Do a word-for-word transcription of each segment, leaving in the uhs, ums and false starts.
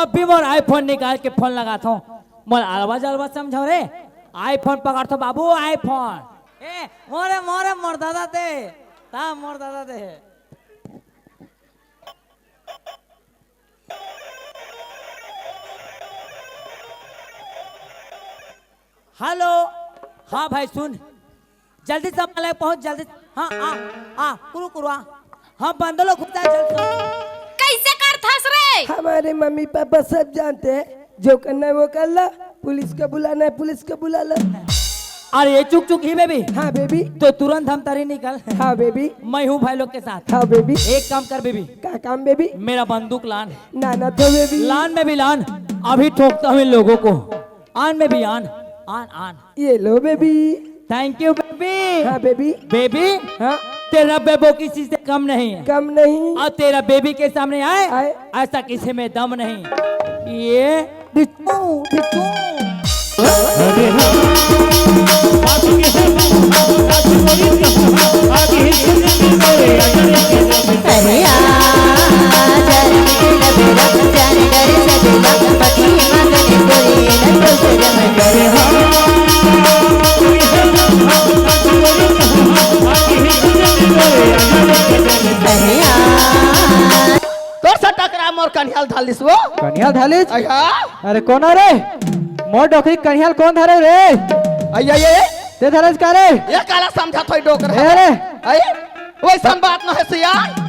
अभी मोर iPhone निकाल के फोन लगाथों। मोर अलवा जलवा समझो रे। iPhone पकड़थों बाबू, iPhone। ए, मोरे, मोरे, मोर दादा दे। ता मोर दादा दे। हेलो। हाँ भाई सुन, जल्दी से हमारे पहुंच, जल्दी। हाँ, आ, आ, कुरु, कुरु, आ। हाँ, बंदलो खुदा जल्दी से। कैसे करथस रे? हमारे मम्मी पापा सब जानते हैं, जो करना है वो कर ला, पुलिस को बुलाना है, पुलिस को बुला ला। अरे ये चुक चुक ही बेबी। हाँ बेबी। तो तुरंत हम तरी निकल। हाँ बेबी। मैं हूँ भाई लोग के साथ। हाँ बेबी। एक काम कर बेबी। का काम बेबी? मेरा बंदूक लान। ना ना तो बेबी। लान में भी लान, अभी ठोकता हूँ इन लोगों को। आन में भी आन, आन, आन। ये लो बेबी। Thank you baby. हाँ बेबी। बेबी, हाँ। तेरा बेबो किसी से कम नहीं है। कम नहीं। और तेरा बेबी के सामने आए, आए। ऐसा किसी में दम नहीं। ये डिचू, डिचू। अरे आ, जान के लब रख, जान कर सजला, पटी मगन कोई न तो शर्म करे। अरे आ। तोर से टकरा मोर कनिहा ल धर लिस वो। कनिहा ल धर लिस? अइहा। अरे कोन रे? मोर डोकरी कनिहा ल कोन धरे रे? अइया ये। ते धरस का रे? ये काला समझत होई डोकरा? ए रे। अइ, वइसन बात न हे सियान।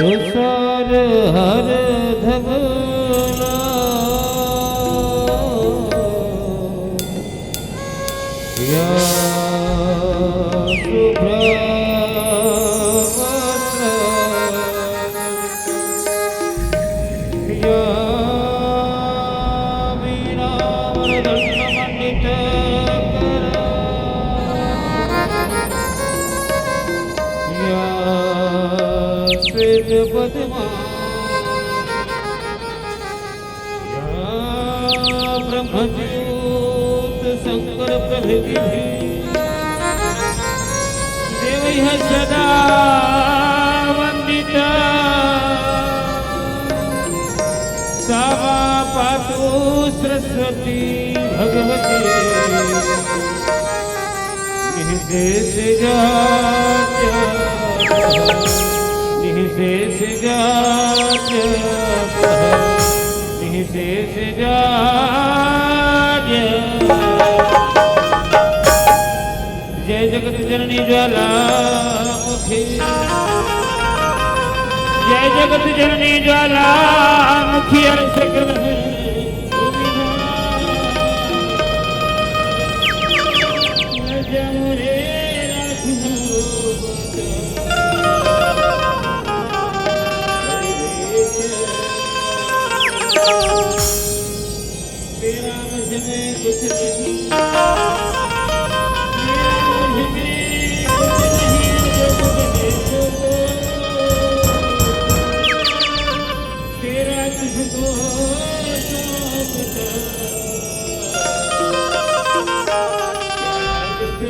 तुषार हर धवला या सुभ्रमत्र या वीणावरदण्डमण्डितकरा या श्वेतपद्मा या ब्रह्मज्योत शंकर प्रभृतिभिः देवैः सदा वन्दिता सा मां पातु सरस्वती भगवती। निःशेष जाड्य निःशेष जाड्य निःशेष जाड्य। जय जगत जननी ज्वालामुखी, जय जगत जननी ज्वालामुखी। अर्श ग्रहण तेरा मुझ में कुछ नहीं, तेरा मुझ में कुछ नहीं, जो मुझे दे दो। तेरा तुझको क्या पता, क्या जग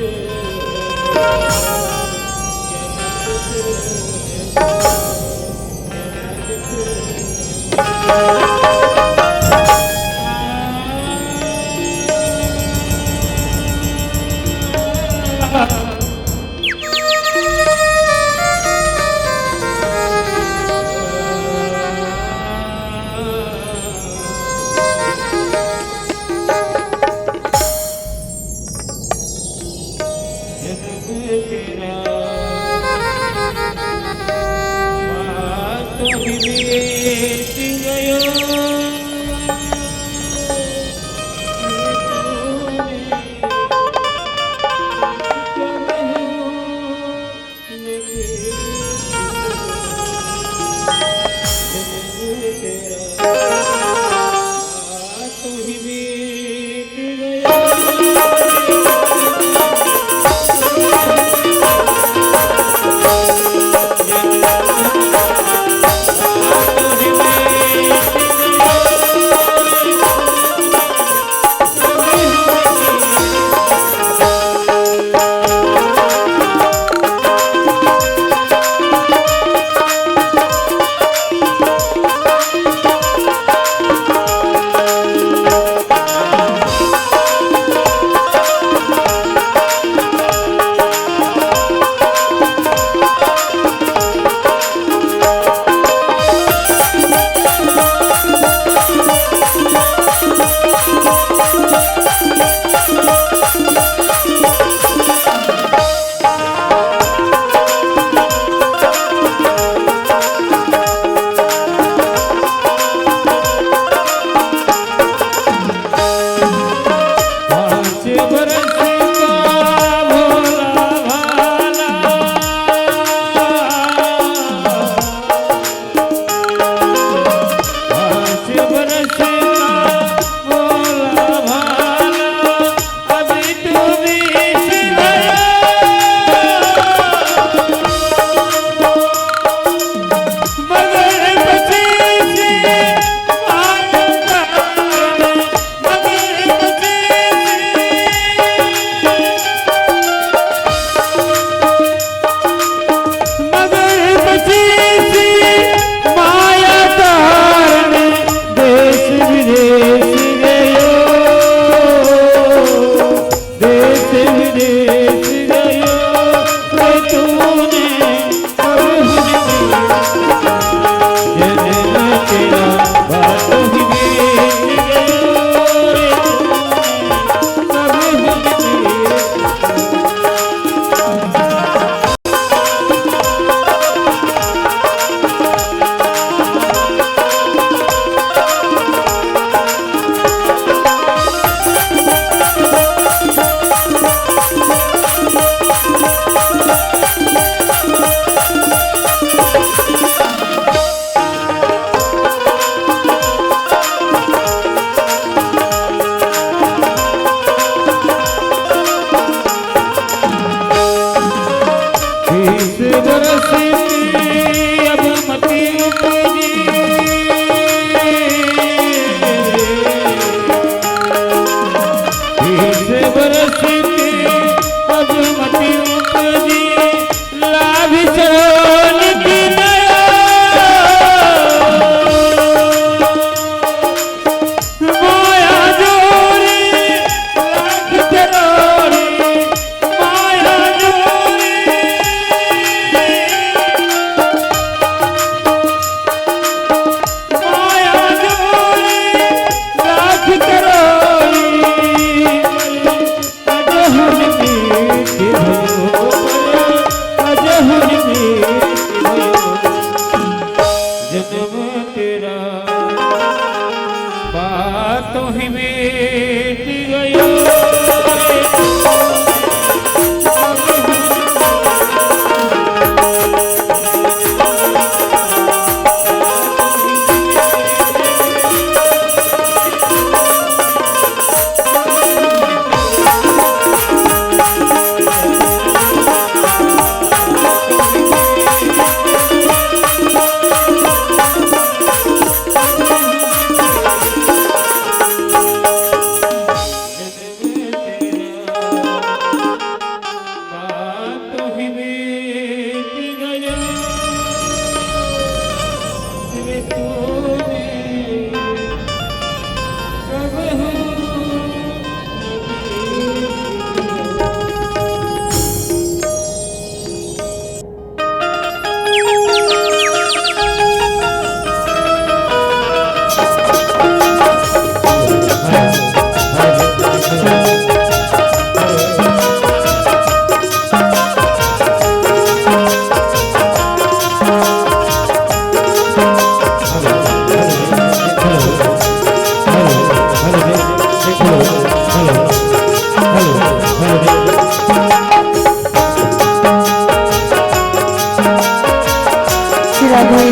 राधे,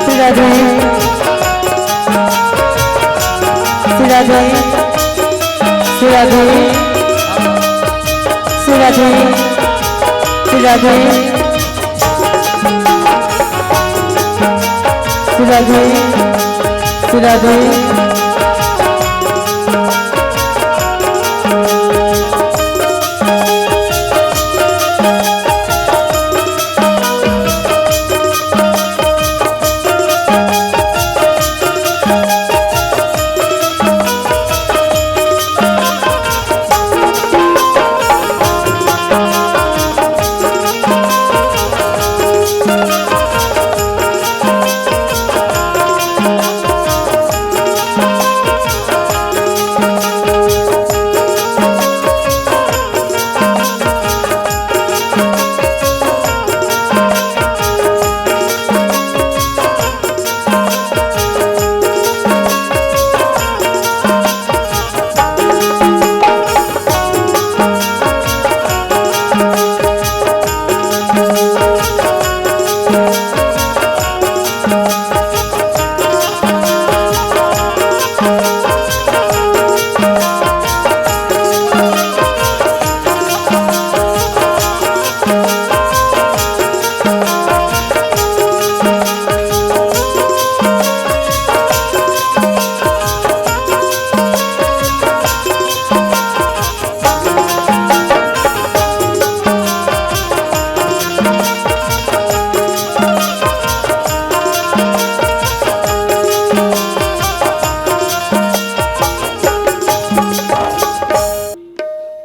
श्री राधे, श्री राधे, श्री राधे, श्री राधे, श्री राधे, श्री राधे, श्री राधे।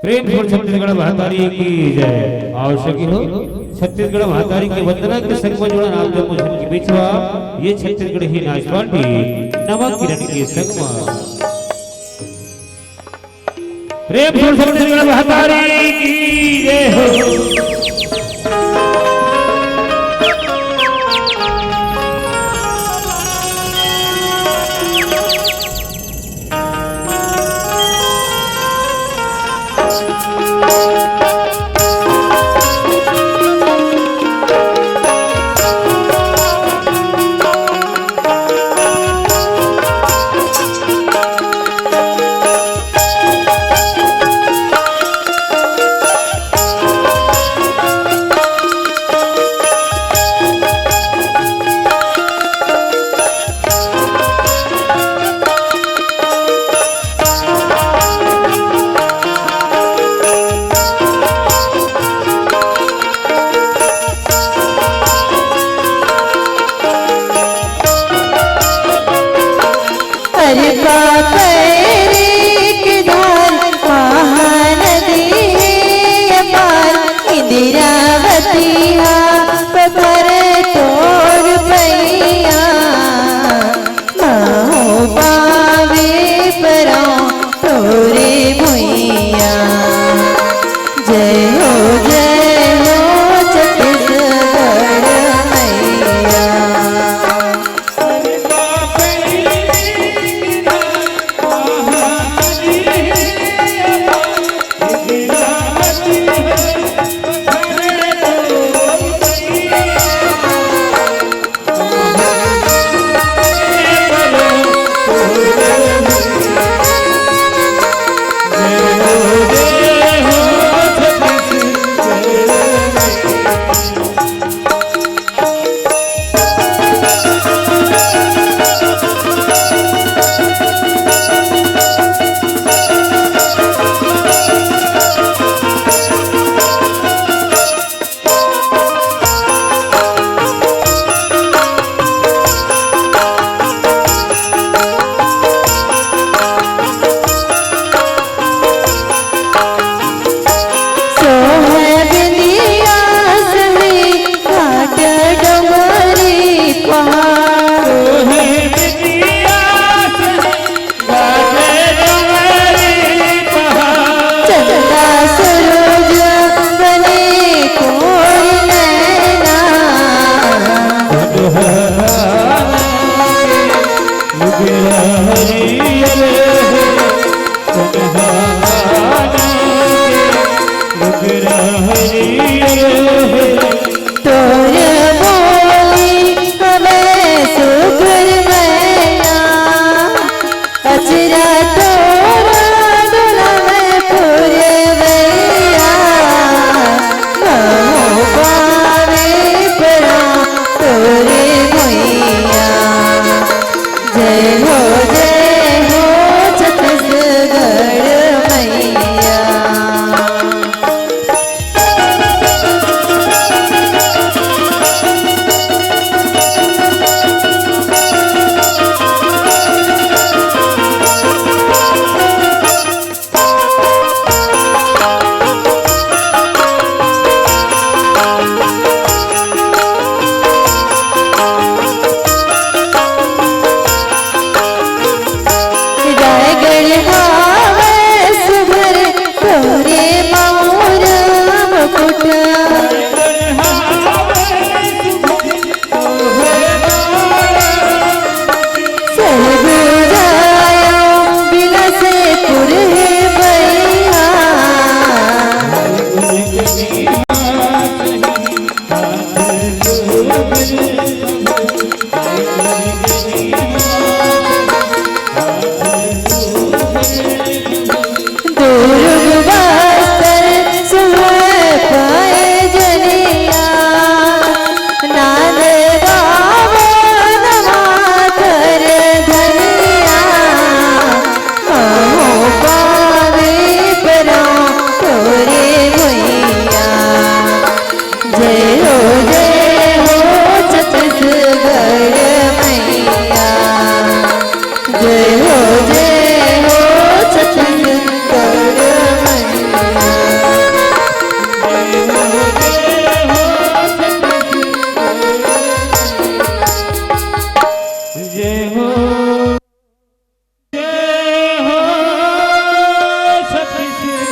प्रेम से छत्तीसगढ़ महतारी की जय। आवश्यक हो छत्तीसगढ़ महतारी के वंदना के संग म जुड़न आप जम्मो झन के बीच म ये छत्तीसगढ़ी नाच पार्टी नवा किरण के संग म। प्रेम से छत्तीसगढ़ महतारी की जय हो। अरे पापैरी के धार महानदी हे अपार, इंदिरावती हा पकड़ तोर पैया। महूँ पावे परौं तोरे भुइयाँ। जय हो, जय हो छत्तीसगढ़ मैया। दुर्ग बस्तर सुहर पैजनिया, नांद गावो नवा कर धनिया, महूँ पावे परौं तोरे भुइयाँ। जय हो, जय हो छत्तीसगढ़ मैया। जय हो, जय हो छत्तीसगढ़ मैया। जय हो, जय हो छत्तीसगढ़ मैया। जय हो। जय हो छत्तीसगढ़।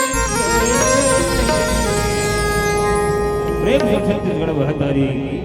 प्रेम से छत्तीसगढ़ महतारी की।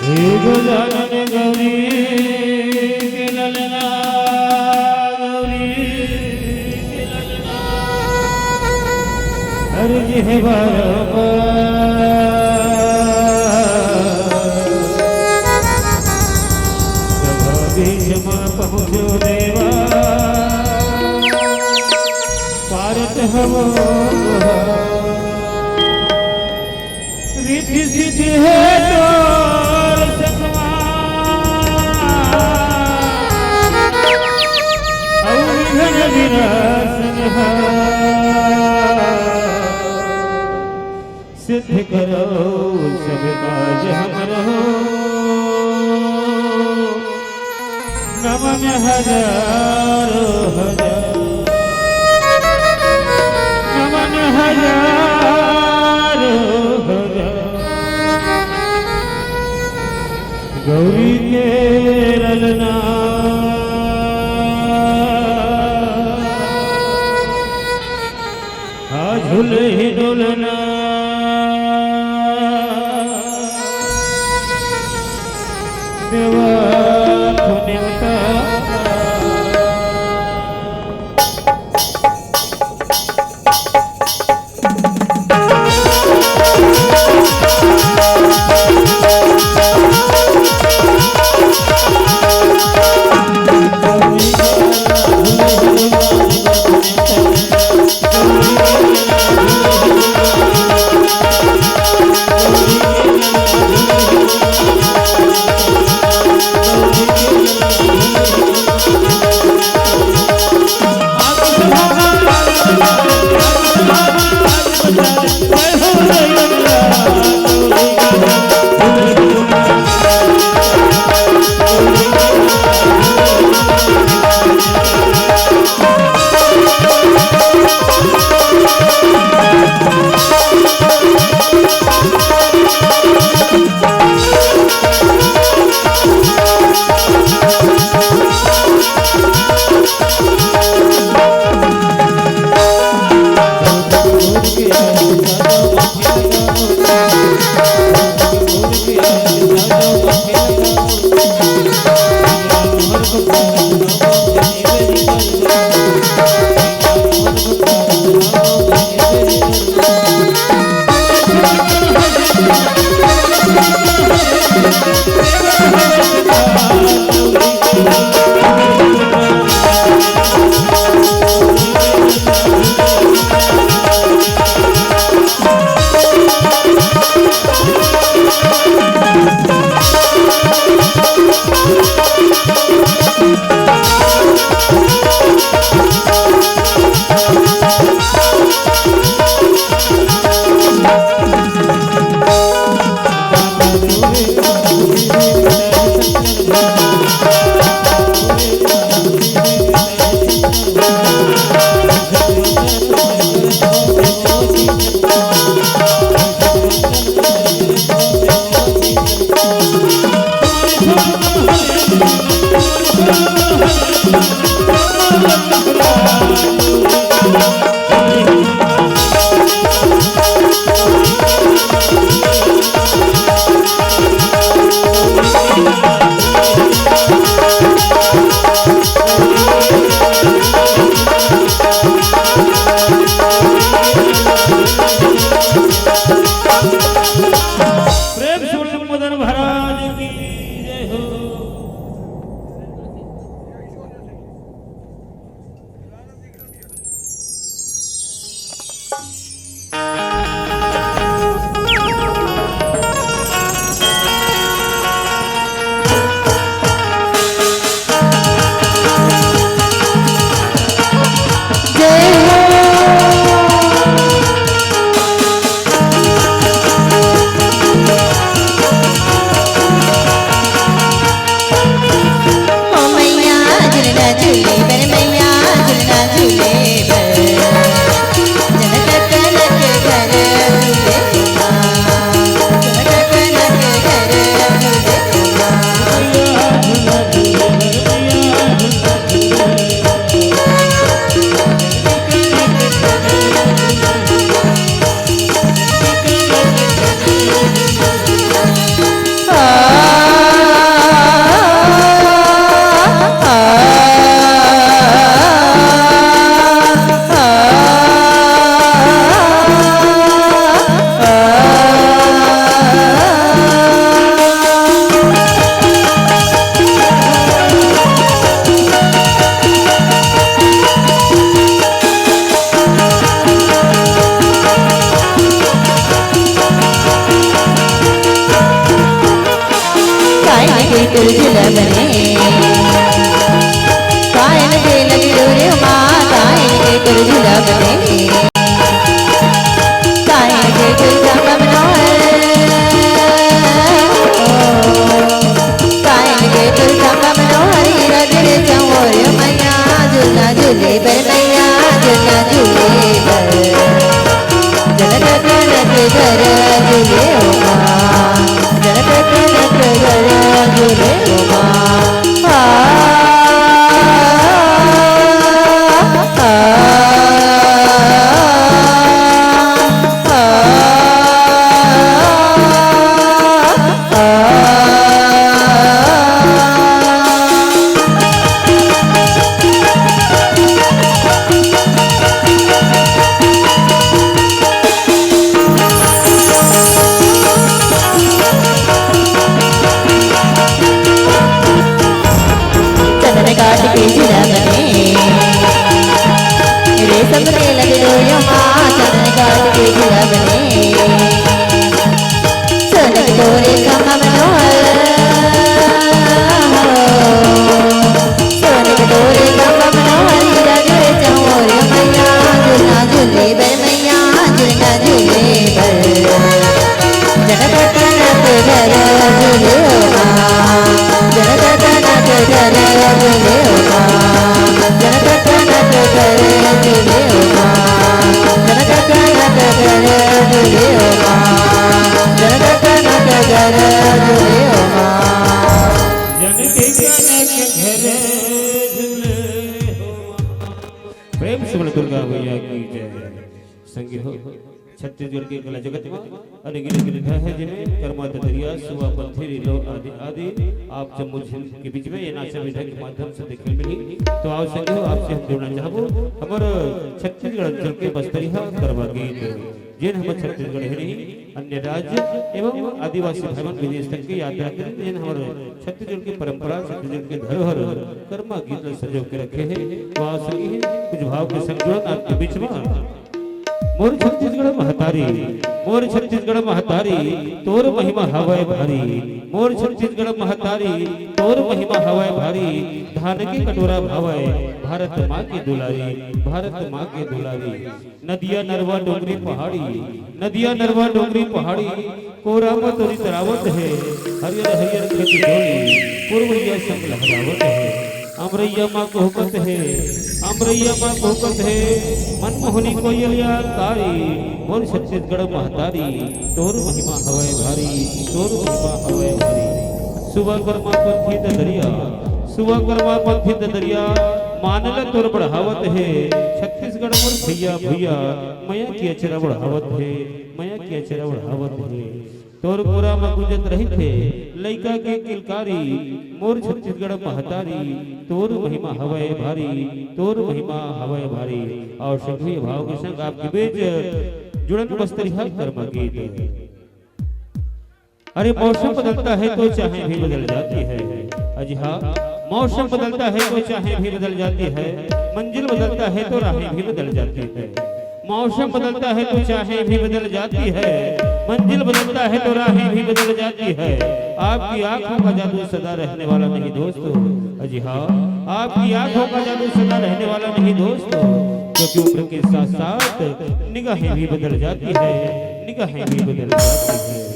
हे गजानन गौरी के ललना, गौरी के ललना। अर्जी हे बारंबार, जब बीच में पहुँचो देवा, पारत हवो रिद्धि सिद्धि हे तोर सतवा, अउ विघ्न विनाशन हे। सिद्ध करो सब काज हमरो, नमन हजारों हजार, नमन हजारों हजार। गौरी के ललना, आ झुलही डोलना, देवा तो नेवता। प्रेम से बोल लंबोदर महाराज की जय हो। काहे के तुरझुला बने, काहे के लगी रे माँ, काहे के तुरझुला बने, काहे के तुरझुला बनो, काहे के तुरझुला बनो, हरी राज रे चंवर मैया, झूला झूले बर मैया, झूला झूले बर। जनक जनक घर झूले उमा, जनक जनक घर झूले उमा। आ, आ, आ, आ। चंदन काठ के झूला बने, रेशम के लगे डोरिया माँ, चंदन काठ के झूला बने। सोने के तोरे खम्भा मनोहर, सोने के तोरे खम्भा मनोहर, हीरा जड़े चंवर मैया, झूलना झूले बर मैया, झूलना झूले बर। जनक जनक घर झूले उमा, जनक जनक घर झूले उमा, जनक जनक घर झूले उमा, जनक जनक घर झूले उमा, जनक जनक घर झूले उमा। जनक जनक घर झूले उमा। प्रेम से बोल दुर्गा मैया की जय। संगी हो, छत्तीसगढ़ के कला जगत में अनेक अनेक विधा है, जिनमें कर्मा, ददरिया, सुआ, पंथी, रीलो आदि आदि। आप जब मुझ के बीच में ये नाचा विधा के माध्यम से देखे मिली, तो आओ संगी हो, आपसे हम जोड़ना चाहबो हमर छत्तीसगढ़ अंचल के बस्तरिया कर्मा गीत, जेन हमर छत्तीसगढ़ ही नहीं, अन्य राज्य एवं आदिवासी भाई मन विदेश तक के यात्रा करें, जेन हमर छत्तीसगढ़ के परंपरा, छत्तीसगढ़ के धरोहर कर्मा गीत ल संजो के रखे हे। तो आओ संगी हो, कुछ भाव के संग जुड़न आपके बीच में। मोर छत्तीसगढ़ महतारी, मोर छत्तीसगढ़ महतारी, तोर महिमा हवय भारी। मोर छत्तीसगढ़ महतारी, तोर महिमा हवय भारी। धान के कटोरा भावय, भारत माँ के दुलारी, भारत माँ के दुलारी। नदिया नरवा डोंगरी पहाड़ी, नदिया नरवा डोंगरी पहाड़ी, कोरा म तोरी तरावत हे, हरियर हरियर खेत डोली, पुरवैया संग लहरावत हे। अमरैया माँ कोहकत हे, अमरैया माँ कोहकत हे, मनमोहनी कोयलिया कारी, मोर छत्तीसगढ़ महतारी, तोर महिमा हवय भारी, तोर महिमा हवय भारी। सुबह कर्मा पंथी ददरिया, तुआ करमा पंथी ददरिया, मान ल तोर बढ़ावत हे। छत्तीसगढ़ मोर भैया भैया, मया के अचरा बढ़ावत हे, मया के अचरा बढ़ावत हे। तोर गोरा म गुंजत रहिथे लइका के किलकारी, मोर छत्तीसगढ़ महतारी, तोर महिमा हवय भारी, तोर महिमा हवय भारी। अउ संगही भाव के संग आपके बीच जुड़न बस्तरिहा करमा गीत। अरे मौसम बदलता है तो चाहें भी बदल जाती है। अजी हाँ, मौसम बदलता है तो चाहें भी बदल जाती है, मंजिल बदलता है तो राहें भी बदल जाती है। मौसम बदलता है तो चाहें भी बदल जाती है, मंजिल बदलता है तो राहें भी बदल जाती है। आपकी आंखों का जादू सदा रहने वाला नहीं दोस्तों। अजी हाँ, आपकी आंखों का जादू सदा रहने वाला नहीं दोस्तों, क्योंकि उम्र के साथ साथ निगाहें भी बदल जाती है, निगाहें भी बदल जाती है।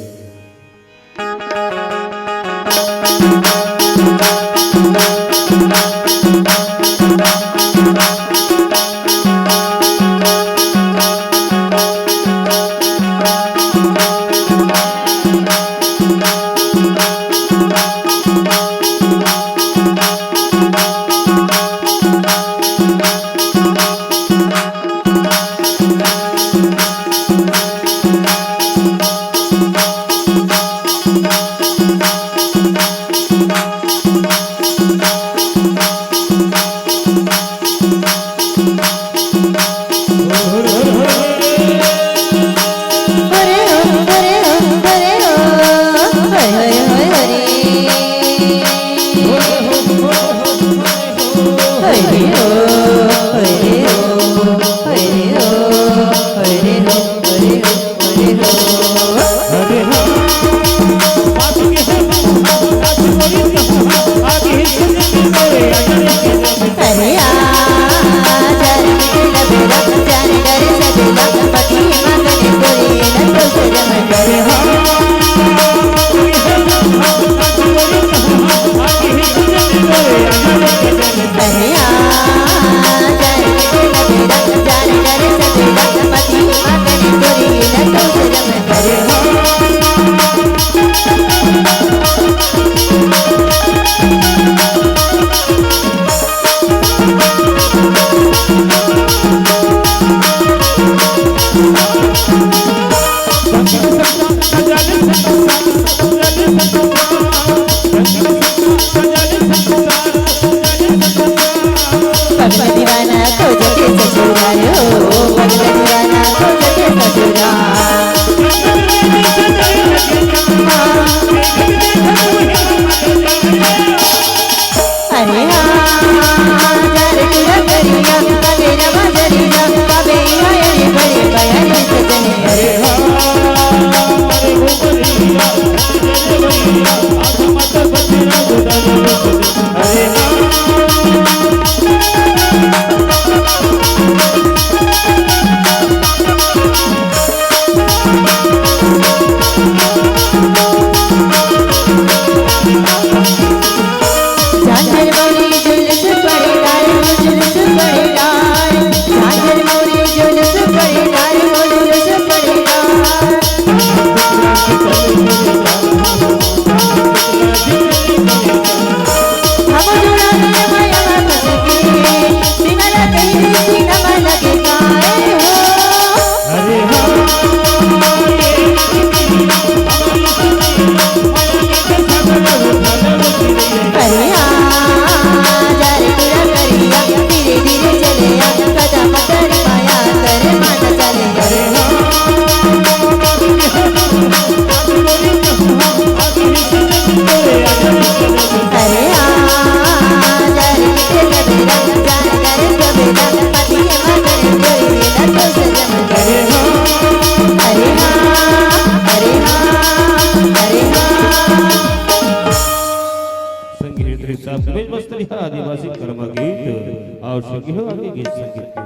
संगीत रिसाब सुबेश मस्तरिया आदिवासी कर्मा गीत और संगीत आगे गीत संगीत।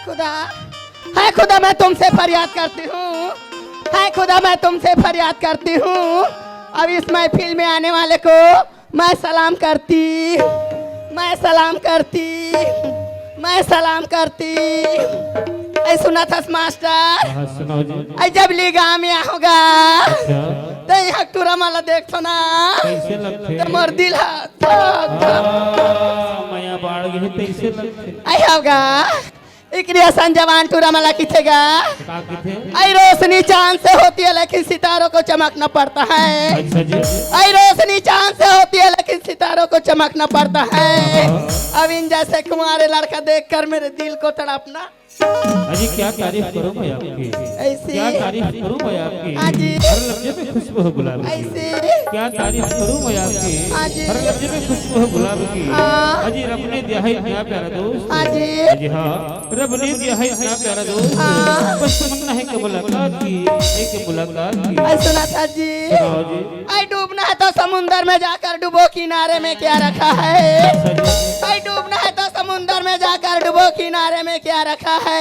खुदा, हाय खुदा, मैं तुमसे फरियाद करती हूँ, हाय खुदा, मैं तुमसे फरियाद करती हूँ। अब इस महफिल में आने वाले को मैं सलाम करती, मैं सलाम करती, मैं सलाम करती। ऐ सुनत हस मास्टर? हाँ, सुनाओ जी। ऐ जब ले गाँव में आहोगा, अच्छा। त इहाँ टूरा मन ला देखथों ना, कैसे लगथे? त मोर दिल ह धक धक। हाँ, मया बाढ़ गे तैसे लगथे। ऐ होगा, एकरे असन जवान टूरा मन ला किथे गा। का किथे? ऐ रोशनी चांद से होती है, लेकिन सितारों को चमकना पड़ता है। अच्छा जी। ऐ रोशनी चांद से होती है, लेकिन सितारों को चमकना पड़ता है। हाँ। अब इन जैसे कुंवारे लड़का देखकर मेरे दिल को तड़पना। अजी, क्या तारीफ करूं मैं आपकी? ऐसी। क्या तारीफ करूं मैं आपकी? हाँ जी। हर लफ्ज में खुशबू है गुलाब की। ऐसी। क्या तारीफ करूं मैं आपकी? हाँ जी। हर लफ्ज में खुशबू है गुलाब की। हाँ। अजी, रब ने दिया है इतना प्यारा दोस्त। हाँ जी। अजी हाँ, रब ने दिया है इतना प्यारा दोस्त। हाँ। बस तमन्ना है कि मुलाकात की, एक मुलाकात की। ऐ सुनत हस जी। सुनाओ जी। ऐ डूबना है तो समुंदर में जाकर डूबो, किनारे में क्या रखा है? अच्छा जी। ऐ डूबना है तो समुंदर में जाकर डूबो, किनारे में क्या रखा है? हाँ।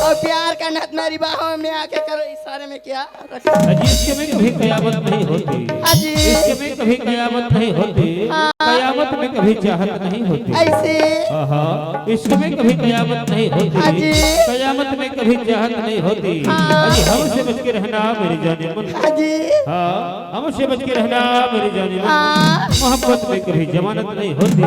और प्यार करना है तो मेरी बाहों में आके करो इशारे में क्या रखा है? अजी, इश्क में कभी कयामत नहीं होती। अजी। इश्क में कभी कयामत नहीं होती। हाँ। कयामत में कभी चाहत नहीं होती। ऐसे। आहा, इश्क में कभी कयामत नहीं होती। अजी। कयामत में कभी चाहत नहीं होती। हाँ। अजी, हमसे बच के रहना मेरी जाने मन। अजी। हाँ, हमसे बच के रहना मेरी जाने मन। हाँ। मोहब्बत में कभी जमानत नहीं होती,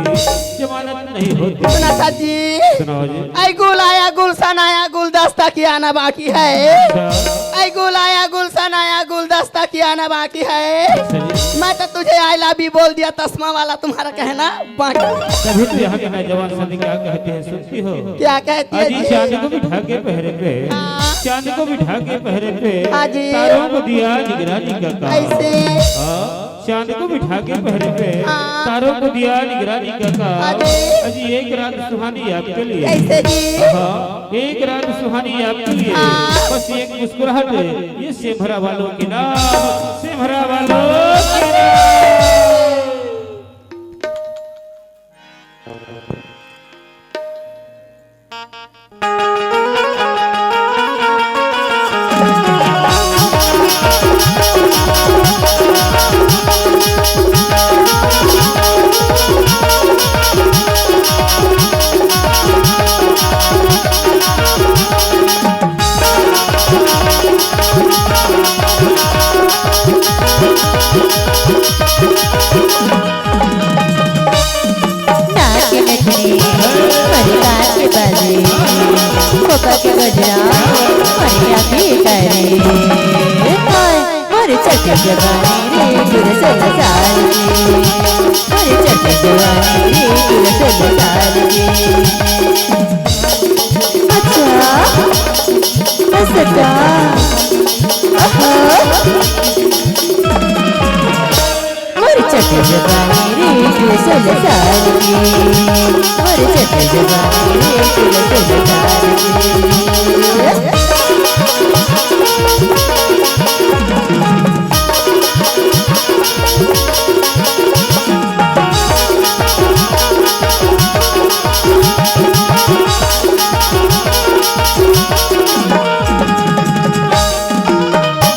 जमानत नहीं होती। सुनत हस जी। सुनाओ जी। ऐ गुल आया, गुलशन आया, गुलदस्ता की आना बाकी है। अच्छा। ऐ गुल आया, गुलशन आया, गुलदस्ता की आना बाकी है। अच्छा जी। मैं तो तुझे I love you बोल दिया, तस्मा वाला तुम्हारा कहना बाकी। कभी तो यहाँ के नौजवान सभी क्या कहते हैं, सुनती हो? क्या कहती है अजी, जी? चांद को बिठा के पहरे पे, हाँ। चांद को बिठा के पहरे पे, हाँ जी। तारों को दिया निगरानी का काम। ऐसे। हाँ। चांद को बिठा के पहरे पे, हाँ। तारों को दिया निगरानी का काम। हाँ जी। अजी, एक रात सुहानी आपके लिए। कैसे जी? हाँ, एक रात सुहानी आपके लिए। हाँ। बस एक मुस्कुराहट, ये सेमरा वालों के नाम, सेमरा वालों के नाम। नाक नथनी, मरका के बाली, खोपा के गजरा, मरिया के तारी। हाय, मोर चट जवानी रे, जुड़ सोलह साल की। मोर चट जवानी रे, जुड़ सोलह साल की। अच्छा, ऐसा का? अहो। मोर चट जवानी रे, तू सोलह साल की। मोर चट जवानी रे, तू सोलह साल की।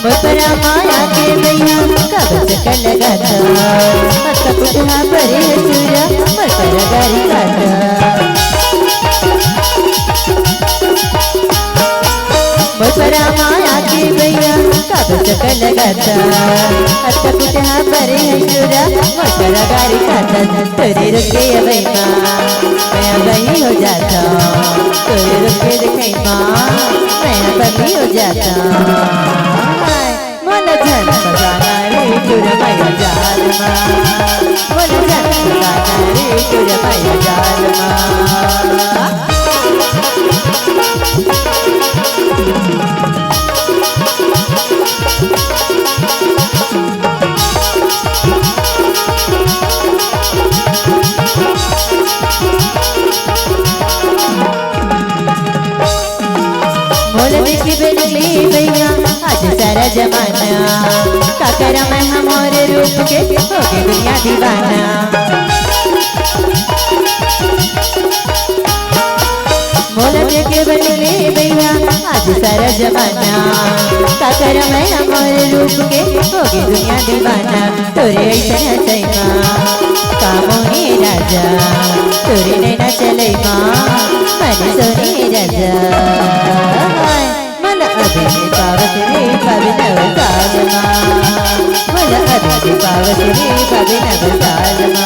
मोर परा माया के भैया, कब चक्कर लगाता? मत कुछ हाँ परे है सूर्या, मोर परा गारी काटा। मोर परा माया के भैया, कब चक्कर लगाता? मत कुछ हाँ परे है सूर्या, मोर परा गारी काटा। तोरे रुके अबे माँ, मैं अबही हो जाता। तोरे रुके देखे माँ, मैं अबही हो जाता। हाय, मोला झन फसाना रे, तोर मया जाल माँ। मोला झन फसाना रे, तोर मया जाल माँ। मोला देखी बेचली भैया आज सारा जमाना, का करा मैं हमरे रूप के, हो गई दुनिया दीवाना। मोल के बन ले भैया, आज सारा जमाना का कर मैं मोर रूप के, होगे दुनिया दीवाना। तोरे ऐसन हँसई मा का मोहे राजा, तोरे नैना चलई मा मन सोहे राजा। हाय, मला अभी पावत रे पावे नव साल मा, मला अभी पावत रे पावे नव साल मा।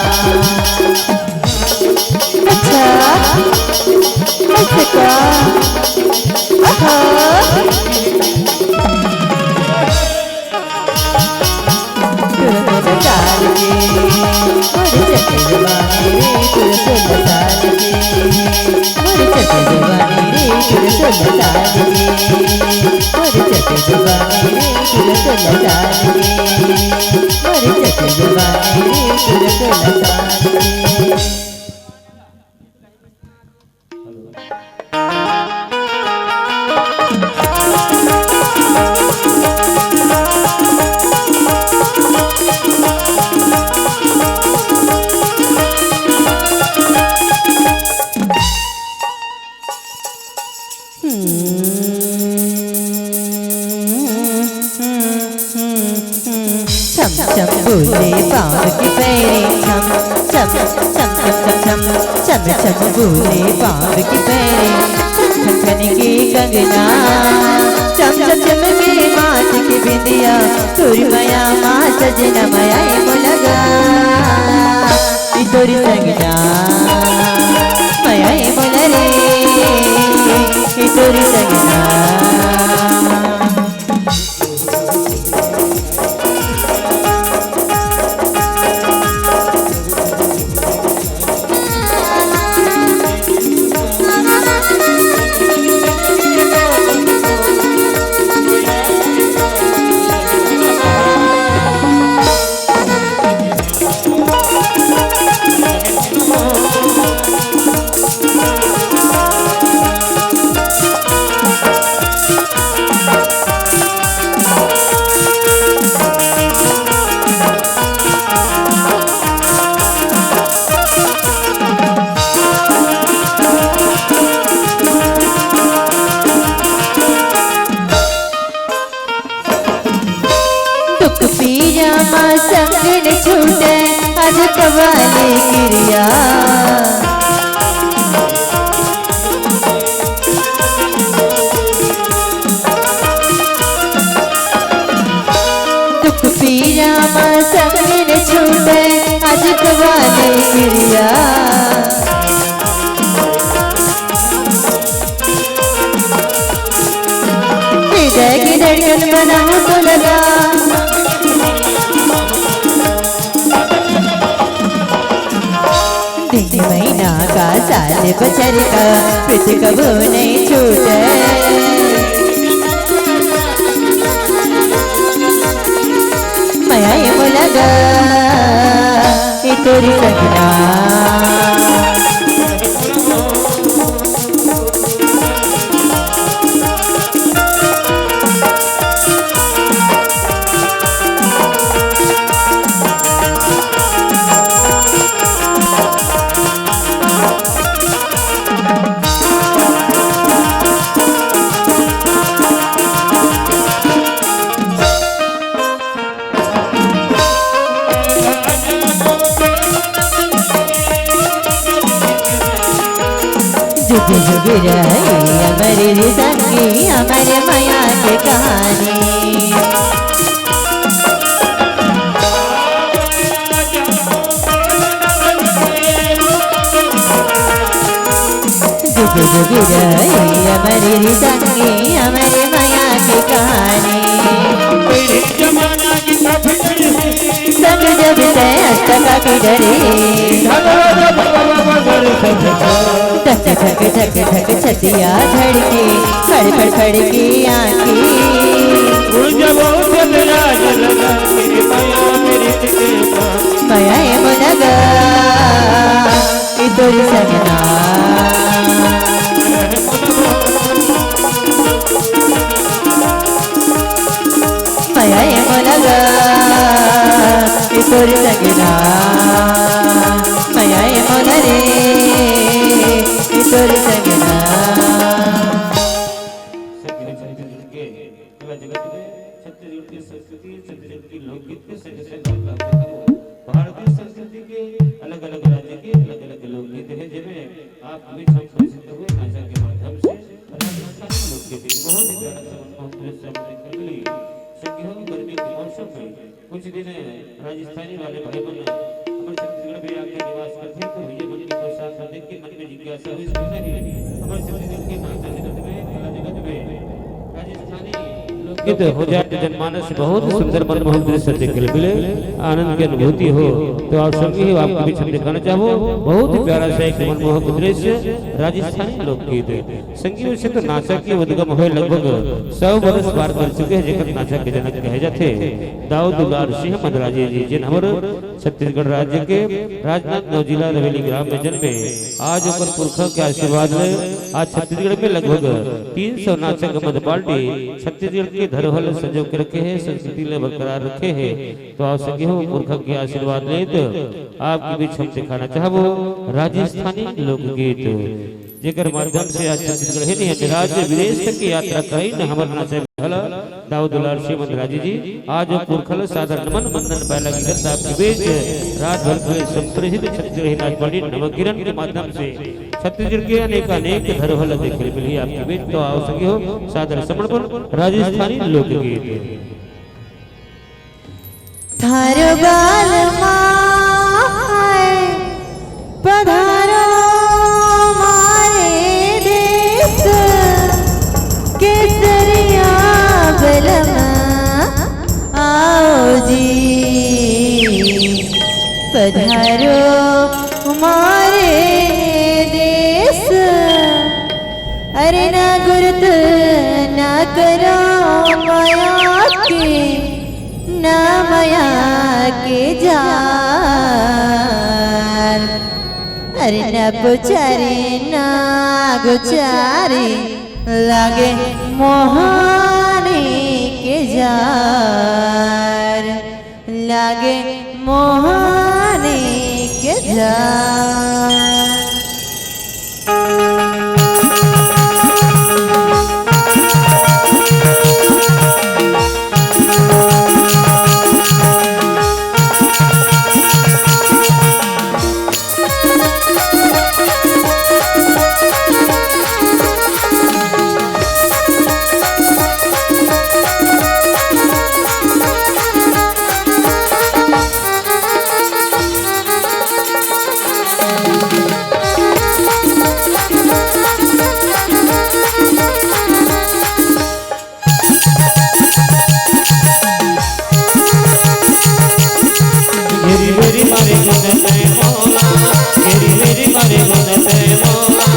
अच्छा, अच्छा का? आहा। तुरंत डाल के, मोर चट जवानी रे, तुरंत डाल के, मोर चट जवानी रे, तुरंत डाल के, मोर चट जवानी रे, तुरंत डाल के, मोर चट जवानी रे, तुरंत डाल के। छम छम बोले पाँव की पैरी छम, छम छम छम छम छम, छम छम बोले पाँव की पैरी, छम छम खन के कंगना, चम चम चमके माथ की बिंदिया, तोर मया मा सजना मया ए मोला गा। ई तोर संगना, मया ए मोला रे, ई तोर संगना। दुख पीरा मा संग न छूटे, आज कवाले किरिया। दुख पीरा मा संग न छूटे, आज कवाले किरिया। हृदय की धड़कन बनाऊं तो लगा। दिन महीना का साल बछर का प्रीत कबो नहीं छूटे। मया ए मोला गा, ई तोर संगना। जुग जुग रहे अमर रे संगी, अमर मया के कहानी। जुग जुग रहे अमर रे संगी, अमर मया के कहानी। संग जब से अष्टका की डरे। धक धक धक धक छतिया धड़के, फड़ फड़ फड़ की आँखी। मया ए मोला गा, ई तोर संगना। मया ए मोला गा, ई तोर संगना। मया ए मोला रे, ई तोर संगना। संगी हो, गर्मी के मौसम में कुछ दिन राजस्थानी वाले भाई मन हमर छत्तीसगढ़ में आके निवास करथे, तो भैया मन के पोशाक ला देख के मन में जिज्ञासा होइस कि नहीं, हमर छत्तीसगढ़ के नाचा जगत में, कला जगत में राजस्थानी लोकगीत हो जाए तो जनमानस बहुत सुंदर मनमोहक दृश्य देखे ले मिले, आनंद की अनुभूति हो। तो आप संगी हो, आपके बीच हम दिखाना चाहबो बहुत ही प्यारा सा एक मनमोहक दृश्य राजस्थानी लोकगीत। संगी हो, से तो नाचा के उद्गम होय लगभग सौ बरस पार कर चुके हे, जेकर नाचा के जनक कहे जाथे दाऊ दुलार सिंह मंदराजी जी, जिन हमर छत्तीसगढ़ राज्य के राजनांदगांव जिला रवेली ग्राम में जन्मे। आज ओकर पुरखा के आशीर्वाद ले आज छत्तीसगढ़ में लगभग तीन सौ नाचा के मध्य पार्टी छत्तीसगढ़ के धरोहर ल संजो के रखे हे, संस्कृति ले बरकरार रखे हे। तो आओ संगी हो, पुरखा के आशीर्वाद लेत आपके बीच हम दिखाना चाहबो राजस्थानी लोकगीत, जेकर माध्यम से आज छत्तीसगढ़ ही नहीं, राज्य विदेश तक की यात्रा करिन हमर नाचा वाला दाऊ दुलार सिंह मंदराजी जी। आज वो पुरखा ल सादर नमन वंदन पैला की करत आपके बीच रात भर के संप्रेषित छत्तीसगढ़ी नाच पार्टी नवकिरण के माध्यम से छत्तीसगढ़ के अनेक अनेक धरोहर देखे मिली आपके बीच। तो आओ संगी हो, सादर समर्पण राजस्थानी लोकगीत। थारो बाल माय पधारो मारे देश, केसरिया बलमा आओ जी। पधारो मारे देश, अरे ना गुरुत ना करो माया के, ना माया के जाल। अरे ना पुचारे ना गुचारे, लागे मोहानी के जाल, लागे मोहानी के जाल। घेरी घेरी मारे गुन तै मोला, घेरी घेरी मारे गुन तै मोला,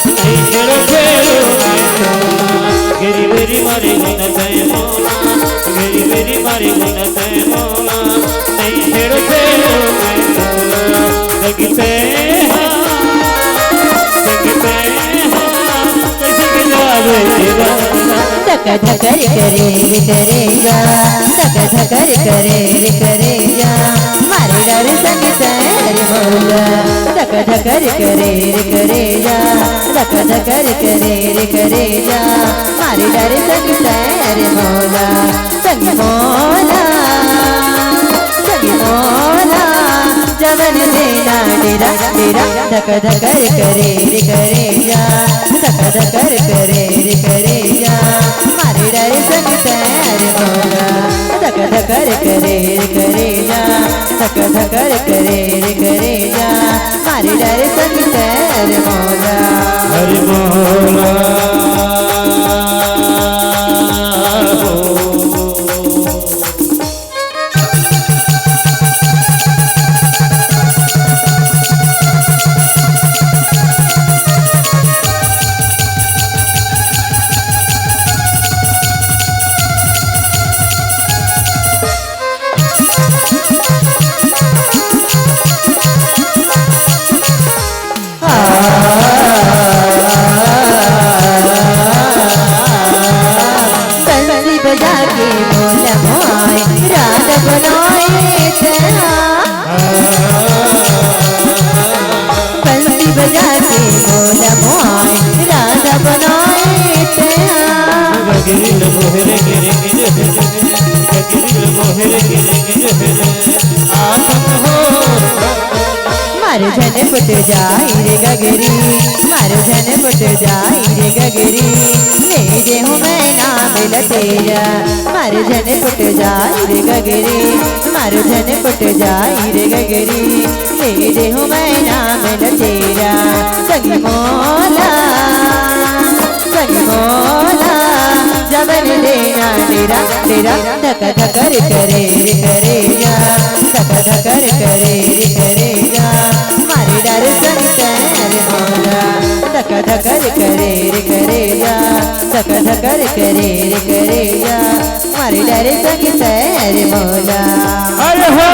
नहीं छेड़ो छेड़ो मैं तोला। घेरी घेरी मारे गुन तै मोला, घेरी घेरी मारे गुन तै मोला, नहीं छेड़ो छेड़ो मैं तोला। जगते हाँ, जगते हाँ, कैसे जावे तेरा धक धकर करे रे करे जा, धक धकर करे रे करे जा, मारे डर संग तैर मौला। धक धकर करे रे करे जा, धक धकर करे रे करे जा, मारे डर संग तैर मौला। संग मौला, संग मौला, जवन देना डेरा डेरा। धक धकर करे रे करे जा, धक धकर करे रे करे जा, मारे डर संग तैर मौला। धक धकर करे रे करे जा, धक धकर करे रे करे जा, मारे डर संग तैर मौला। हरि मौला हो। बंसी बजा के मोला मोय राधा बनाए तेरा। बंसी बजा के मोला मोय राधा बनाए तेरा। गगरी ल मोहर गिरे गिरे, गगरी ल मोहर गिरे गिरे, आसम हो। मारो झन फुट जाई रे गगरी, मारो झन फुट जाई रे गगरी, ले जे हूँ मैं ना मिलत तेरा, मार झन फुट जाई रे गगरी, मार झन फुट जाई रे गगरी, ले दे हूँ मैं नाम न तेरा। संग मोला, संग मोला, जबर देना डेरा, डेरा। धक धकर करे रे करे जा, धक धकर करे रे करे जा, मारे डर संग तैर मोला। धक धकर करे रे करे जा, धक धकर करे रे करे जा, मारे डर संग तैर मोला। अरे हो।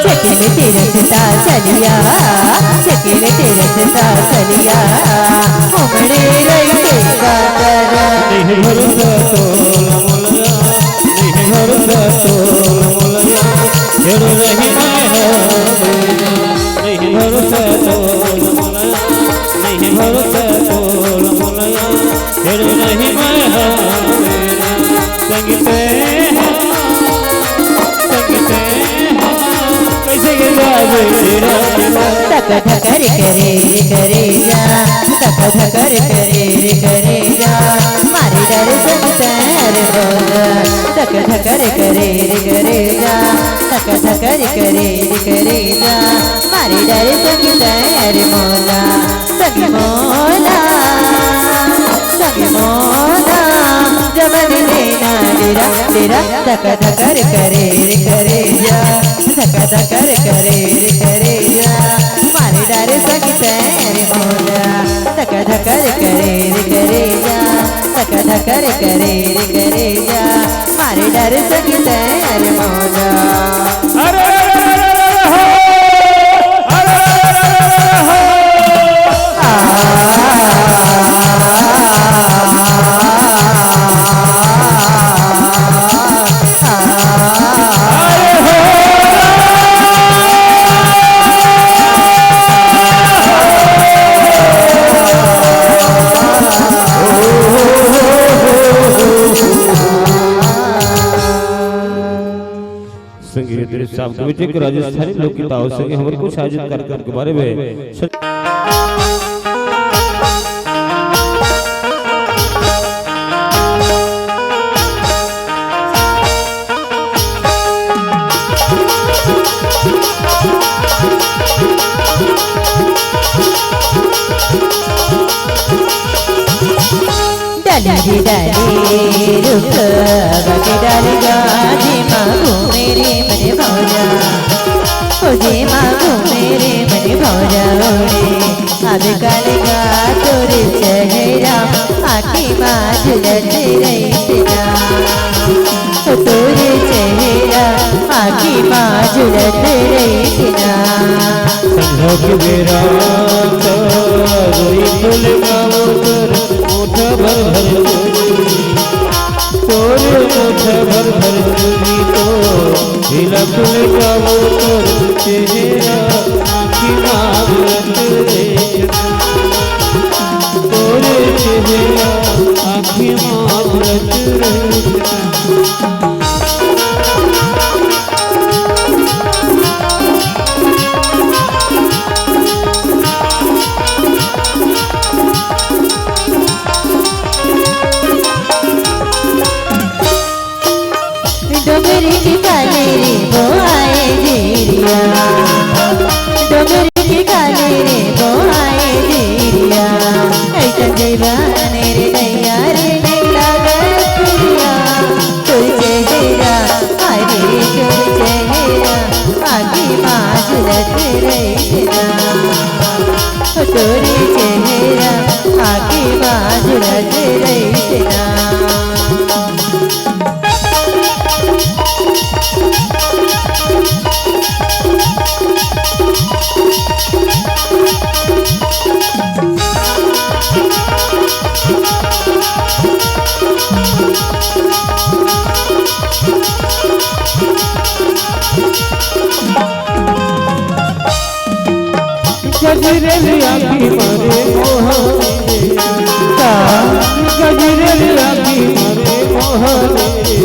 चकिल तिरछता चलिया, चकिल तिरछता चलिया, उमड़े रहिते का करा। नहीं भरोसा तोल मोलया, नहीं भरोसा तोल मोलया, हेर रही मैं हवे। नहीं भरोसा तोल मोलया, नहीं भरोसा तोल मोलया, हेर रही मैं हवे। संगीते हो, संगीते हो, कैसे गिर जावे तेरा दिल। धक धकर करे रे करे जा, धक धकर करे रे करे जा, मारे डर संग तैर बोला। धक धकर करे रे करे जा, धक धकर करे रे करे जा, मारे डर संग तैर मोला। संग मोला, संग मोला, जबर देना डेरा, डेरा। धक धकर करे रे करे जा, धक धकर करे रे करे जा, मारे डर संग तैर मोला। धक धकर करे रे करे जा, धक धकर करे रे करे जा, मारे डर संग तैर मोला। अरे, अरे, अरे, अरे, अरे, हो। अरे, अरे, अरे, अरे, अरे, हो। आ, आ, आ, आ, आ, अरे, हो। संगीत दृश्य साफ कमेटी के राजस्थानी लोकगीत आवाज संगे हमर कुछ आयोजित कार्यक्रम के बारे में डाली रे डाली रुख बाकी डाली गाजी माँ घूमे रे मने भौजा, ओ जी माँ घूमे रे मने भौजा ओरे। अब काल का तोर चेहरा आँखी मा झुलत रहिस ना, ओ तोर चेहरा आँखी मा झुलत रहिस ना। संझा के बेरा त रोई फूल गावो तोर ओठ भर भर चुनी, तोर ओठ भर भर चुनी तो हिला फूल गावो तोर चेहरा आँखी मा झुलत रहिस ना, तोर चेहरा आँखी मा झुलत रहिस ना। डोंगरी के काले रे बोआए जीरिया, डोंगरी के काले रे बोआए जीरिया, ऐसन जीवन रे दैया रे नहीं लागल प्रिया, तुझे गजरेली आँखी मारे मोहनी रे। का? गजरेली आँखी मारे मोहनी रे।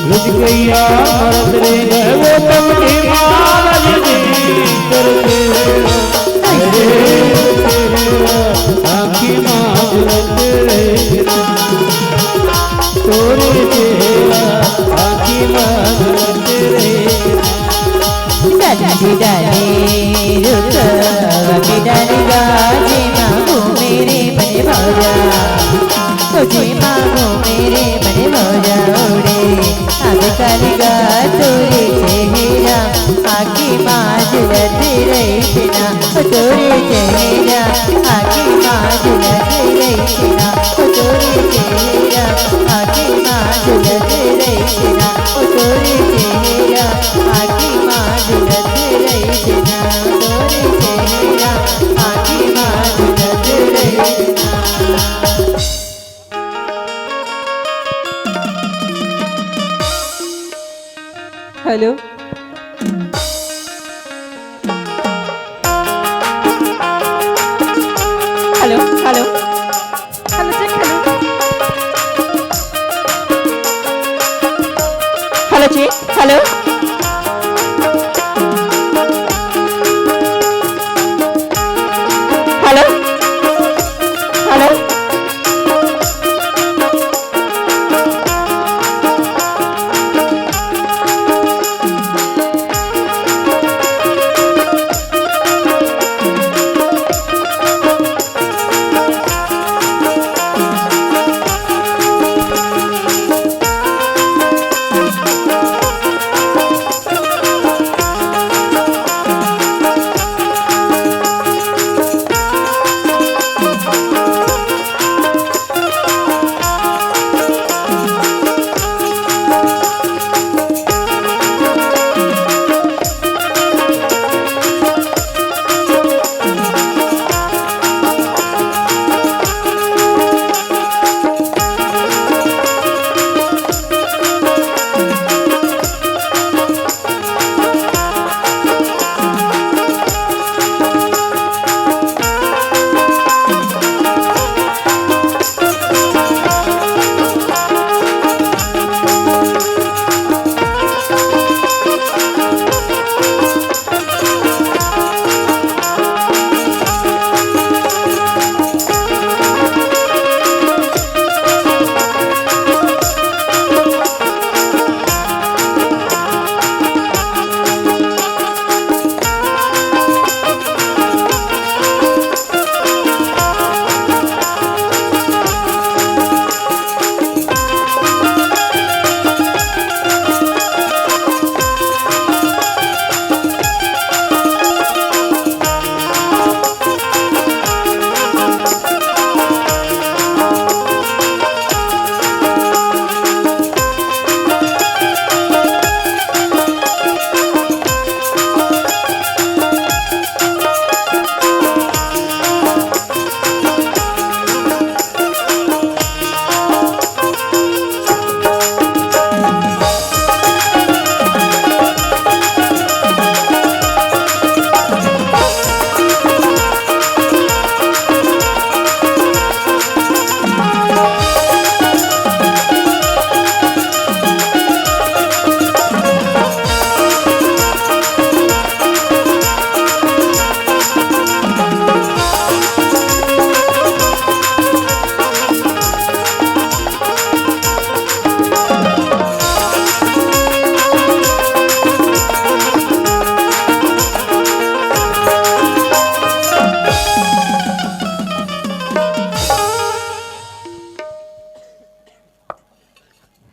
लुचकैया मरत रे है वो तब के मारल जी करके। अरे तेरे आँखी मारत रे। तोरे चेहरा आँखी मारत रे। डाली डाली रुतवा के डाली गा, जे मांगू मेरे बने भौजा, ओ जे मांगू मेरे बने भौजा, ओढ़े अब काली गा, तोरे चेहरा आँखी मारत रहिसे ना, ओ तोरे चेहरा आँखी मारत रहिसे ना, ओ तोरे चेहरा आँखी मारत रहिसे ना, ओ तोरे चेहरा आँखी मारत रहिसे ना, तोरे चेहरा आँखी मारत रहिसे ना। Hello. Hello, hello. Hello, check, hello. Hello, check, hello. Hello, hello.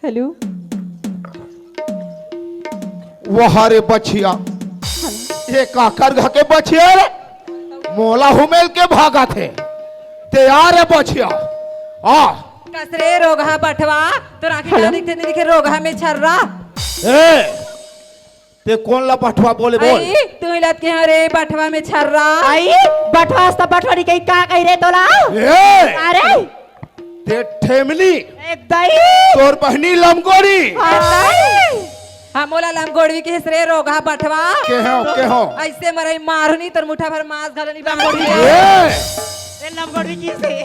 Hello. वाह रे बछिया, ये काकर घर के बछिया रे? मोला हुमेल के भागत हे। ते आ रे बछिया, आ। कस रे रोगहा बठवा, तोर आँखी Hello. ना दिखथे, नइ दिखे रोगहा में छर्रा। ए, ते कोन ला बठवा बोले बोल? आई, तू इलात के हरे बठवा में छर्रा। आई, बठवा अस त बठवा नइ कही, का कही रे तोला? ए! अरे! ते ठेमनी। एक दाई। तोर बहिनी लमगोरी। हाँ, दाई। हाँ, मोला लमगोड़वी किहिस रे रोगहा बठवा। के हो, के हो? अइसे मरई मारहूँ नी, तोर मुठा भर मांस घलो नी लमगोड़वी। ए! ए लमगोड़वी किहिस हे।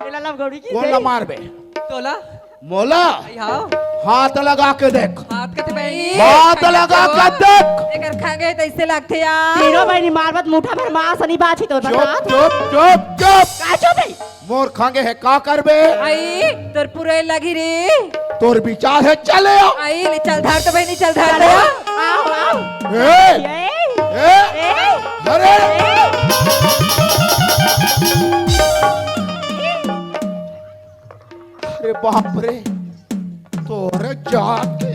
एला लमगोड़वी किहिस हे। कोन ला मारबे? तोला। मोला? आई हाव। हाथ लगा के देख। हाथ कथे बहिनी। हाथ लगा के देख। एकर खंगे तइसे लगथे यार। तीनों बहिनी मारबत मुठा भर मांस नी बाची तोर चुप, बता। चुप, चुप, चुप। का चुप हे? मोर खंगे हे, का करबे? आई, तोर पुरे लगी रे। तोर विचार हे, चले आ। आई, ले चल धर तो बहिनी, चल धर तो। आओ, आओ। ए! ए! ए! ए! अरे! ए! अरे बाप रे, तोरे जात के।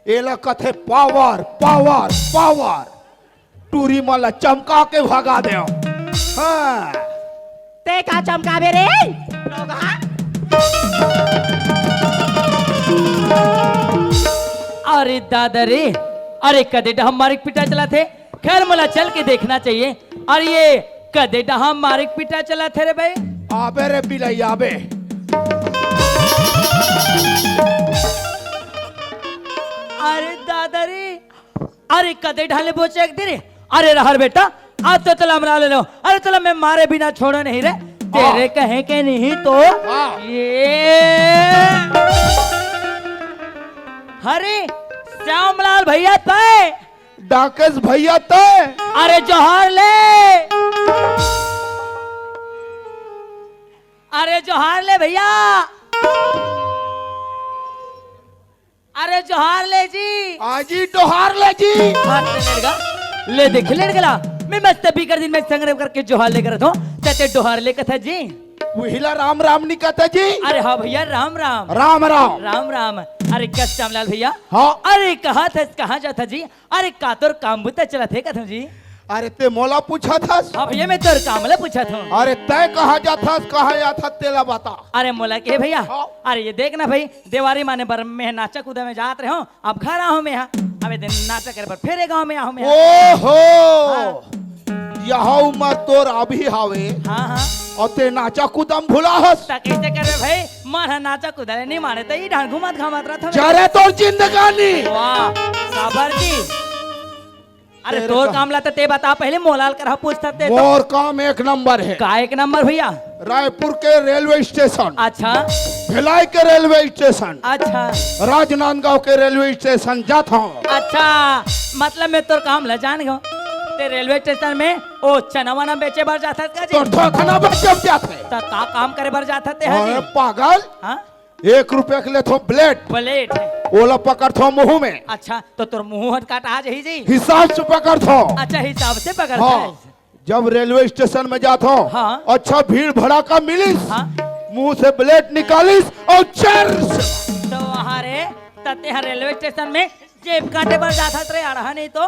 एला कथे पावर, पावर, पावर। टूरी मन ला चमका के भगा देव। हाँ। ते का चमकाबे रे? अरे दादा रे, अरे कदे डहा मारिक पिटा चलाथे। खैर, मोला चल के देखना चाहिए। अरे ये कदे डहा मारिक पिटा चलाथे रे भाई? आबे रे बिलाई, आबे। अरे दादा रे, अरे कदे ढाले बोचे एक दिन। अरे रहर बेटा, आज तो तोला मरा ले लो। अरे तोला मैं मारे बिना छोड़ो नहीं रे। तेरे कहे के नहीं तो। हाँ। ये हरे श्यामलाल भैया तय। डाकेश भैया तय। अरे जोहार ले। अरे जोहार ले भैया। अरे जोहार ले जी। आजी जोहार ले जी। हाथ में लड़का, ले देख लड़कला। मैं मस्त भी कर दिन में संग्रह करके जोहार ले करत हूँ। तते जोहार ले कथा जी। उहिला राम राम नी कथा जी। अरे हाँ भैया, राम राम। राम राम। राम राम। अरे कस श्यामलाल भैया। हाँ। अरे कहाँ था, कहाँ जाता जी? अरे का तोर काम बुता चलत हे कथम जी? अरे ते मोला पूछत हस? हाँ भैया, मैं तोर काम ला पूछत हूँ। अरे तय कहाँ जात हस, कहाँ जात हस, तेला बता। अरे मोला के भैया? हाँ। अरे ये देख ना भाई, देवारी माने बर मैं नाचा कूदा में जात रहे हूँ, अब घर आहूँ मैं यहाँ। अब ए दिन नाचा करे बर फेर ए गाँव में आहूँ मैं यहाँ। ओहो! हाँ। यह उमर तोर अभी हावे। हाँ, हाँ। अउ ते नाचा कूदा म भुला हस। त कइसे करबे भाई? मन ह नाचा कूदा ले नी माने, त ई ढांग घुमत घामत रहत हवे। जरे तोर जिंदगानी। वाह, साबर जी। अरे तेरे तोर का- काम ला त ते बता, पहले मोला ल करहा पूछत ते तो। मोर काम एक नंबर हे। का एक नंबर भैया? रायपुर के रेलवे स्टेशन। अच्छा। भिलाई के रेलवे स्टेशन। अच्छा। राजनांदगांव के रेलवे स्टेशन जात हूँ। अच्छा, मतलब मैं तोर काम ला जान गयो। ते रेलवे स्टेशन में ओ चना वना बेचे बर जाथस का जी? तोर थोथना बेचे बर जाथे। त का काम करे बर जाथस ते हा जी? अरे पागल। हाँ? एक रुपया के लेथो ब्लेड। ब्लेड। ओला पकड़थो मुंह में। अच्छा, तो तोर मुंह हट काट आ जाही जी। हिसाब से पकड़थो। अच्छा, हिसाब से पकड़थो। हाँ। जब रेलवे स्टेशन में जाथो, हाँ। अच्छा भीड़ भड़ाका मिलिस, हाँ। मुंह से ब्लेड निकालिस अउ चर से। तो वहाँ रे, तते हा रेलवे स्टेशन में जेब काटे बर जाथस रे, अड़हा नहीं तो।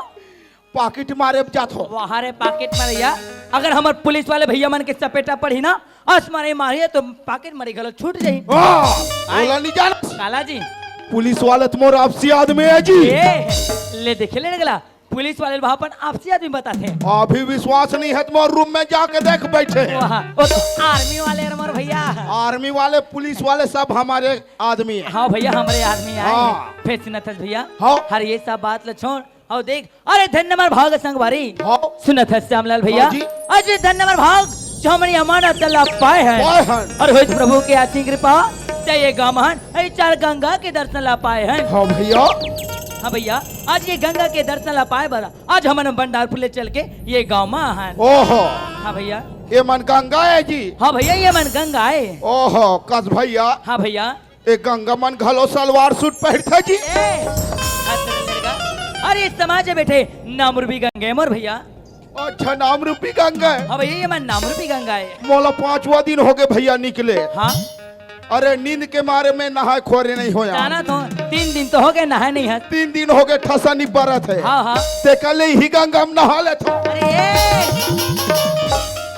पाकिट मारे बर जाथो। वाह रे पाकिट मारइया। अगर हमर पुलिस वाले भैया मन के चपेटा पड़ही ना, अस मारे मारिया तो पाकिट मारे घलो छूट जाही। वाह, आय। ओला नहीं जान। काला जी। पुलिस वाले तो मोर आपसी आदमी हे जी। ए, ले देखे ले गला। पुलिस वाले ल अपन आपसी आदमी बताथे। अभी विश्वास नहीं हे तो मोर रूम में जाके देख बैठे हे। वाह, वो तो आर्मी वाले हे मोर भैया। आर्मी वाले, पुलिस वाले सब हमारे आदमी हे। हाँ भैया, हमरे आदमी आय। हाँ। फेर सुनत हस भैया। हाँ। हर ये सब बात ल छोड़। अउ देख, अरे धन्य हमर भाग संगवारी। हाँ। सुनत हस श्यामलाल भैया। हाँ जी। अरे धन्य हमर भाग, जो हमन अमानत ला पाए हन। पाए हन। अउ होइस प्रभु के असीम कृपा, त ये गाँव म हन, ए चार गंगा के दर्शन ला पाए हन। हाँ भैया। हाँ भैया, आज ये गंगा के दर्शन ला पाए बर, आज हमन भंडारपुर ले चल के ये गाँव म हन। ओहो। हाँ भैया। ये मन गंगा हे जी। हाँ भैया, ये मन गंगा हे। ओहो, कस भैया। हाँ भैया। ए गंगा मन घलो सलवार सूट पहिरथे जी। ए, हद कर देगा। अरे समाज में बैठे नाम रूपी गंगा हे मोर भैया। अच्छा, नाम रूपी गंगा हे। हाँ भैया, ये मन नाम रूपी गंगा हे। मोला पांचवा दिन होगे भैया निकले। हाँ। अरे नींद के मारे मैं नहाए खोरे नहीं होया। जाना तो, तीन दिन तो होगे नहाए नहीं हे। तीन दिन होगे ठसा नहीं परत हे। हाँ, हाँ। ते कल ही गंगा में नहा लेथो। अरे ए,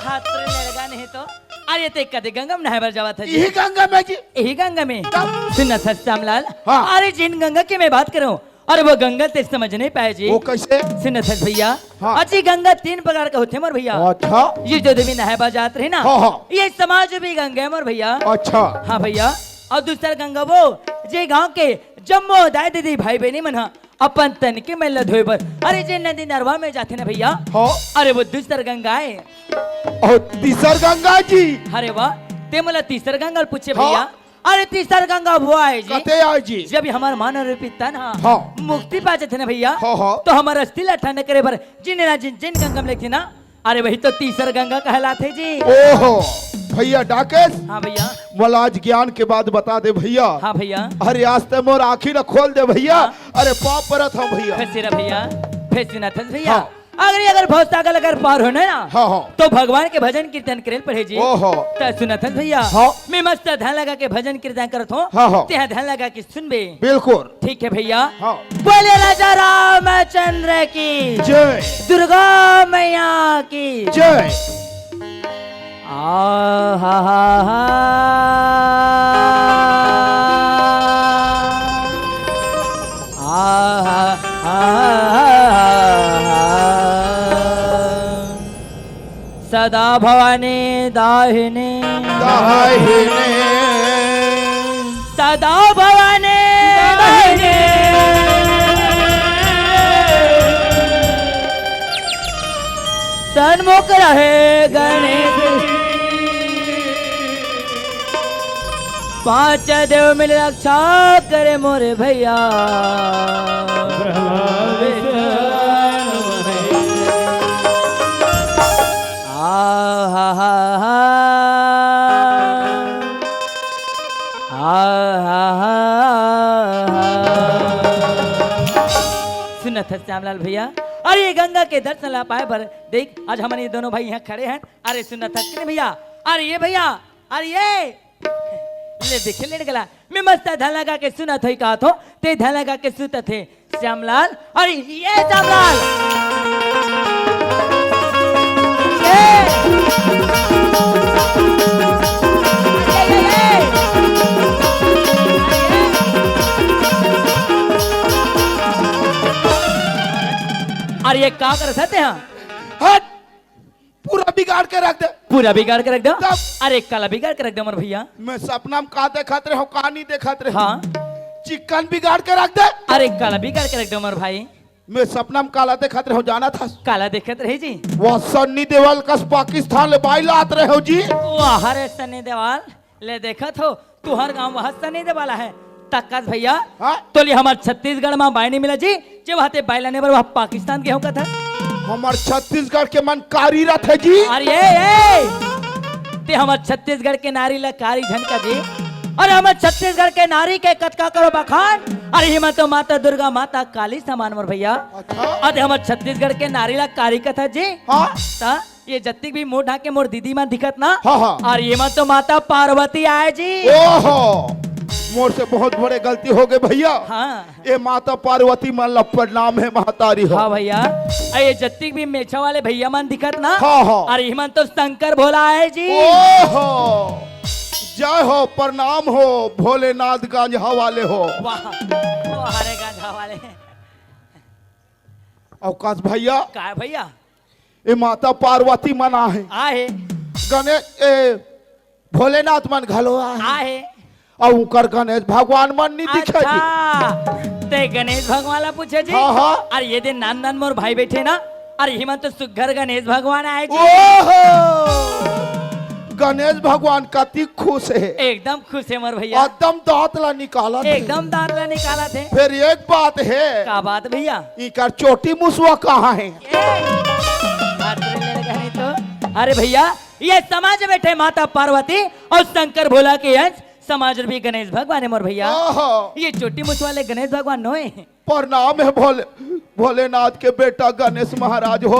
हाथ रे लड़का नहीं तो। अरे ते कदे गंगा में नहाए बर जावत हे जी? इही गंगा में जी। इही गंगा में? तब? सुनत हस श्यामलाल। हाँ। अरे जिन गंगा के मैं बात करूँ, अरे वो गंगा ते समझ नहीं पाए जी। वो कैसे? सुनत हस भैया। हाँ। अजी गंगा तीन प्रकार के होथे मोर भैया। अच्छा। ये जो देवी नहाए बर जात रही ना। हाँ, हाँ। ये समाज भी गंगा है मोर भैया। अच्छा। हाँ भैया। अउ दूसर गंगा वो जे गांव के जम्मो दाई दीदी भाई बहिनी मन ह अपन तन के मैल ला धोए बर, अरे जे नदी नरवा में जाथे ना भैया। हाँ। अरे वो दूसर गंगा आय। अउ तीसर गंगा जी। अरे वाह, ते मोला तीसर गंगा ल पूछे हाँ। भैया। अरे तीसर गंगा वो आय जी। कते आय जी? जब हमर मानव रूपी तन ह हाँ। मुक्ति पा जाथे ना भैया। हाँ, हाँ। तो हमर अस्थि ला ठंडा करे बर जिन ना जिन, जिन गंगा में लेथे ना, अरे वही तो तीसर गंगा कहलाथे जी। ओहो, भैया डाकेश। हाँ भैया। मोला आज ज्ञान के बात बता दे भैया। हाँ भैया। अरे आज ते मोर आँखी ला खोल दे भैया। हाँ। अरे पाँव परत हँव भैया। फेर सुन भैया, फेर सुनत हस भैया। हाँ। अगर ये अगर भवसागर अगर पार होना है ना, हाँ, हाँ। तो भगवान के भजन कीर्तन करे ल पड़े जी। ओहो। त सुनत हस भैया। हाँ। मैं मस्त ध्यान लगा के भजन कीर्तन करत हँव। हाँ, हाँ। तेहा ध्यान लगा के सुनबे। बिल्कुल। ठीक है भैया। हाँ। बोले राजा रामचंद्र की जय। दुर्गा मैया की जय। आ हा हा हा। आ हा हा हा। सदा भवानी दाहिनी। दाहिनी। सदा भवानी दाहिनी। सन्मुख रहे गणेश। पांच देव मिल रक्षा करे मोरे भैया। आ हा हा हा। आ हा हा हा। सुनत हस श्यामलाल भैया, अरे ये गंगा के दर्शन ला पाए बर देख, आज हमन ये दोनों भाई यहाँ खड़े हैं। अरे सुनत हस कि नहीं भैया? अरे ये भैया, अरे ये ले देखे लेट गला। मैं मस्त ध्यान लगा के सुनत होई कहत हो, ते ध्यान लगा के सुतत हे श्यामलाल। अरे ये श्यामलाल, ये, ये, ये, ये। अरे ये का करत हे तेहा? हट। पूरा बिगाड़ के रख दे। पूरा बिगाड़ के रख दे। तब? अरे काला बिगाड़ के रख दे मोर भैया। मैं सपना में का देखत रहे हूँ, का नहीं देखत रहे हूँ। हाँ। चिकन बिगाड़ के रख दे। अरे काला बिगाड़ के रख दे मोर भाई। मैं सपना में काला देखत रहे हूँ, जानत हस? काला देखत रहे जी। वह सन्नी देओल कस पाकिस्तान ले बाई लात रहे हूँ जी। वाह रे सन्नी देओल। ले देखत हो, तुहर गांव वहां सनी दे वाला है। तकस भैया, हाँ? तोली हमर छत्तीसगढ़ में बाई नहीं मिला जी, जे वहां ते बाई लाने बर वहां पाकिस्तान गे हो कथा। हमर छत्तीसगढ़ के मन कारी रथे जी। अरे ए, ए! ते हमर छत्तीसगढ़ के नारी ला कारी झन का जी। अरे हमर छत्तीसगढ़ के नारी के कतका करो बखान। अरे हिमा तो माता दुर्गा माता काली समान मोर भैया। अच्छा। अरे हमर छत्तीसगढ़ के नारी ला कारी कथा जी। हाँ। ता ये जत्तिक भी मुंह ढाके मोर दीदी मन दिखत ना। हाँ, हाँ। अउ ये मन तो माता पार्वती आय जी। ओहो, मोर से बहुत बड़े गलती हो गए भैया। हाँ। ये माता पार्वती मन ला प्रणाम हे महतारी हो। हाँ भैया, अउ ये जत्तिक भी मेछा वाले भैया मन दिखत ना। हाँ, हाँ। अउ ये मन तो शंकर भोला आय जी। ओहो, जय हो, प्रणाम हो भोलेनाथ गंज हवाले हो। वाह, वाह रे गंज हवाले। अवकाश भैया। का भैया? ए माता पार्वती मन आहे। आहे। गणेश, ए, भोलेनाथ मन घलो आहे। आहे। अउ उकर गणेश भगवान मन नी दिखे जी। अच्छा, ते गणेश भगवान ला पूछे जी? हाँ, हाँ। अउ ये दे नान नान मोर भाई बैठे ना, अउ इही मन तो सुग्घर गणेश भगवान आय जी। ओहो! गणेश भगवान कति खुश हे। एकदम खुश हे मोर भैया। एकदम दांत ला निकालत हे। एकदम दांत ला निकालत हे। फेर एक बात हे। का बात भैया? इकर चोटी मुसवा कहाँ हे? ए, बात रे ले गए तो। अरे भैया, ये समाज में बैठे माता पार्वती अउ शंकर भोला के अंश समाज रूपी गणेश भगवान हे मोर भैया। ओहो। ये चोटी मुसवा ले गणेश भगवान नोहे। प्रणाम हे भोले, भोलेनाथ के बेटा गणेश महाराज हो।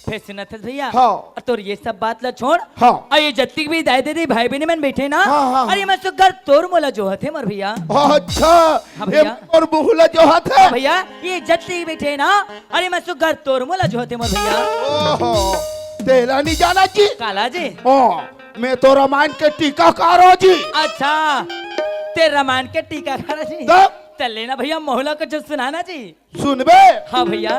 फेर सुनत हस भैया? हाँ। अउ तोर ये सब बात ला छोड़। हाँ। अउ ये जत्तिक भी दाई दीदी भाई बहिनी मन बैठे ना, हाँ, हाँ, अउ ये हाँ। मन सुग्घर तोर मोला जोहत हे मोर भैया। अच्छा, हाँ भैया। ये मोर मुँह ला जोहत हे। हाँ भैया, ये जत्तिक बैठे ना, अउ ये मन सुग्घर तोर मोला जोहत हे मोर भैया। ओहो, तेला नी जाना जी। काला जी? हाँ, मैं तो रामायण के टीकाकार हो जी। अच्छा, ते रामायण के टीकाकार जी। तब? त लेना भैया, मोला कुछ सुनाना जी। सुनबे? हाँ भैया।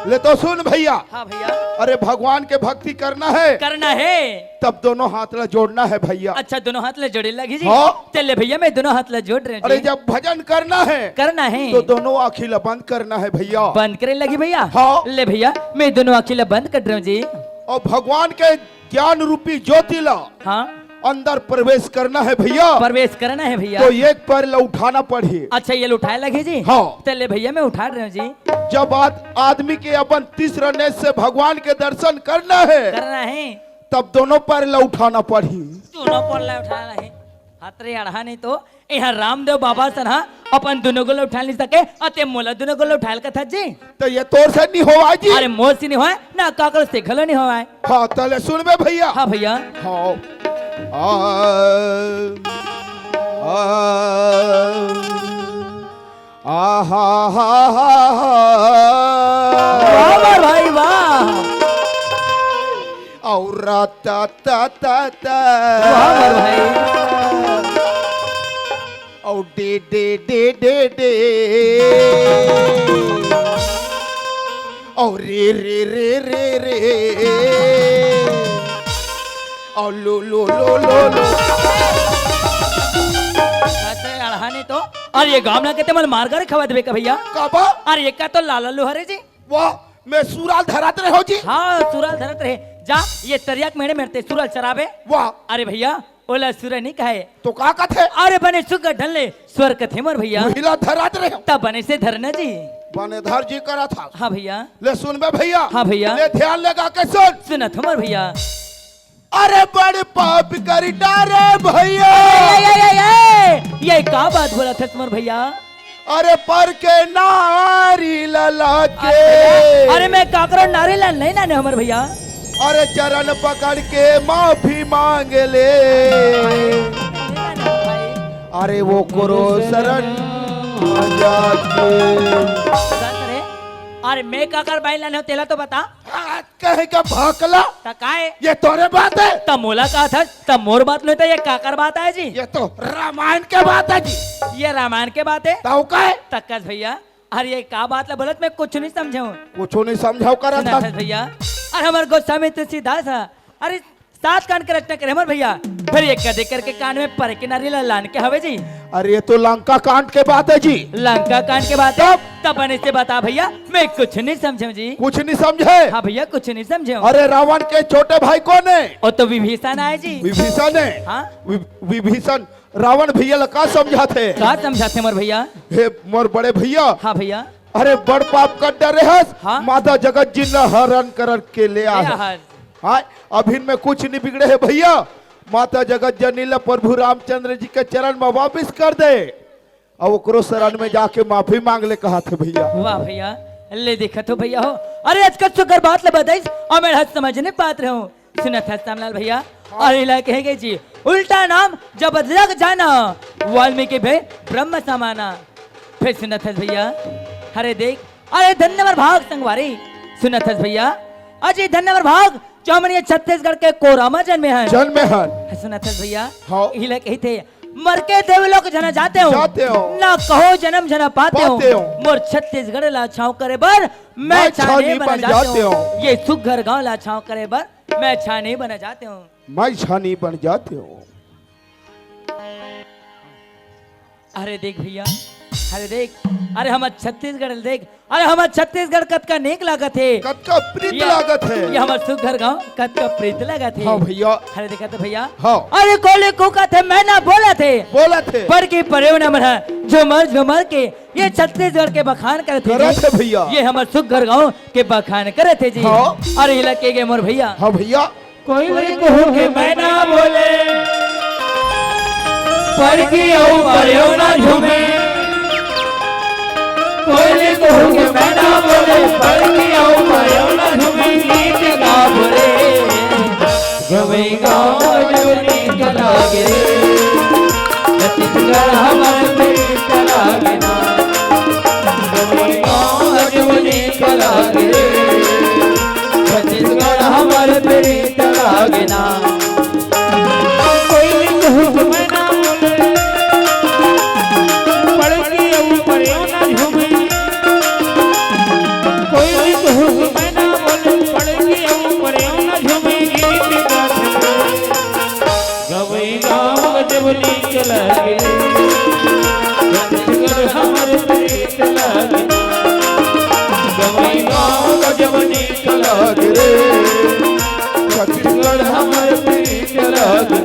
ले तो सुन भैया। हाँ भैया। अरे, भगवान के भक्ति करना है। करना है। तब दोनों हाथ ला जोड़ना है भैया। अच्छा, दोनों हाथ ला जोड़े लगी जी। हाँ। त ले भैया, मैं दोनों हाथ ला जोड़ रहे हूँ अरे, जी। जब भजन करना है, करना है। तो दोनों आँखी ला बंद करना है भैया। बंद करे लगी भैया। हाँ। ले भैया, मैं दोनों आँखी ला बंद कर रहे हूँ जी। अउ भगवान के ज्ञान रूपी ज्योति ला हाँ। अंदर प्रवेश करना है भैया। प्रवेश करना है भैया। तो एक पैर ला उठाना पड़ही। अच्छा, ये ला उठाए लगे जी। हाँ। त ले भैया, मैं उठा रहे हूँ जी। जब आद-, आदमी के अपन तीसरा नेत्र से भगवान के दर्शन करना है, करना है। तब दोनों पैर ला उठाना पड़ही। दोनों पैर ला उठाना है। हाथ रे अड़हा नहीं तो, यहाँ रामदेव बाबा सन हा अपन दोनों गोड़ ला उठा नहीं सके, अते मोला दोनों गोड़ ला उठाए ल कथस जी। त ये तोर से नहीं होवय जी। अरे, मोर से नहीं होवय, ना काकरो से घलो नहीं होवय। हाँ, त ले सुनबे भैया। हाँ भैया। हाँ। आ, आ, आ, हा, हा, हा, हा। वाह, वाह भाई, वाह। अउ रा, ता, ता, ता, ता। वाह, वाह भाई। अउ day, day, day, day, day. अउ रे, रे, रे, रे, रे। अउ लो, लो, लो, लो, लो। अरे अड़हा नहीं तो। अरे ये गाँव ला के ते मन मार गारी खवा देबे का भैया? काबर? अरे ये का तो लाला लोहार हे जी। वाह, मैं सुरा ल धरत रहे हो जी। हाँ, सुरा ल धरत रहे। जा, ये तरिया के मेड़े मेड़े ते सुरा ल चराबे। वाह। अरे भैया, ओला सुरा नहीं कहे। तो का कथे? अरे बने सुग्घर ढंग ले सुअर कथे मोर भैया। उही ला धरत रहे हो। तब बने से धरना जी। बने धर जी करत हस। हाँ भैया। ले सुनबे भैया। हाँ भैया। ले ध्यान लगा के सुन। सुनत हँव मोर भैया। अरे बड़ पाप करि डारे भैया। ए, ए, ए, ए, ए, ये का बात बोलत हस मोर भैया? अरे पर के नारी ला लाके। अरे मैं काकरो नारी ला नहीं लाने हँव मोर भैया। अरे चरण पकड़ के माफी मांग ले। अरे ओकरो शरण जाके। अरे मैं काकर बाई लाने हँव तेला तो बता। कहे का भकला? त काय? ये तोरे बात हे? त मोला का था? त मोर बात नहीं त ये काकर बात आय जी? ये तो रामायण के बात हे जी। ये रामायण के बात हे? त काय? त कस भैया, अरे ये का बात ला बोलत, मैं कुछ नहीं समझेंव। कुछ नहीं समझेंव करत सुनत हस। हस भैया, अरे हमर गोस्वामी तुलसीदास ह, अरे सात कांड के रचना करे हमर भैया, फिर ये कदे करके कांड में पर के नारी ला लान के हवे जी। अरे ये तो लंका कांड के बात हे जी। लंका कांड के बात हे? तब? तब बने से बता भैया, मैं कुछ नहीं समझेंव जी। कुछ नहीं समझे? हाँ भैया, कुछ नहीं समझेंव। अरे रावण के छोटे भाई कोन हे? वो तो विभीषण आय जी। विभीषण हे? हाँ। वि-, विभीषण रावण भैया ला का समझाथे? का समझाथे मोर भैया? हे मोर बड़े भैया। हाँ भैया। अरे बड़ पाप कर डरे हस। हाँ। माता जगत जिन ला हरण करके ले ले आए। आए। हाँ, अभिन में कुछ नहीं बिगड़े हे भैया। माता जगत जननी ला प्रभु रामचंद्र जी के चरण में वापिस कर दे। अउ ओकरो शरण में जाके माफी मांग ले कहत हे भैया। वाह भैया, ले देखत हो भैया हो। अरे आजकल सुग्घर बात ला बताइस, अउ मैं हद समझ नहीं पात रहे हँव। सुनत हस श्यामलाल भैया, अउ इला कहे गे जी, उल्टा नाम जब जग जाना, वाल्मीकि भए ब्रह्म समाना। फिर सुनत हस भैया, अरे देख, अरे धन्य हमर भाग संगवारी। सुनत हस भैया, अजी धन्य हमर भाग, जो हमन ये छत्तीसगढ़ के कोरा म जनमे हन। जनमे हन। सुनत हस भैया, हाँ। इला कहिथे, मर के देवलोक झन जातेंव। जातेंव। ना कहूँ जनम झन पातेंव। पातेंव। मोर छत्तीसगढ़ ला छाँव करे बर, मैं मैं छानी छानी बन बन जातेंव। जातेंव। ये सुग्घर गाँव ला छाँव करे बर, मैं छानी बन जातेंव। मैं छानी बन जातेंव। अरे देख भैया, अरे देख, अरे हमर छत्तीसगढ़ ल देख, अरे हमर छत्तीसगढ़ कतका नीक लागत हे। कतका प्रीत ये, लागत हे। ये हमर सुग्घर गाँव कतका प्रीत लागत हे। हाँ भैया। अरे देखत हो भैया। हाँ। अरे कोली कूकत हे, मैना बोलत हे। बोलत हे। पर की परेव न मन ह झूमर झूमर के ये छत्तीसगढ़ के बखान करत हे जी। करत हे भैया। ये हमर सुग्घर गाँव के बखान करत हे जी। हाँ। अरे इला कहे गे मोर भैया। हाँ भैया। कोली कूके मैना बोले, पर की अउ परेव ना झूमे। कोली कूके मैना बोले, पर की अउ परेव ना झूमे। गीत गाबो रे, गवई गाँव जो नीक लागे रे। छत्तीसगढ़ हमर प्रीत लागे ना। गवई गाँव जो नीक लागे रे। छत्तीसगढ़ हमर प्रीत लागे ना। कोली कूके मैना बोले, पर की अउ परेव कहूँ कि मैं ना बोले, पड़ेगी अऊ परेम न झूमे गीत गाथे। गवई गाँव गजब नीक लागे रे, छत्तीसगढ़ हमर प्रीत लागे। गवई गाँव गजब नीक लागे रे, छत्तीसगढ़ हमर प्रीत लागे।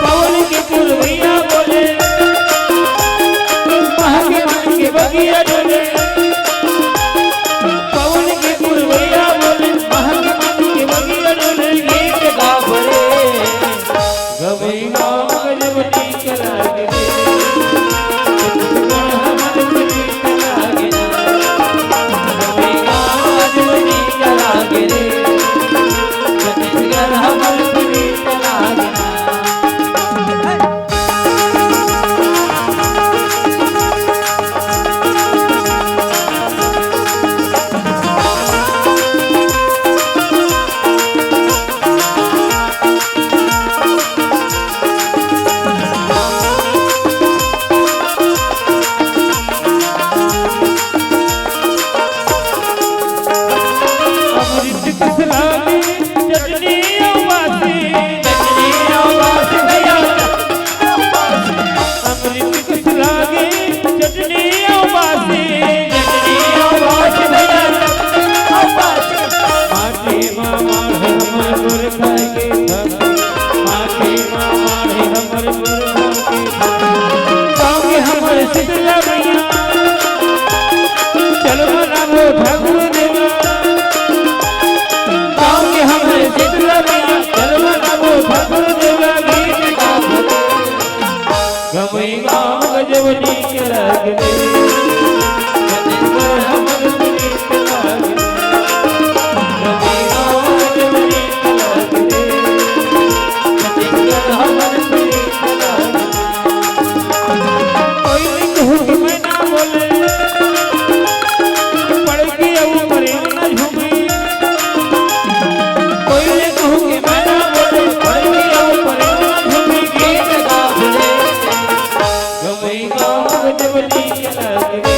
पवन के पुरवैया बोले, महक मन के बगिया डोले। पवन के पुरवैया बोले, महक मन के बगिया डोले। गीत गावरे, गवई गाँव गजब नीक लागे रे। छत्तीसगढ़ हमर प्रीत लागे ना। गवई गाँव गजब नीक लागे रे। छत्तीसगढ़ हमर प्रीत लागे ना। अमृत कस लागे चटनी अउ बासी, चटनी अउ बासी भैया। अमृत कस लागे चटनी अउ बासी, चटनी अउ बासी भैया। माटी मा माढ़े हमर गोरखा के घर, माटी मा माढ़े हमर गोरखा के घर। गाँव के हमर शीतला मैया, चलो मनाबो ठाकुर देवा। गाँव के हमर शीतला मैया, चलो मनाबो ठाकुर देवा। गीत गावरे, गवई गाँव गजब नीक लागे रे। छत्तीसगढ़ हमर प्रीत लागे रे। गवई गाँव गजब नीक लागे रे। छत्तीसगढ़ हमर प्रीत लागे रे। कोई नहीं कहूँ कि मैं ना बोले, पड़ेगी अऊ परेम न झूमे। कोई नहीं कहूँ कि मैं ना बोले, पड़ेगी अऊ परेम न झूमे। गीत गावरे, गवई गाँव गजब नीक लागे रे।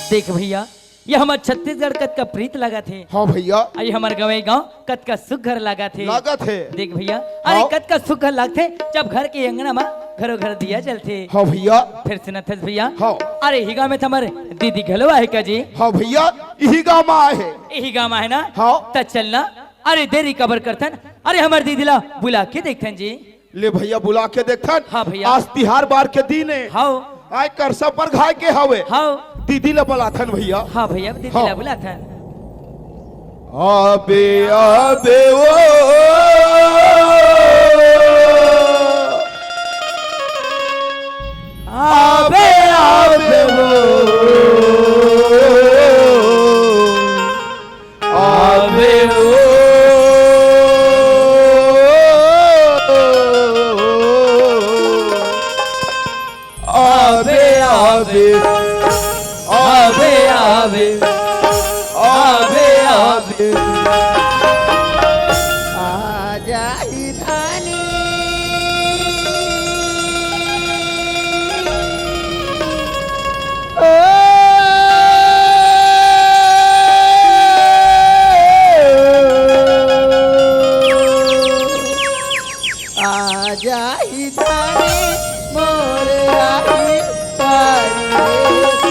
देख भैया, ये हमर छत्तीसगढ़ कतका प्रीत लागत हे। हाँ भैया। अरे हमर गवई गाँव कतका सुघर लागत हे। लागत हे। देख भैया, अरे हाँ। कतका सुघर लागथे, जब घर के अंगना मा घरो घर दिया जलथे। हाँ भैया। फिर सुनत हस भैया? हाँ। अरे इही गाँव में त हमर दीदी घलो आहे का जी? हाँ भैया, इही गाँव मा आहे। इही गाँव मा आहे ना? हाँ। त चल ना, अरे देरी काबर करथन, अरे हमर दीदी ला बुला के देखथन जी। ले भैया, बुला के देखथन। हाँ भैया। आज तिहार बार के दिन हे। हाँ। आय करसा परघाय के हवे। हाँ। दीदी ला बुलाथन भैया। हाँ भैया, दीदी हाँ। ला बुलाथन। आबे, आबे ओ। आबे, आबे ओ। आबे ओ, आबे, आबे, आबे, आबे, आबे, आबे। आजा ही धानी। ओ, आजा आही धानी मोरे आही परदेस।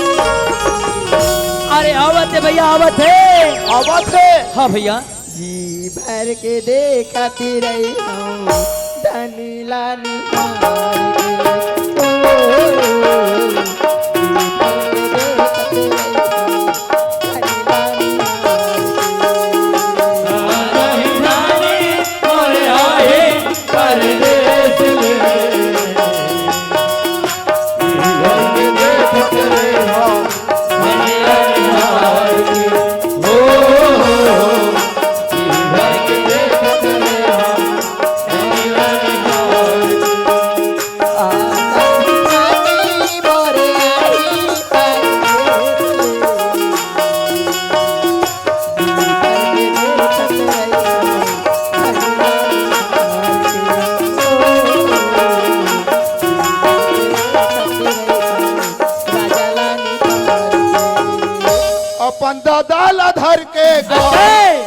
अरे आवत हे भैया, आवत हे। आवत हे। हाँ भैया। जी भर के देखत रही हूँ धनी ला निहार के। ओ, जी भर के देखत रही हूँ धनी ला निहार के। अपन ददा ला धर के गा, अच्छा।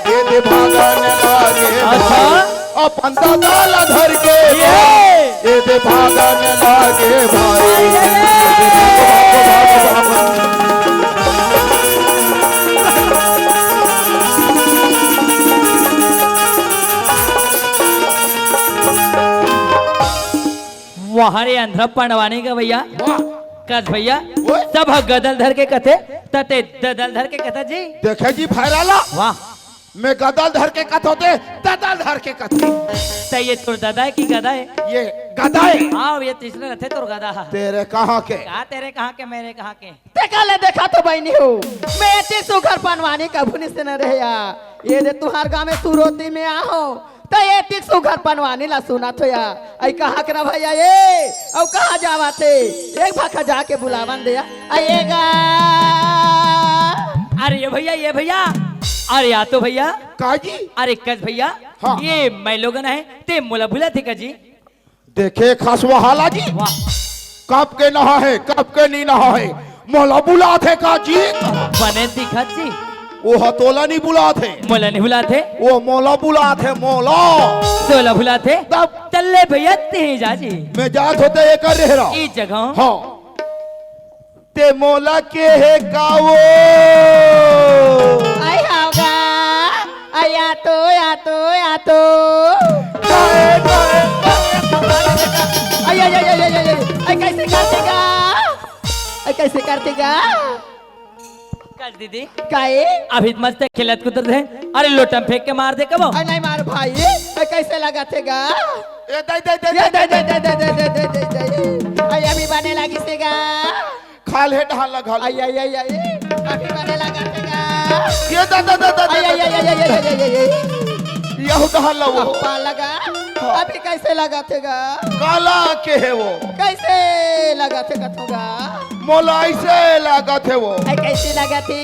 ये दे भागन लागे अच्छा। भाई। अपन ददा ला धर के ये। गा, ये दे भागन लागे भाई। ये दे भागो, भागो, भागो, भागो। वाह रे अंधरा पंडवानी का भैया। वाह। कस भैया, ओए। सब ह गदल धर के कथे, त ते ददल धर के कथा जी। देखे जी भैराला। वाह। मैं गदल धर के कथों ते, ददल धर के कथे। त ये तोर ददा हे कि गदा हे? ये गदा हे। हाँ, ये तीसरे रथे तोर गदा हे। तेरे कहाँ के? का तेरे कहाँ के, मेरे कहाँ के? तेका ले देखा तो बहिनी हो, मैं एतिक सुघर पंडवानी कभू नइ सुने रहें या। ये दे तुँहर गाँव में सुरोती में आहों, त एतिक सुघर पंडवानी ला सुनत हों या। अई कहाँ के रे भैया ये, अउ कहाँ जावत हे? एक भाखा जाके बुलावन दे या। अई ए गा। अरे ये भैया, ये भैया, अरे या तो भैया। का जी? अरे कस भैया, हाँ। ये मैं लोगन हे, ते मोला बुलाथे का जी? देखे खसवाहाला जी, वाह। कब के नहा हे, कब के नइ नहा हे, मोला बुलाथे का जी? बने दिखत जी। वो ह तोला नइ बुलाथे। मोला नइ बुलाथे। वो मोला बुलाथे, मोला। तोला बुलाथे? तब? तल्ले भैया तें जा जी। मैं जात हों ते एकर रेहरा। ई जगह? हाँ। ते मोला केहे का वो? अई हव गा, अई या तो, या तो, या तो। काहे, काहे, काहे? अई, अई, अई, कइसे करथे गा? अई, कइसे करथे गा? कस दीदी। काहे? अभी त मस्त खेलत कूदत हे। अरे लोटा म फेंक के मार दे कभू। अई नइ मार भाई, अई कइसे लगथे गा? ए, दे, दे, दे, ये दे, दे, दे, दे, दे, दे, दे, दे, दे। अई अभी बने लागिस हे गा। खा ले ढाल ला, खा ले। अई, अई, अई, अई, अभी बने लगथे गा। ये दे, दे, दे, दे, अई, दे, अई, दे। अई, अई, अई, अई, अई, अई। यहू ढाल ला वो। अब्बा लगा। हाँ। अभी कइसे लगथे गा? काला केहे वो? कइसे लगथे कथों गा? मोला अइसे लगथे वो। अई कइसे लगथे?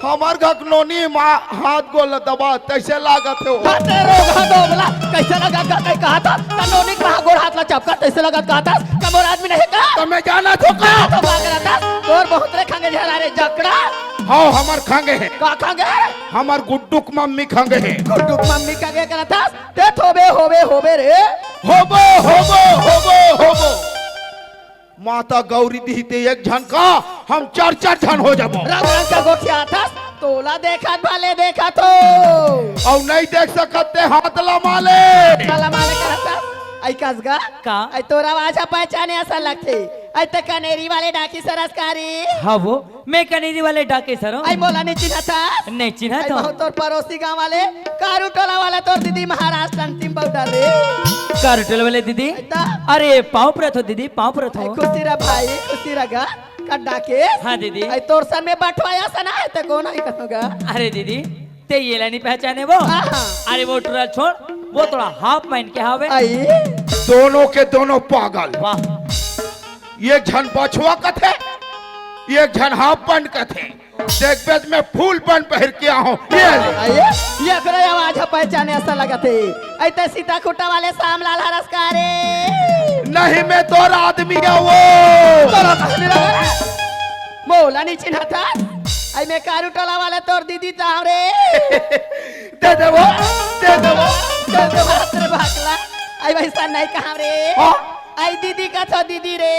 हमर घर के नोनी माँ हाथ गोड़ ला दबा तइसे लागत हे वो। हाथे रोगहा दोगला, कइसे लगत हे कहा त, त नोनी के माँ गोड़ हाथ ला चपका तइसे लगत कहा त, त मोर आदमी नहीं का? त मैं जानत हों का? तो का करत हस? तोर बहुत रे खंगे झरा रे जकड़ा। हाँ, हमर खंगे हे। का खंगे? हमर गुड्डू के मम्मी खंगे हे। गुड्डू के मम्मी खंगे करत हस? ते थोबे, होबे, होबे रे। होबो, होबो, होबो, होबो। माता गौरी दिही ते एक झन का, हम चार चार झन हो जाबो। रंग रंग का गोठियाथस, तोला देखत भले देखत हों। अउ नइ देख सकत ते हाथ ला माले। हाथ ला माले करत हस। अई कस गा? का? अई तोर आवाज ह पहचाने असन लगथे। अई ते कनेरी वाले डाकिस हरस का रे? हाँ वो। मैं कनेरी वाले डाकिस हरों। अई मोला नइ चिन्हत हस? नइ चिन्हत हों। अई बहुत तोर पड़ोसी गाँव वाले कारू टोला वाला तोर दीदी महाराज अंतिम बउडर रे। कारू टोला वाले दीदी? अई त? अरे पाँव परत हों दीदी, पाँव परत हों। अई खुशी रह भाई, खुशी रह गा। का डाकिस? हाँ दीदी। अई तोर सन में बठवाया सना हे त कोन हे कथों गा? अरे दीदी, ते येला नइ पहचाने वो? हाँ, हाँ। अरे वो टुरा छोड़, वो थोड़ा हाफ पहन के हावे। अई। दोनों के दोनों पागल। वाह। एक झन बछवा कथे, एक झन हाफ पैंट कथे। देखबे त मैं फुल पैंट पहिर के आहों। ये ले। अई, ये एकरे आवाज ह पहचाने असन लगथे। अई ते सीता खूंटा वाले श्यामलाल हरस का रे? नहीं, मैं तोर आदमी हवों। तोर आदमी हवों? मोला नइ चिन्हत हस? अई मैं कारू टोला वाले तोर दीदी त हवों रे। दे देबो, दे देबो, दे देबो। बाप रे भकला। अई वइसन नहीं कहा रे। हाँ? अई दीदी कथों दीदी रे।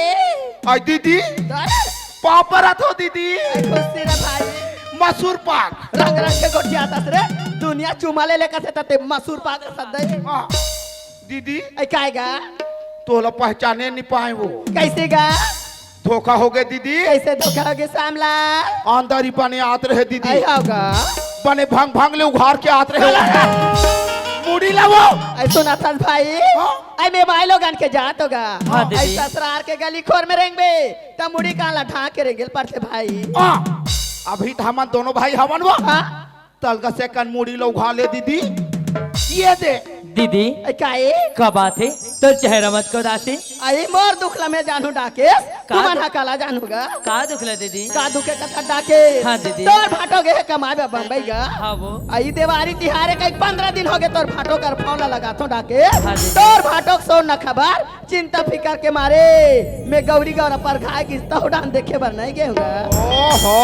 अई दीदी? अरे। पाँव परत हों दीदी। अई खुशी रह भाई। मसूर पाक। रंग रंग के गोठियाथस रे। दुनिया चुमा ले ले कथे तते मसूर पाक रथस दे। हाँ। दीदी। अई काय गा? तोला पहचाने नहीं पाएंव। कइसे गा? धोखा होगे दीदी। कइसे धोखा होगे सामला? अंदर ही बने आत रहे दीदी। अई हव गा। बने भंग भंग ले उघार के आत रहे। मुड़ी ला वो। अई सुनथस भाई। हाँ। अई में भाई लोगन के जात हों गा। हाँ दीदी। अई ससुरार के गली खोर में रेंगबे, त मुड़ी कान ला ढांक के रेंगे ल परथे भाई। हाँ। अभी त हमन दोनों भाई हवन वो। हाँ। तलका से कन मुड़ी ला उघार ले दीदी। ये दे। दीदी। अई काय? का बात हे? तोर चेहरा म अतका उदासी। अई मोर दुख ला में जानहूं डाकेस, का? तुमन हा काला जानहू गा। का दुख ला दीदी? का दुख हे कथस डाकेस? हाँ दीदी। तोर भाटो गे हे कमाय बर बम्बई गा। हाँ वो। अई देवारी तिहार हे कहिके पंद्रह दिन होगे तोर भाटो कर फोन ला लगाथों डाकेस। हाँ दीदी। तोर भाटो के सोन न खबर, चिंता फिकर के मारे में गौरी गौरा परघाय गिस तहू डाहन देखे बर नहीं गे हूं गा। ओहो,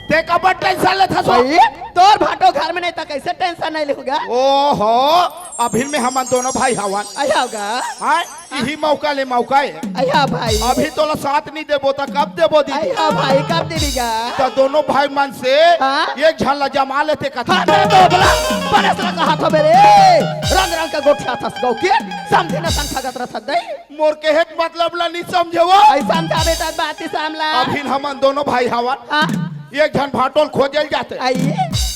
ते काबर tension लेथस वो? अई, तोर भाटो घर में नहीं त कइसे tension नहीं लेहूं गा? ओहो, अभी में हमन दोनों भाई हवन। अई हव गा। हाँ, इही मौका ले मौका हे। अई हव भाई। अभी तोला साथ नहीं देबो त कब देबो दीदी? अई हव भाई, कब देबे गा? त दोनों भाई मन से हाँ? एक झन ला जमा लेते कथों। हाँ, मैं तो बोला, परेस ला कहाथों बे रे। रंग रंग के गोठियाथस गउ के, समझे न संग ठगत रथस दे। मोर कहे के मतलब ला नहीं समझे वो। अई समझा बेटा बात ही सामला। अभी हमन दोनों भाई हवन। हाँ। एक झन भाटो ल खोजे ल जाते। अई।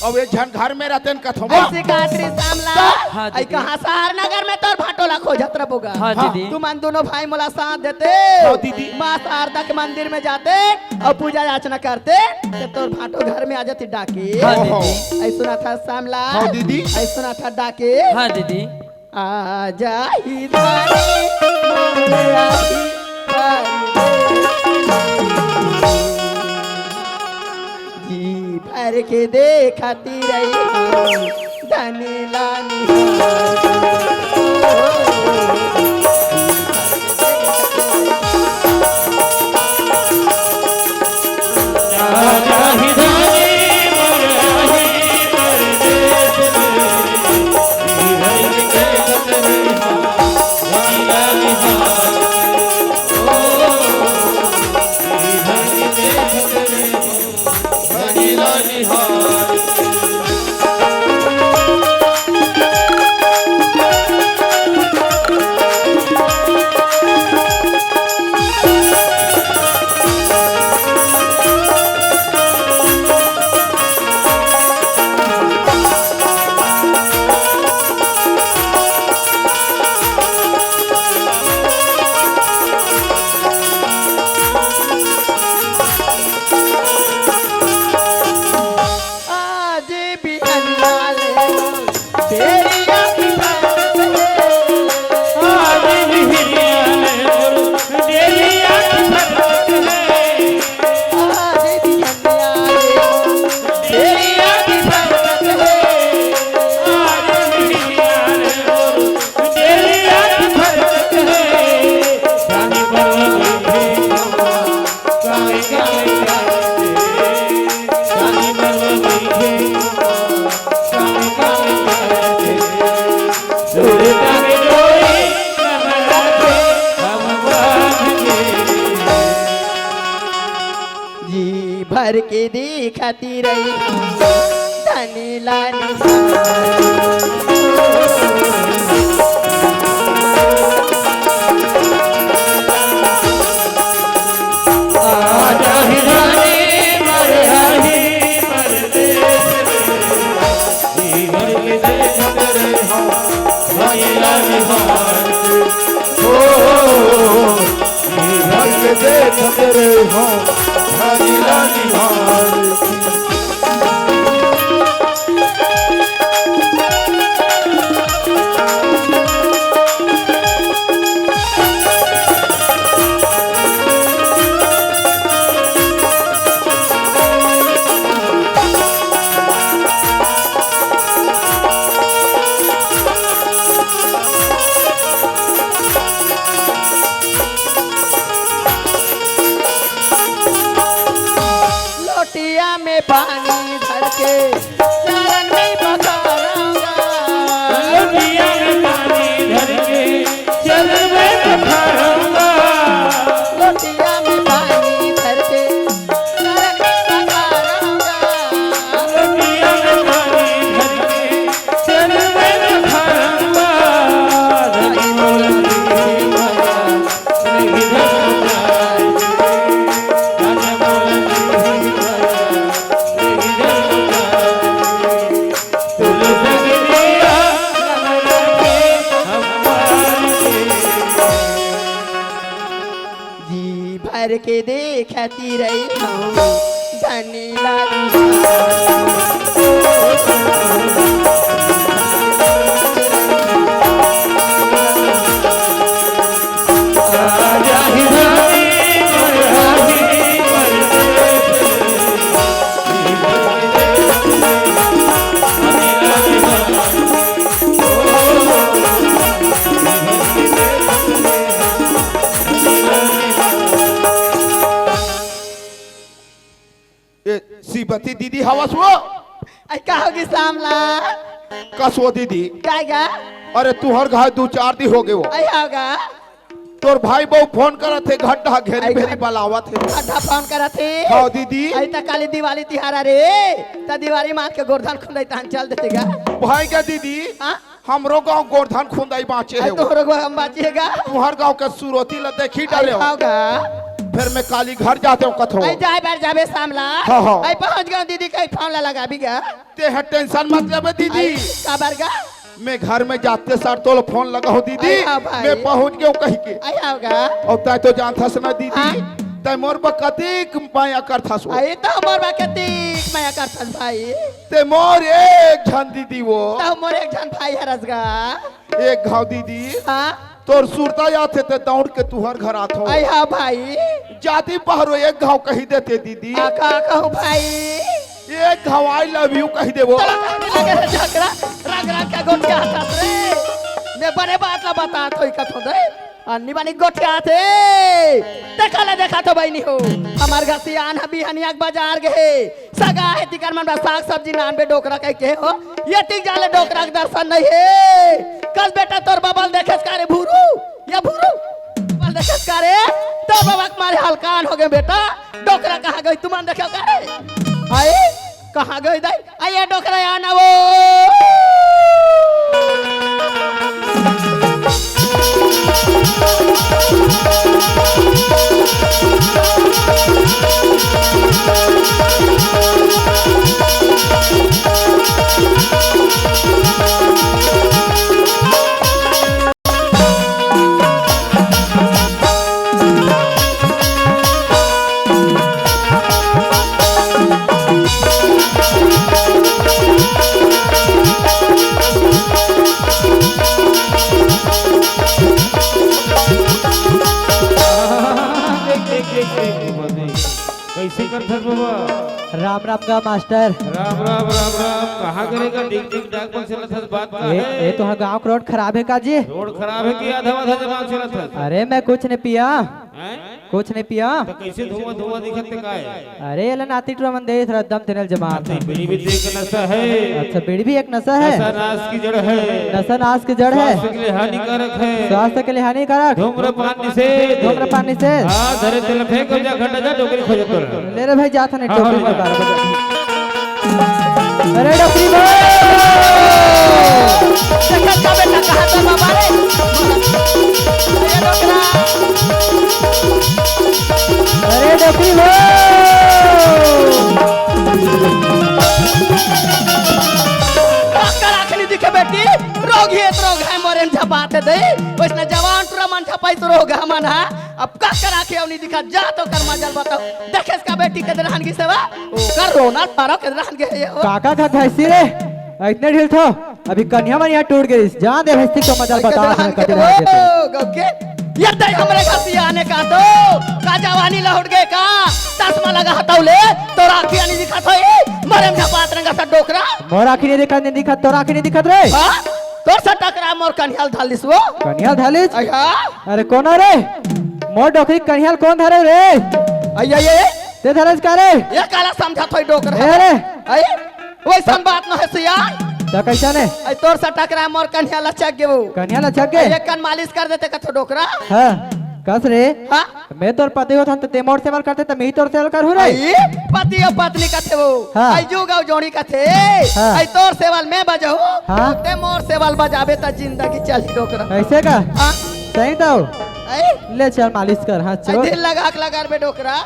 अउ एक झन घर में रहिथे कथों। अइसे काकरी सामला। हाँ, अई दीदी। कहाँ शहर नगर में तोर भाटो ला खोजत रबो गा। हाँ, हाँ। दीदी। तुमन दोनों भाई मोला साथ देते। हाँ, दीदी। माँ शारदा के मंदिर में जाते अउ पूजा याचना करते, त तोर भाटो घर में आ जाती डाके। हाँ, दीदी। अई सुनथस सामला। हाँ, दीदी। अई सुनथस डाके। हाँ, दीदी। आजा ही धनी मोर आही परदेस। जी भर के देखती रही हूँ धनी लानी। आज बिहनिया ले मोर डेरिया की फरक है। आज बिहनिया ले मोर डेरिया की फरक है। आज बिहनिया ले मोर डेरिया की फरक है। आज बिहनिया ले मोर डेरिया की फरक है। जाने पर जी भर के देखती रही धनी लानी। करके देखती रही हूँ, धनी लागी। ए, सीबती दीदी हवस वो? अई, का होगे सामला? कस वो दीदी? काय गा? अरे, तुंहर घर दू चार दिन होगे वो। अई, होगा। तोर भाई बहू फोन करत हे, घड्डा घेरी अई, भेरी घड्डा बलावत हे। घड्डा फोन करत हे? हाँ, दीदी। अई, त काली दिवाली तिहार रे, त दिवाली मार के गोरधन खुंदई तहन चल देते गा। भाई का दीदी? हाँ? हमरो गांव गोरधन खुंदई बांचे हे अई, वो। तोहरो गांव हम बांचे हे गा। तुंहर गांव के सुरती ल देखी अई, डरे हो। हाँ गा। फेर मैं काली घर जाते हो कथो। अई, जाय बर जाबे सामला। हाँ, हाँ। अई, पहुंच गेंव दीदी, कहीं फोन ला लगाबी गा। तेंह tension मत लेबे दीदी। अई, काबर गा? मैं घर में जाते सार तोला फोन लगाहूं दीदी। अई, हाँ भाई। मैं पहुंच गेंव कहिके। अई, हाँ गा। अउ तैं तो जानथस ना दीदी, हाँ। तैं मोर बर कतेक मया करथस वो। अई, त मोर बर कतेक मया करथस भाई। तैं मोर एक झन दीदी वो। त मोर एक झन भाई हरस गा। एक घांव दीदी, हाँ? तोर सुरता आथे त दौड़ के तुंहर घर आथों। अई हाँ भाई। जाती पहरो एक घांव कहि देते दीदी। आ, का कहूं भाई? एक घांव I love you कहि देबो। तोला का लगे हे झगड़ा, रग रग के गोठियाथस रे। मैं बने बात ला बतात हों कथों दे। अन्नी बानी गोठियाथे। देखा ले, देखा तो बहिनी हो। हमर घर सियान ह बिहनिया के बाजार गे हे। सगा हे तिकर मन बर साग सब्जी लानबे डोकरा कहिके हो। ये तीक जाले डोकरा के दर्शन नइ हे। कस बेटा तोर बबा ल देखेस का रे भूरू? ये भूरू? बबा ल देखेस का रे? तोर बबा के मारे हलकान होगे बेटा। डोकरा कहाँ गे तुमन देखेव का रे? हाय, कहाँ गे दाई? अई ये डोकरा आना वो। देख, देख, देख, देख, देख, देख। कइसे करथस बबा? राम राम गा मास्टर। राम राम, राम राम। कहाँ करे का डिग डिग डाग बग चलत हस, बात का ए, हे? ए, तोहा गाँव के रोड खराब हे का जी? रोड खराब हे कि आधा आधा जबान चलत हस? अरे मैं कुछ नहीं पिया। हैं? कुछ नहीं पिया। त कइसे धुआं धुआं दिखत हे का हे? अरे, एला नाती टुरा मन देत रहे, दम तेनल जमात। अच्छा, बीड़ी भी एक नशा है। अच्छा, बीड़ी भी एक नशा है। नशा नाश की जड़ है। नशा नाश की जड़ है। स्वास्थ्य के लिए हानिकारक है। स्वास्थ्य के लिए हानिकारक। धूम्रपान निषेध। धूम्रपान निषेध। हाँ, धरे तेल फेंक जा, घटा जा, डोकरी खोजत तोरा। ले रे भाई, जात नहीं, हाँ, टोकरी हाँ, मत जा। डाल। अरे डोकरी भाई! देखत का बेटा, कहाँ तो बाबा रे? अरे डोकरा। अरे डोकरी हो। डॉक्टर आँख नइ दिखे बेटी, रोग ही एक रोग है, मोरे म झपाते दे। वइसने जवान टुरा मन झपाइस रोग हमन हा। अब का करा के अउ नइ दिखा, जा तो कर मजल बताओ। देखेस का बेटी के दरहन की सेवा, ओकर रोना तारा के दरहन के ये हो। काका का भैंसी रे, इतने ढील थो। अभी कन्या मन यहाँ टूट गई। जान दे भैंसी को मजल अरे बता, कदर हन कदर के हन के वो, गौके। ये दे हमरे घर से आने का तो। का जवानी लहुट गए का? चश्मा लगा हटाऊ ले। तोर आँखी नइ दिखत होई। मरे में झपात रंगा सा डोकरा। मोर आँखी नइ दिखत, नइ दिखत, तोर आँखी नइ दिखत रे। हाँ? तोर से टकरा मोर कन्हैया ल धर लिस वो। कन्हैया ल धर लिस? अई हाँ। अरे कोन रे? मोर डोकरी कन्हैया ल कोन धरे रे? अई, अई, अई। ते धरस का रे? ये काला समझत होई डोकरा। ए रे। अई? वइसन बात नोहे सियान। त कइसन हे? अई तोर से टकरा मोर कन्हैया लचक गे वो। कन्हैया लचक गे? अई एक कन मालिश कर देते कथो डोकरा। हाँ, कस रे? हाँ? मैं तोर पति होथन त ते मोर सेवा ल करते त मैं ही तोर सेवा ल करहूँ रे। अई पति अउ पत्नी कथे वो। हाँ। अई जुग अउ जोड़ी कथे। हाँ। अई तोर सेवा ल मैं बजाहूँ। हाँ। ते मोर सेवा ल बजाबे त जिंदगी चलही डोकरा। अइसे का? हाँ। सही तो। अई? ले चल मालिश कर, हाँ, अई चल। धीर लगा के लगा बे डोकरा।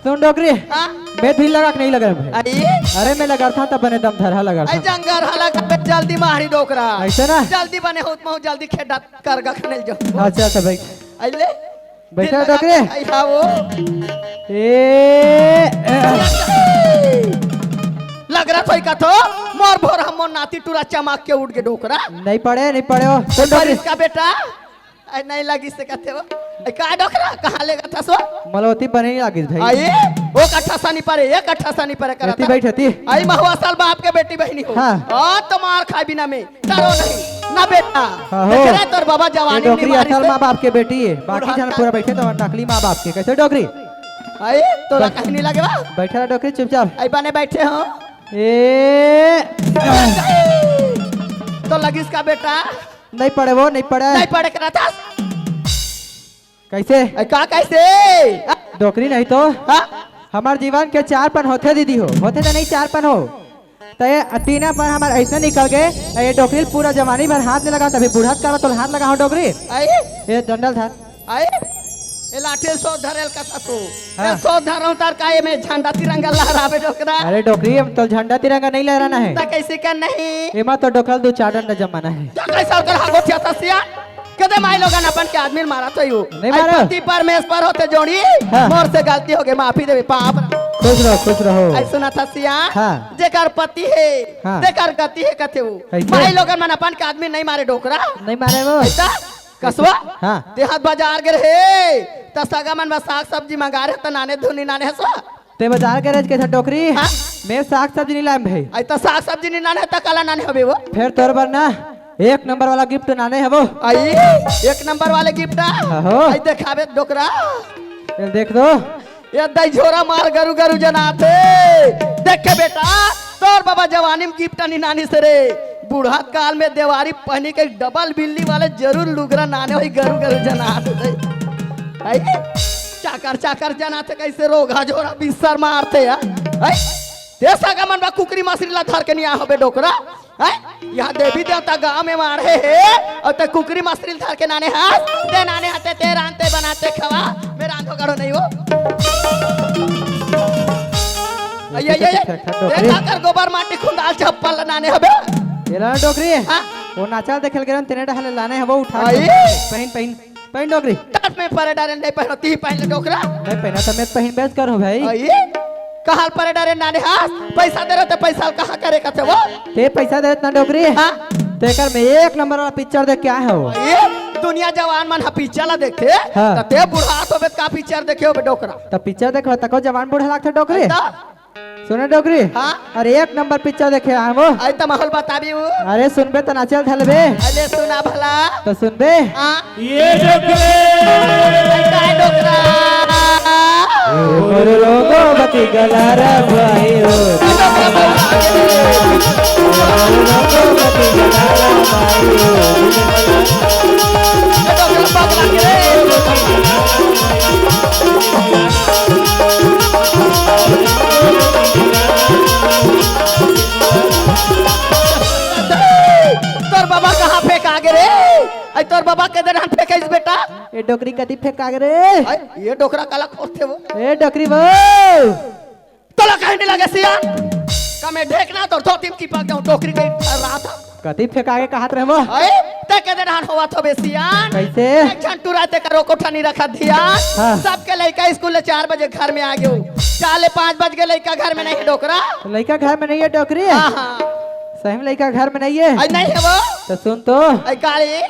सुन डोकरी, हाँ? मैं धीर लगा के नइ लगाय भाई। अरे? अरे मैं लगाथंव त बने दम धरहा लगाथंव। अई जंगरहा लगा बे जल्दी मारी डोकरा। अइसे ना? जल्दी बने होत महूँ जल्दी खेत डात करगा खने जाहूँ। अच्छा, अच्छा भाई। अई ले। बइठा डोकरी। भाई, हाँ वो। ए, ए। लग रहा था कथो, मोर भोर हम मोर नाती टूरा चमक के उठ के डोकरा। नहीं पड़े, नहीं पड़े हो। तो डोकरी। इसका बेटा, अरे नहीं लगिस ते कथे हो। ए, का डोकरा, कहाँ लेगथस वो? मोला ओती बने नहीं लागिस भाई। अरे, वो कट्ठा सानी परे, एक कट्ठा सानी परे करत एती है। बइठ एती। आई महुआ साल बाप के बेटी बहिनी हो। हाँ। और तो मार खाए बिना में। डरो नहीं, ना बेटा। हाँ हो। देख रहे तोर बाबा जवानी ये डोकरी निवारी असल से। माँ बाप के बेटी है, बाकी बुढ़ा जन था। पूरा बइठे तो नकली माँ बाप के। कइसे डोकरी? आई, तोला बस। कहीं नहीं लगे बा? बइठा रह डोकरी चुपचाप। आई बने बइठे हो। ए। तो लगिस का बेटा? नहीं पड़े वो, नहीं पड़े। नहीं पड़े करा था। कइसे? ए, का कइसे? डोकरी नहीं तो। हाँ? हमर जीवन के चार पन होथे दीदी हो, होथे त नहीं चार पन हो। त ये तीना पन हमर अइसने निकल गे, त ये डोकरी ल पूरा जवानी भर हाथ नहीं लगाओ, तभी बुढ़त काल में तोल हाथ लगाओ डोकरी। आई? ये डंडल धर। आई? ये लाठी सो धरेल का ससु। हाँ। ये सो धर रहा हूँ तार का ये में झंडा तिरंगा लहरावे डोकरा। अरे डोकरी, हम तो झंडा तिरंगा नहीं लहराना है। त कइसे का नहीं? एमा तो डोकरा ल दू चार डंडा जमाना है। तो कइसे ओकर हागो थिया ससिया? कदे माई लोगन अपन के आदमी ल मारत होई हो। नहीं आई मारा। पति परमेश्वर होते जोड़ी, हाँ। मोर से गलती हो गई, माफी देवे, पाप। खुश रहो, खुश रहो। आई सुना था सिया, हाँ। जेकर पति है, हाँ। तेकर गति है कथे हो। कैसे? माई लोगन मन अपन के आदमी नहीं मारे डोकरा। नहीं मारे वो। ऐसा? कसवा? हाँ। ते हाथ बाजार गे रहे, त सगा मन बर साग सब्जी मंगा रहे, त नाने धुनी नाने हसवा। ते बाजार गे रहे कइसे डोकरी? हाँ? मैं साग सब्जी नहीं लाएम भाई। आई त साग सब्जी नहीं नाने, त काला नाने हवे वो? फेर तोर बर ना एक नंबर वाला गिफ्ट नाने हवो। आई, एक नंबर वाले गिफ्ट आ? हाँ हो। आई देखावे डोकरा। ये देख दो। ये दई झोरा मार गरु गरु जनाथे। देख के बेटा, तोर बाबा जवानी में गिफ्ट नहीं नानी से रे। बूढ़ा काल में देवारी पहनी के डबल बिल्ली वाले जरूर लुगरा नाने होई गरु गरु जनाथे। आई, चाकर चाकर जनाथे कइसे रोगा झोरा बिस्तर मारथे यार। आई, ते सगा मन बा कुकरी मछली ला धर के नहीं आ हबे डोकरा। हैं? यहाँ देवी देवता गांव में मारे हे, अउ ते कुकरी मछली धर के नाने हाथ, ते नाने हाथे, ते रांधते बनाते खवा, मैं रांधो गढ़ो नहीं हो। ये ये, ये, ये, फेंक, फेंक, ये डोकरी। काकर गोबर माटी खुंदाल चप्पल नाने हबे। ये ला डोकरी। हाँ? वो नाचा देखे ल गेलन, तेने डहले लाने हबो उठा के। आई? पहिन, पहिन। पहिन डोकरी। टस में परे डारे नहीं पहनो, ती पहन ले डोकरा। नहीं पहना तो मैं पहिन बेच कर हूँ भाई। अये? कहाँ परे डारे नाने हास? पैसा दे रहे तो पैसा कहाँ करे कथे वो? ते पैसा दे इतना डोकरी। हाँ। तेकर में एक नंबर वाला पिक्चर देख के आए हो। अये? दुनिया जवान मन हा पिक्चर ला देखे। हाँ। तो ते बुढ़ा तो बे का पिक्चर देखे हो बे डोकरा? तो पिक्चर देखो तको जवान बूढ़ा लागथे डोकरी। तो सुने डोकरी। हाँ? अरे एक नंबर पिक्चर देखे आए वो। अरे तो माहौल बताबी वो। अरे सुनबे तो नाचल धलबे। अरे सुना भला। तो सुनबे। हाँ। ये डोकरी। अरे काय डोकरा? मोर रोगो बती गला रे भाई हो। डोकरा बोल। मोर रोगो बती गला रे भाई हो। डोकरा पगला के रे। तोर बाबा कहाँ फेंका गे रे? अई तोर बाबा के देर हम फेंकाइस बेटा? ए डोकरी कती फेंका गे रे? अई ये डोकरा काला खोरथे वो? ए डोकरी वो। तोला कहीं नहीं लगे सियान? का मैं ढेकना तोर धोती में चिपक जाऊं डोकरी के रात। कती फेंका के कहत रहे वो? अरे, ते के दे रहन होवत हो बे सियान? कैसे? एक झन टुरा ते करो कोठा नहीं रखा धियान। हाँ। सबके लइका स्कूल ले चार बजे घर में आ गयो। चार ले पाँच बज के लइका घर में नहीं है डोकरा। तो लइका घर में नहीं है डोकरी? हाँ, हाँ। सही में लइका घर में नहीं है? अरे नहीं है वो। तो सुन तो। अरे काली।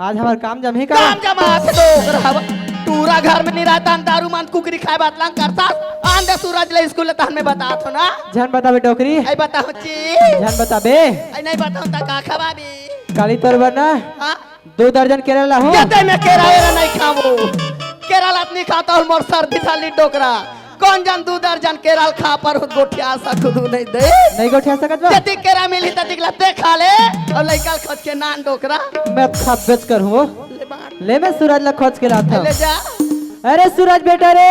आज हमार काम जमही का? काम जमा से डोकरा हवा। टुरा घर में नहीं रहता, दारू मान कुकरी खाए बात लांग करता। आंदे सूरज ले स्कूल ले तहन में बता थो ना। झन बताबे डोकरी। अरे बताओ ची। झन बताबे। अरे नहीं बताओ ता का खवाबी। काली तोर बर ना हाँ? दो दर्जन केरा लाहूं। जते मैं केरा एरा नहीं खावो। केरा लात नहीं खाता हूँ, मोर सर्दी थाली डोकरा। कौन जन दो दर्जन केरा ल खा पर हुत गोठिया सकदू नहीं दे। नहीं गोठिया सकत बा? जतिक केरा मिली ततिक ला ते खा ले और लइका ल खोज के नान डोकरा। मैं खा बेच कर हूँ। ले बांट। ले मैं सूरज ला खोज के लात हूँ। ले जा। अरे सूरज बेटा रे,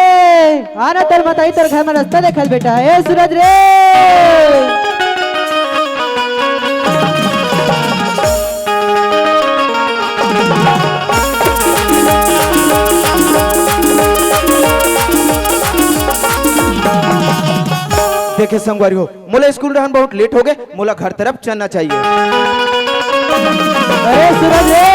आना तोर बताई तोर घर में रास्ता देखल बेटा। ए सूरज रे। देखे संगवारी हो, मोला स्कूल रहन बहुत लेट हो गए, मोला घर तरफ चलना चाहिए। अरे सूरज रे!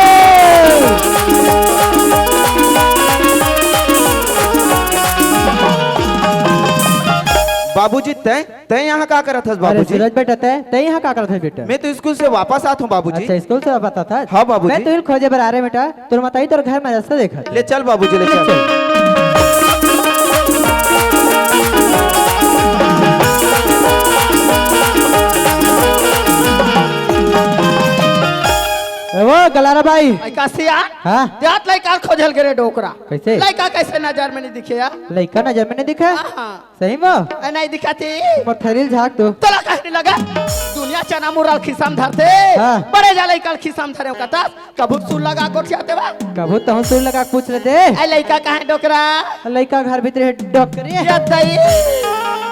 बाबूजी, तैं, तैं यहाँ का करत हस अरे बाबूजी? सूरज बेटा, तैं, तैं यहाँ का करत हस बेटा? मैं तो स्कूल से वापस आत हूँ बाबूजी। अच्छा, स्कूल से वापस आत हस? हाँ बाबूजी। मैं तो खो जेबर आ रहे बेटा, तोर माताजी तोर घर में रस्ता देखत। ले चल बाबूजी, ले चल। ए वो गलारा भाई। ऐ का सियान? हाँ? देहात लइका खोजल गे रे डोकरा। कैसे? लइका कैसे नजर में नहीं दिखे यार? लइका नजर में नहीं दिखे? हाँ, हाँ। सही में? ए, नहीं दिखा थी। मोर थैली झाक दो। तोला कहे नहीं लगा? दुनिया चना मुरल खिसम धरते। हाँ। बड़े जा लइका खिसम धरे कता। कभू सुर लगा गोठियाते बा। कभू तहूँ सुर लगा के पूछ लेते। ए, लइका कहाँ है डोकरा? लइका घर भीतर है डोकरी। या दई।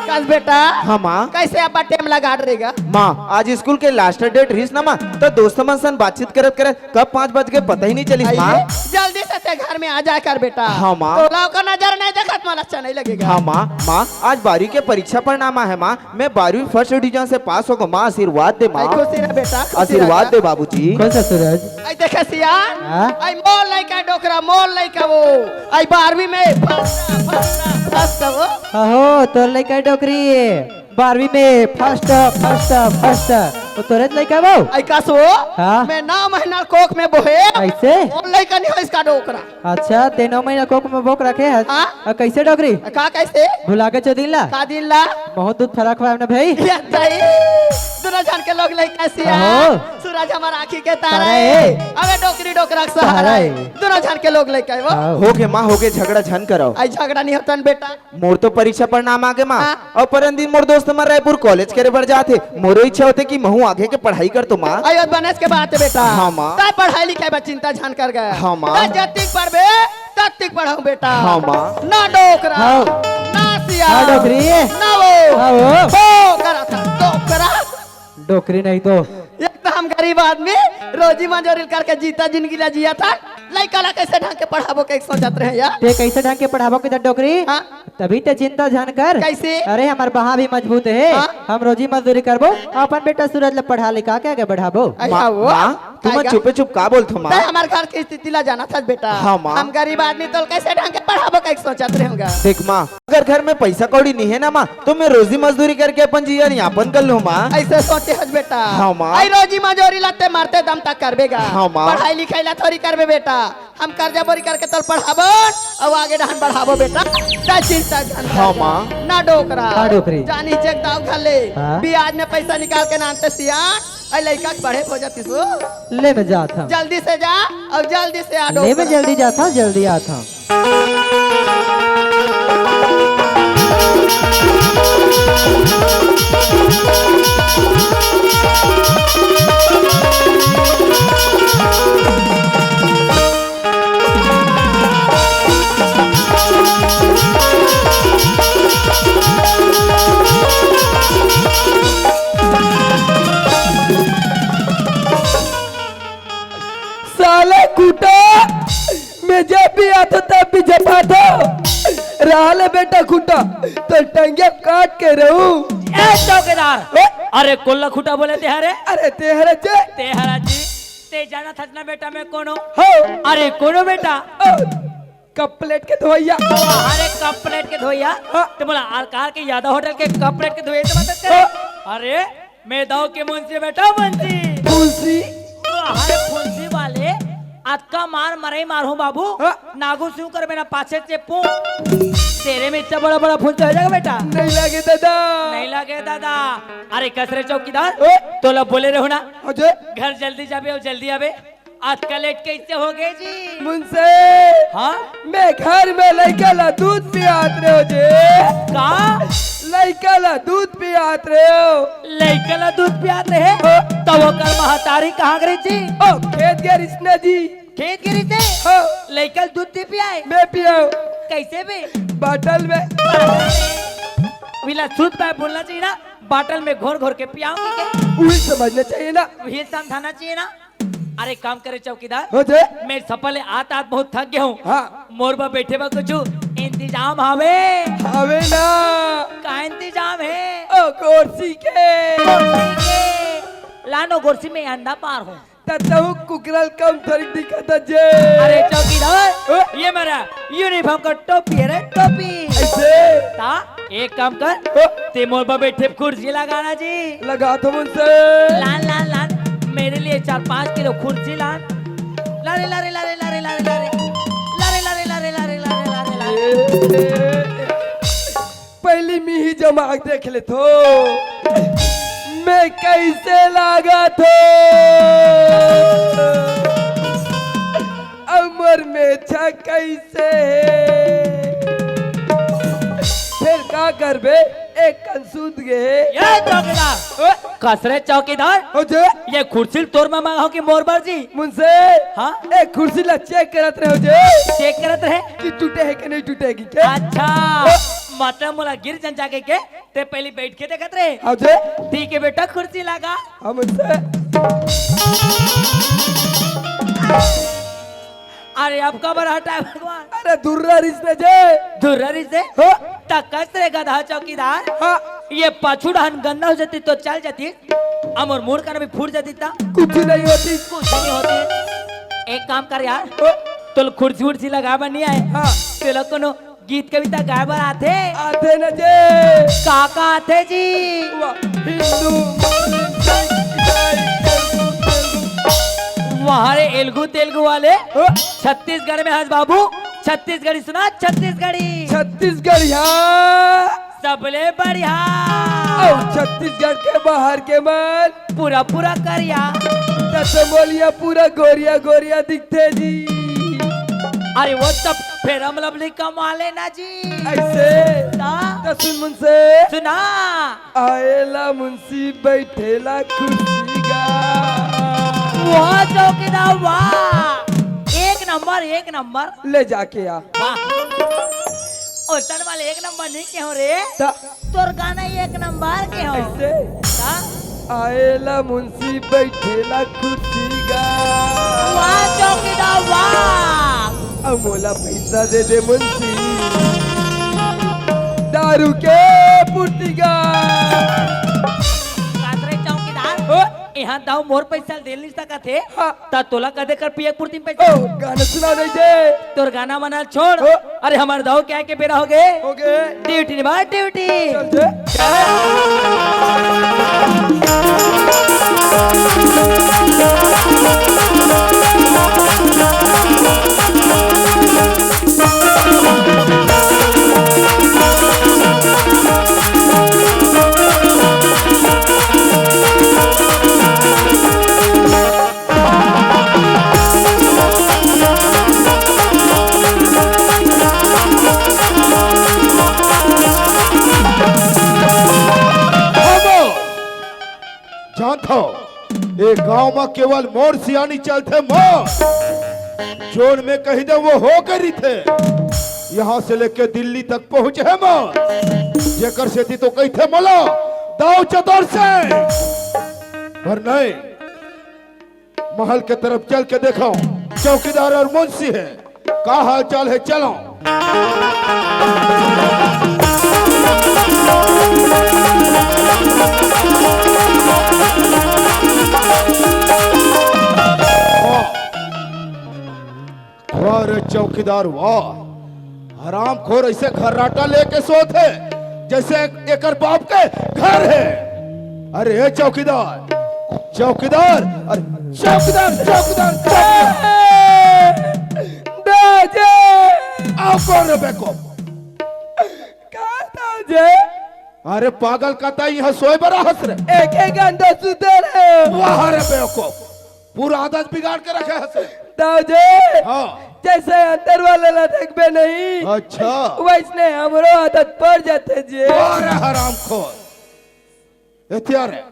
कस बेटा। हाँ, माँ। कैसे अब्बा टेम लगा रहेगा? माँ, आज स्कूल के लास्ट डेट रहिस ना माँ, तो दोस्त मन सन बातचीत करत करत कब पाँच बज गए पता ही नहीं चलिस माँ। जल्दी से ते घर में आ जाए कर बेटा। हाँ, माँ। तोला ओकर नजर नहीं देखत, मला अच्छा नहीं लगेगा। हाँ, माँ। माँ, आज बारहवीं के परीक्षा परिणाम आहे माँ, मैं बारहवीं फर्स्ट डिवीजन से पास हो गो माँ, आशीर्वाद दे माँ। आई खुशी रह बेटा, खुशी रह। आशीर्वाद दे बाबूजी। कौन सा सूरज? आई देखे सियान, हाँ? आई मोर लइका डोकरा, मोर लइका वो, आई बारहवीं में फर्स्ट, फर्स्ट, फर्स्ट वो। अहो, तोर लइका डोकरी है। बारहवीं में फर्स्ट, फर्स्ट, फर्स्ट। वो तोरे लइका वो? आई कस वो? हाँ। मैं नौ महीना कोख में बोहे। ऐसे? वो लइका नहीं हो इसका डोकरा। अच्छा, ते नौ महीना कोख में बोक रखे है? हाँ। आ, कैसे डोकरी? का कैसे? भुला के चो दिन ला? का दिन ला? बहुत दूध फरक हुआ है ना भाई। ये तई, दोनों झन के लोग लइका सिया। हाँ। सूरज हमार आँखी के तारा तारा है। है। अबे डोकरी डोकरा के सहारा सहारा है। है। दोनों झन के लोग लइका है वो। हाँ। हो गे माँ, हो गे, झगड़ा झन कराओ। आई झगड़ा नहीं होता न बेटा। मोर तो परीक्षा परिणाम आगे माँ। हाँ। अउ परन दिन मोर दोस्त मन रायपुर कॉलेज करे बर जात हे। मोरो इच्छा होथे कि महूँ आगे के पढ़ाई करतों माँ। अयो बनेस के बात हे बेटा। हाँ माँ। तैं पढ़ाई लिखाई बर चिंता झन कर गा। हाँ माँ। तैं जतिक पढ़बे, ततिक पढ़ाहूँ बेटा। हाँ माँ। ना डोकरा, हाँ। ना सिया, हाँ डोकरी। ना वो। हाँ वो। डोकरा था, डोकरा। डोकरी नहीं तो। एक तो हम गरीब आदमी, रोजी मजूरी करके जीता जिंदगी ला जिया था, लइका ला कैसे ढंग के पढ़ाबो के सोचत रहे यार। ते कैसे ढंग के पढ़ाबो के डोकरी? हाँ। तभी ते चिंता झन कर। कैसे? अरे हमार बहा भी मजबूत है, हाँ। हम रोजी मजदूरी करबो, अपन बेटा सूरज ला पढ़ा लिखा के आगे बढ़ाबो। अरे माँ, हाँ वो। माँ, तू मन चुपे चुप का बोलथो माँ? तैं हमार घर के स्थिति ला जानत हस बेटा। हाँ माँ। हम गरीब आदमी तो कैसे ढंग के पढ़ाबो के सोचत रहे होगा। देख माँ, अगर घर में पैसा कौड़ी नहीं है ना माँ, तो मैं रोजी मजदूरी करके अपन जीवन यापन कर लूँ माँ। ऐसे सोचे हस बेटा। हाँ माँ। आई रोजी मजूरी ला ते मरते दम तक करबे गा। हाँ माँ। पढ़ाई लिखाई ला थोड़ी करबे बेटा। हम कर्जा बोरी करके तोला पढ़ाबो अउ आगे डहन बढ़ाबो बेटा। तैं चिंता झन कर। हाँ माँ। ना डोकरा। ना डोकरी। जानी चेक दाव घर ले। हाँ। ब्याज में पैसा निकाल के नानते सियान। आई लइका के पढ़े हो जाती सो। ले मैं जात हूँ। जल्दी से जा अउ जल्दी से आ ले मैं डोकरा। जल्दी जात हूँ, जल्दी आत हूँ। साले कुटा, मैं जब भी आथों तब भी झपाथों। रहा ले बेटा खुटा, तोर टंगिया काट के रहूं। ए चौकीदार, ए? अरे कोल्ला खुटा बोले ते हरे? अरे ते हरे जे। ते हरा जी, ते जानत हस ना बेटा मैं कोनो? हो। अरे कोनो बेटा? ओ, कप प्लेट के धोइया। अरे कप प्लेट के धोइया? हाँ। ते मोला आलकार के यादव होटल के कप प्लेट के धोइया ते बात करे? हाँ। अरे मैं दाव के मुंशी बेटा, मुंशी। मुंशी? अरे फुंसी वाले, अतका मार मरई मारहूं बाबू। हाँ। नागू सिंह कर मेरा पाछे चेपू। तेरे में इतना बड़ा बड़ा फुंसी हो जाएगा बेटा। नहीं लगे दादा। नहीं लगे दादा। अरे कस रे चौकीदार, ए? तोला बोले रहूं ना। अजय। घर जल्दी जाबे अउ जल्दी आबे। अतका लेट कैसे हो गए जी? मुंशी। हाँ? मैं घर में लइका ला दूध पियात रहे हो जी। का? लइका ला दूध पियात रहे हो। लइका ला दूध पियात रहे? हाँ। तब ओकर महतारी कहाँ गई जी? ओ, खेत गए रिस ना जी। खेत गई रिस? हाँ। लइका ला दूध दे पियाए? मैं पियाओ। कैसे बे? बाटल में। विला शुद्ध बात बोलना चाहिए ना, बाटल में घोर घोर के पियाओ के। वही समझना चाहिए ना। वही समझाना चाहिए ना। अरे काम करे चौकीदार, हो जे? मैं सफर ले आत आत बहुत थक गया हूँ। हाँ। मोर बर बैठे बर कुछ इंतजाम हवे? हवे ना। का इंतजाम है? ओ कुर्सी के। कुर्सी के। लानो कुर्सी में अंडा पार हूँ। ततहु कुकरल कम थोड़ी दिखत जे। अरे चौकीदार, ओ? ये मेरा यूनिफॉर्म का टोपी है रे, टोपी। ऐसे? ता? एक काम कर, ओ। ते मोर बर बैठे खुर्सी लगा ना जी। लगा तो मुंशी। लान, लान, लान, मेरे लिए चार पाँच किलो खुर्सी लान। लारे, लारे, लारे, लारे, लारे, लारे। लारे, लारे, लारे, लारे, लारे, लारे, लारे। ए, पहली मी ही जमा के देख ले तो। मैं कैसे लागा थो? अमर में छा कैसे हे? फिर का करबे? एक कन सूत गे हे। ये चौकीदार। ओ। कसरे चौकीदार? हो जे? ये खुर्सी तोर मा मांगा हो कि मोर बर जी? मुंशी। हाँ? एक खुर्सी ला चेक करत रहे हो जे? चेक करत रहे? कि टूटे हे कि नहीं टूटे हे कि के? अच्छा। ओ। मतलब मोला गिर जन जाके के? ते पहली बैठ के देखत रहे? हाँ जे? ठीक है बेटा, खुर्सी लगा। हाँ मुंशी। अरे, अब काबर हटाय भगवान? अरे, धुर्रा रिस ने जे। धुर्रा रिस ने? हो। त कस रे गधा चौकीदार? हाँ। ये पाछू डहन गंदा हो जाती तो चल जाती, अमर मुड़ कर भी फूट जाती ता। कुछ नहीं होती। कुछ नहीं होती। एक काम कर यार, हो। तोला खुर्सी उर्सी लगाय बर नहीं आय। हाँ। तोला कोनो गीत कविता गाय बर आथे? आथे न जे। का का आथे जी? वाह, हिंदू, मुस्लिम, सिख, ईसाई, तेलुगु, तेलुगु। वाह रे एलगू तेलगू वाले। ओ। छत्तीसगढ़ में हस बाबू, छत्तीसगढ़ी सुना, छत्तीसगढ़ी। छत्तीसगढ़िया। सबले बढ़िया। अउ छत्तीसगढ़ के बाहर के मन। पूरा पूरा करिया। दस बोलिया पूरा गोरिया गोरिया दिखथे जी। अरे वो सब फेरम लवली कमा लेना जी। ऐसे? ता? तो सुन मुंशी। सुना। आएला मुंशी बैठेला खुर्सी गा। वाह चौकीदार वाह, एक नंबर, एक नंबर। ले जाके आ। वाह। ओतन वाले एक नंबर नहीं के हो रे। ता? तोर गाना ही एक नंबर के हो। ऐसे? ता? आएला मुंशी बैठेला खुर्सी गा। वाह चौकीदार वाह। अब मोला पैसा दे दे मुंशी, दारू के पुर्ती गा। कातरे चौकीदार, ओ। यहाँ दाऊ मोर पैसा दे नहीं सकत हे। हाँ। त तोला कदे कर पिए पुर्ती में पैसा? ओ, गाना सुना दे दे। तोर गाना मना छोड़। ओ। अरे हमर दाऊ के आय के बेरा हो गे। हो गे। ड्यूटी निभा ड्यूटी। चल दे। जानथव, ए गांव म केवल मोर सियानी चलथे, मोर। जोन में कही दे वो हो के रहिथे। यहाँ से लेके दिल्ली तक पहुंचे हे मोर। जेकर सेती तो कहिथे मोला दाऊ चतुर से। पर नहीं, महल के तरफ चल के देखव, चौकीदार अउ मुंशी हे, का हाल चाल हे, चलव। वाह रे चौकीदार, वाह। हरामखोर ऐसे खर्राटा लेके सोत हे, जैसे एकर बाप के घर हे। अरे ए चौकीदार, चौकीदार, अरे चौकीदार, चौकीदार, चौकीदार। दाजे। आओ कौन रे बेको? का दाजे? अरे पागल कता यहाँ सोए बर आहस रे। एक एक घंटा सुते रहे। वाह रे बेवकूफ, पूरा आदत बिगाड़ के रखे हस रे। दाऊ जी, हाँ। जैसे अंदर वाले ला देखबे नहीं, अच्छा। वैसने हमरो आदत पड़ जाथे जी। अरे हरामखोर। एतिया रे,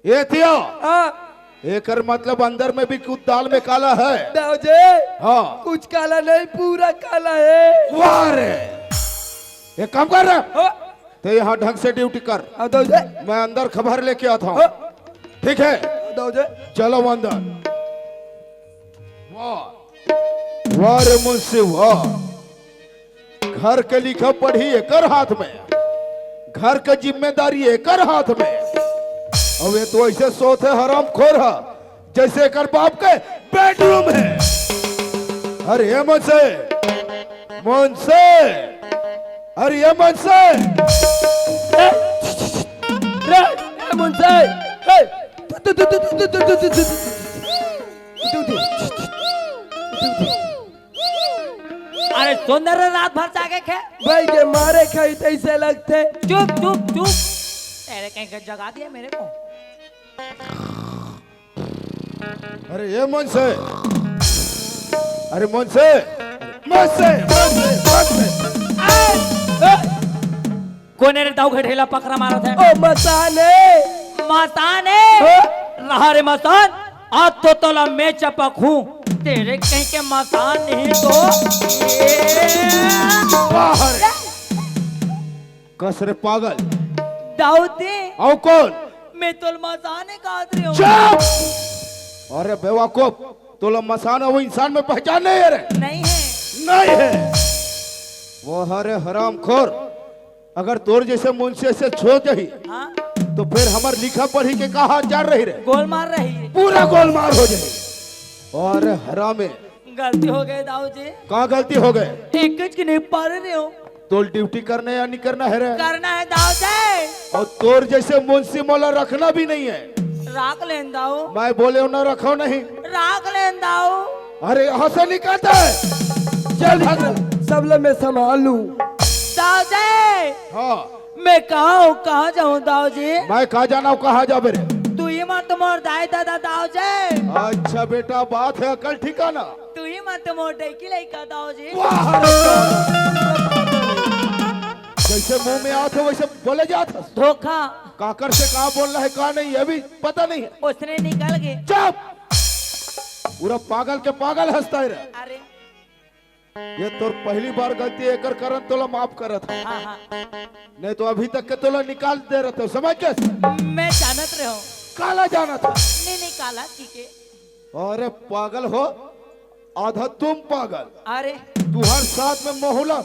एतिया। हाँ। एकर मतलब अंदर में भी कुछ दाल में काला है। दाऊ जी, हाँ। कुछ काला नहीं, पूरा काला है। वाह रे। एक काम कर रे। हाँ। ते यहाँ ढंग से ड्यूटी कर। हाँ, दाऊ जी। मैं अंदर खबर लेके आता हूँ। हाँ। ठीक है? दाऊ जी। चलो अंदर। वाह, वाह रे मुंशी, वाह। घर के लिखा पढ़ी एकर हाथ में, घर के जिम्मेदारी एकर हाथ में। अब ये तो ऐसे सोत हे, हरामखोर हे, जैसे एकर बाप के बेडरूम हे। अरे मुंशी, मुंशी, अरे ये मनसे, रे, ए मुंशी, ए, अरे सुंदर रात भर जागे खे। भाई के मारे खाई तैसे लगते। चुप, चुप, चुप। तेरे कहीं का जगा दिया मेरे को। अरे ये मुंशी, अरे मुंशी, मुंशी, मुंशी, मुंशी। कोने रे दाऊ घटेला पकरा मारत है? ओ मसान हे। मसान हे? हाँ? रहा रे मसान, आज तो तोला मैं चपक हूँ। तेरे कहीं के मसान नहीं तो। वाह रे। कस रे पागल। दाऊ जी। अउ कौन? मैं तोला मसान हे कहत रहे हूँ। चुप! अरे बेवकूफ, तोला मसान अउ इंसान में पहचान नहीं है रे? नहीं है। नहीं है। वो हरे हरामखोर, अगर तोर जैसे मुंशी से छो जाही, हाँ? तो फिर हमर लिखा पढ़ी के का हाल चाल रही रे? गोलमाल रही। पूरा गोलमाल हो जाही। अरे हरामी। गलती हो गई दाऊ जी। का गलती हो गई? एक कुछ की नहीं पा रहे हो। तोर ड्यूटी करना या नहीं करना है रे? करना है दाऊ जी। अउ तोर जैसे मुंशी मोला रखना भी नहीं है। राख लेन दाऊ। मैं बोले हूँ ना रखो नहीं। राख लेन दाऊ। अरे यहाँ से निकलता है। चल यहाँ से। सब ले मैं संभाल लूँ। दाऊ जी। हाँ। मैं कहाँ हूँ, कहाँ जाऊँ दाऊ जी? मैं कहाँ जाना हूँ, कहाँ जाबे रे? तू ही मत मोर दाई दादा दाऊ जी। अच्छा बेटा, बात है अकल ठिकाना। तू ही मत मोर डेकी लइका दाऊ जी। वाह रे वाह। जैसे मुंह में आत है वैसे बोले जात है। धोखा। काकर से का बोलना है का नहीं ये भी पता नहीं है। उसने निकल गए। चुप। पूरा पागल के पागल हंसता है रे। अरे। ये तोर पहली बार गलती, एकर कारण तोला माफ करत हूँ। हाँ, हाँ। नहीं तो अभी तक के तोला निकाल दे रहते हो, समझ के? मैं जानत रहे हूँ। काला जानत है? नहीं, नहीं, काला ठीक है। अरे पागल हो, आधा तुम पागल। अरे। तू हर साथ में मोहला,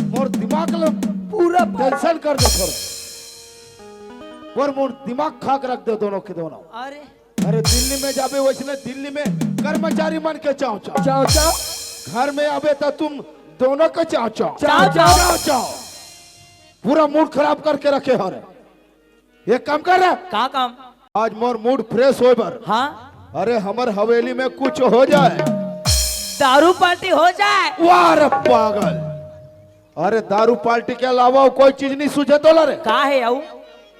मोर दिमाग ल पूरा टेंशन कर दे थोड़ा। पर मोर दिमाग खा के रख दे दोनों के दोनों। अरे। अरे दिल्ली में जाबे वैसने दिल्ली में कर्मचारी मन के चाव चाव। चाव चाव। घर में आबे त तुम दोनों के चाव चाव। चाव चाव। चाव चाव। पूरा मूड खराब करके रखे हो रे। एक काम कर रे। का काम? आज मोर मूड फ्रेश होए बर। हाँ। अरे हमर हवेली में कुछ हो जाए। दारू पार्टी हो जाए। वाह रे पागल। अरे दारू पार्टी के अलावा अउ कोई चीज नहीं सूझे तोला रे? का है अउ?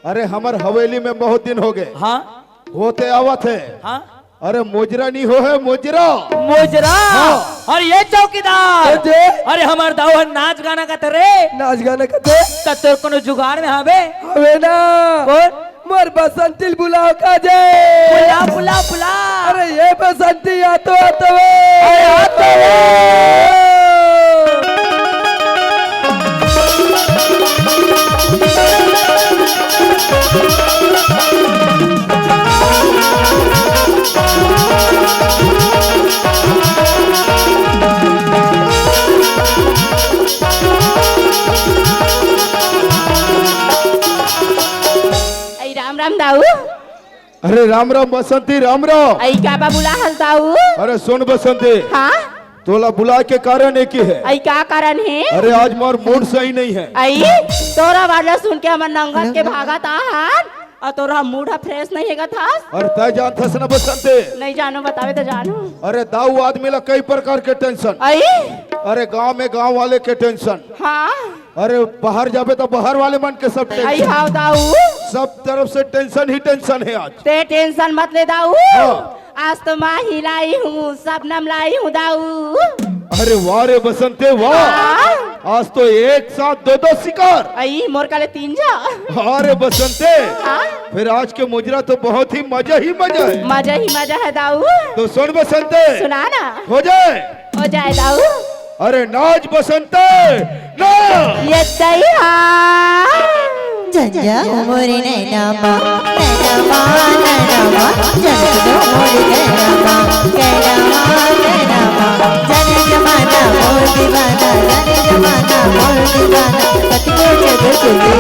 अरे हमर हवेली में बहुत दिन हो गए। हाँ। होते आवत है। हाँ। अरे मुजरा नहीं हो है, मुजरा। मुजरा? हाँ। अरे ये चौकीदार। अरे हमर दाऊ ह नाच गाना का रे। नाच गाना का थे? त तोर कोनो जुगाड़ में हवे? हवे ना। बोल। मोर बसंती ल बुलाव का जाए। बुला, बुला, बुला। अरे ये बसंती आ तो, आ तो वे। अरे आ तो वे। अई राम राम दाऊ। अरे राम राम बसंती, राम राम। अई का बा बुला हस दाऊ? अरे सुन बसंती। हाँ? तोला बुलाए के कारण एक ही है। अई का कारण है? अरे आज मोर मूड सही नहीं है। अई तोरा वाला सुन के हमर नंगत के भागत आहन, अउ तोरा मूड ह फ्रेश नहीं है कथस। अरे तय जानथस ना बसंती? नहीं जानो, बतावे त जानो। अरे दाऊ आदमी ला कई प्रकार के टेंशन। अई? अरे गांव में गांव वाले के टेंशन। हाँ। अरे बाहर जाबे त बाहर वाले मन के सब टेंशन। अई हाव दाऊ। सब तरफ से टेंशन ही टेंशन है आज। ते टेंशन मत ले दाऊ। हाँ। आज तो माही लाई हूँ, सबनम लाई हूँ दाऊ। अरे वाह रे बसंते वाह। हाँ। आज तो एक साथ दो दो शिकार। अई मोर काले तीन झा। अरे बसंते। हाँ। फिर आज के मुजरा तो बहुत ही मजा ही मजा है। मजा ही मजा है दाऊ। तो सुन बसंते। सुना ना। हो जाए। हो जाए दाऊ। अरे नाच बसंते, नाच। ये दई हा। जंजा मोरे नैना मा, नैना मा, नैना मा, जंजा मोरे नैना मा, नैना मा, नैना मा, जाने जमाना मोर दीवाना, जाने जमाना मोर दीवाना, कति को जग चले,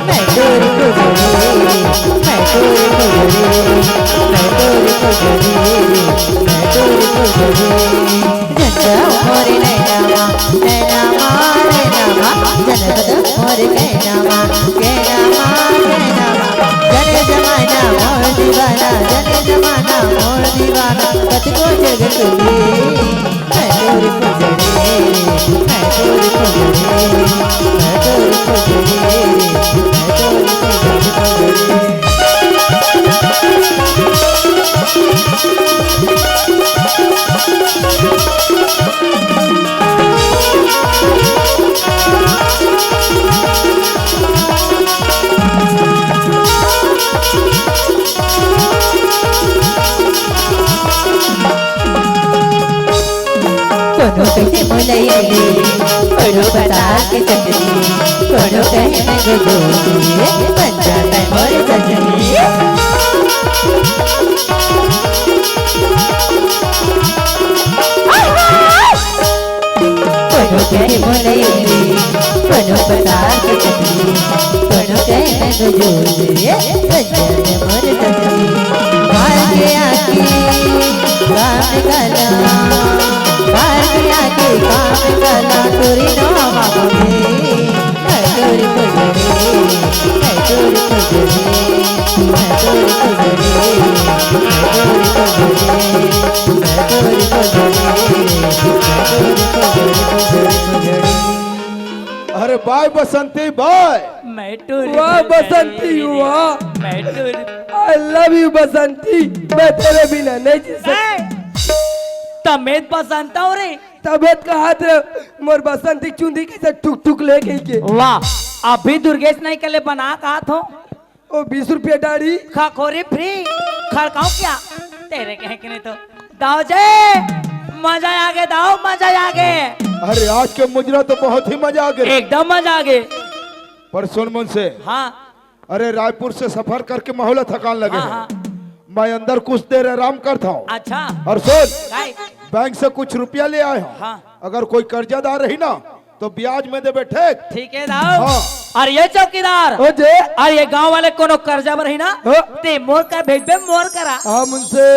मैं तोर को जले, मैं तोर को जले, मैं तोर को जले, मैं तोर को जले। जंजा मोरे नैना मा, नैना मा, नैना मा, जन दीवाना, जाने जमाना मोर दीवाना, कतको जगत में। मैं तोर फुलझड़ी, मैं तोर फुलझड़ी, मैं तोर फुलझड़ी, मैं तोर फुलझड़ी, फुलझड़ी। कोनो कहिथे मोला अइली, कोनो बता के चटनी, कोनो कहे मैं गोगोली, बन जाता है मोर सजनी। कोनो कहे मोला अइली, कोनो बता के चटनी, कोनो कहे मैं गोगोली, बन जाता है मोर सजनी। भाग्य आके काम कला, भाग्य आके काम कला, तोरी नवा मुझे। मैं तोरी फुलझड़ी, मैं तोरी फुलझड़ी, मैं तोरी फुलझड़ी, मैं तोरी फुलझड़ी, मैं तोरी फुलझड़ी, मैं तोरी फुलझड़ी, फुलझड़ी, फुलझड़ी। अरे बाय बसंती बाय। मैं टूरी वाह फुलझड़ी, बसंती, वाह। मैं टूरी। I love you बसंती, मैं तेरे बिना नहीं जी सकता। ए! तमेत बसंता हो रे। तबेत का हाथ रे, मोर बसंती चुंदी कैसे टुक टुक ले गई के। वाह, अभी दुर्गेश नहीं कले बना का हाथ हो। ओ बीस रुपया डाड़ी। खखोरी फ्री, खड़काओ क्या? तेरे कहे कि नहीं तो। दाऊ जी, मजा आ गया दाऊ, मजा आ गया। अरे आज के मुजरा तो बहुत ही मजा आ गया। एकदम मजा आ गया। पर सुन मुंशी। हाँ। अरे रायपुर से सफर करके महूला थकान लगे हाँ, है। हाँ। मैं अंदर कुछ देर आराम करता हूँ। अच्छा। और सुन, काई? बैंक से कुछ रुपया ले आए हूँ। हाँ। अगर कोई कर्जादार रही ना तो ब्याज में देबे, ठीक? ठीक है दाऊ। हाँ। और ये चौकीदार, ओ जे। और ये गांव वाले कोनो कर्जा में रही ना, हाँ। ते मोर कर भेजबे, मोर करा। हाँ, मुंशी।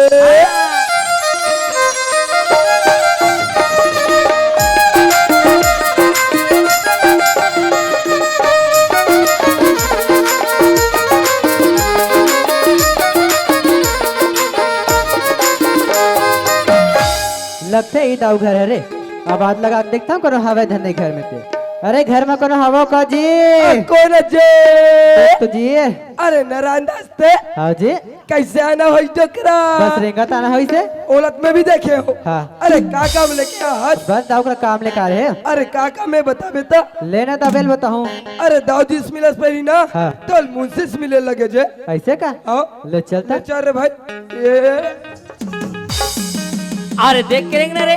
लगथे ई दाऊ घर हरे। आवाज लगा के देखता हूँ, कोनो हवय धन नहीं घर में ते। अरे, घर में कोनो हवो का जी? आ, कोन जे? तो जी। अरे, नारायण दास ते। हाँ जी। कैसे आना होई डोकरा? बस रेंगत आना होई से। ओलत में भी देखे हो। हाँ। अरे, का काम लेके आ हस? बस दाऊ का काम लेके आ रहे हैं। अरे, का काम है बताबे तो? लेना तबेल बताऊँ। अरे, दाऊ जी से मिलस पहली ना। हाँ। तो मुंशी से मिले लगे जे। ऐसे का? हाँ। ले चलता। ले चल रे भाई। ये अरे देख के रेंगना रे,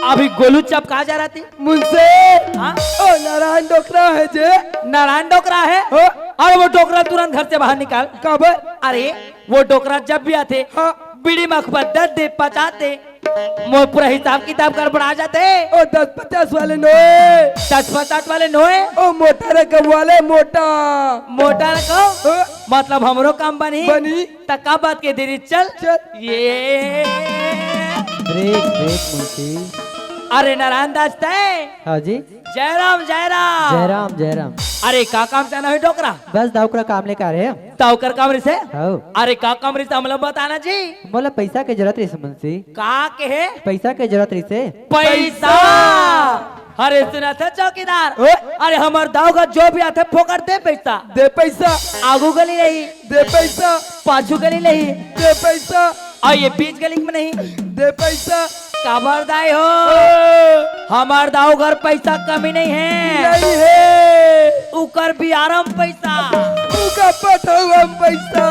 अभी गोलू चपका जा रहा थी। मुंशी। हाँ? ओ नारायण डोकरा है जे। नारायण डोकरा है? हाँ। अरे वो डोकरा तुरंत घर से बाहर निकाल। काबर? अरे वो डोकरा जब भी आते, हाँ। बीड़ी मखबा दस दे, पचास दे, मोर पूरा हिसाब किताब गड़बड़ा जाते। ओ दस पचास वाले नोए। दस पचास वाले नोए? ओ मोटा रकम वाले मोटा। मोटा रकम? हाँ। मतलब हमरो काम बनी? बनी। त का बात के देरी चल। चल। ये। ब्रेक, ब्रेक, मुंशी। अरे नारायण दास तय। हाँ जी। जयराम, जयराम। जयराम, जयराम। अरे का काम से आना है डोकरा? बस दाऊ का काम लेके आ रहे हैं। दाऊ कर काम रिसे? हाँ। अरे का काम रिसे हमला बताना जी। मोला पैसा के जरूरत रिसे मुंशी। का के है? पैसा के जरूरत रिसे। पैसा। अरे सुना था चौकीदार। ओए। अरे हमर दाऊ का जो भी आथे फोकट दे पैसा। दे पैसा। आगू गली नहीं। दे पैसा। पाछू गली नहीं। दे पैसा। और ये बीच गली में नहीं। दे पैसा। काबर दाई हो? ओ। हमार दाऊ घर पैसा कमी नहीं है। नहीं है। उकर बियारम पैसा। उका पठौम पैसा।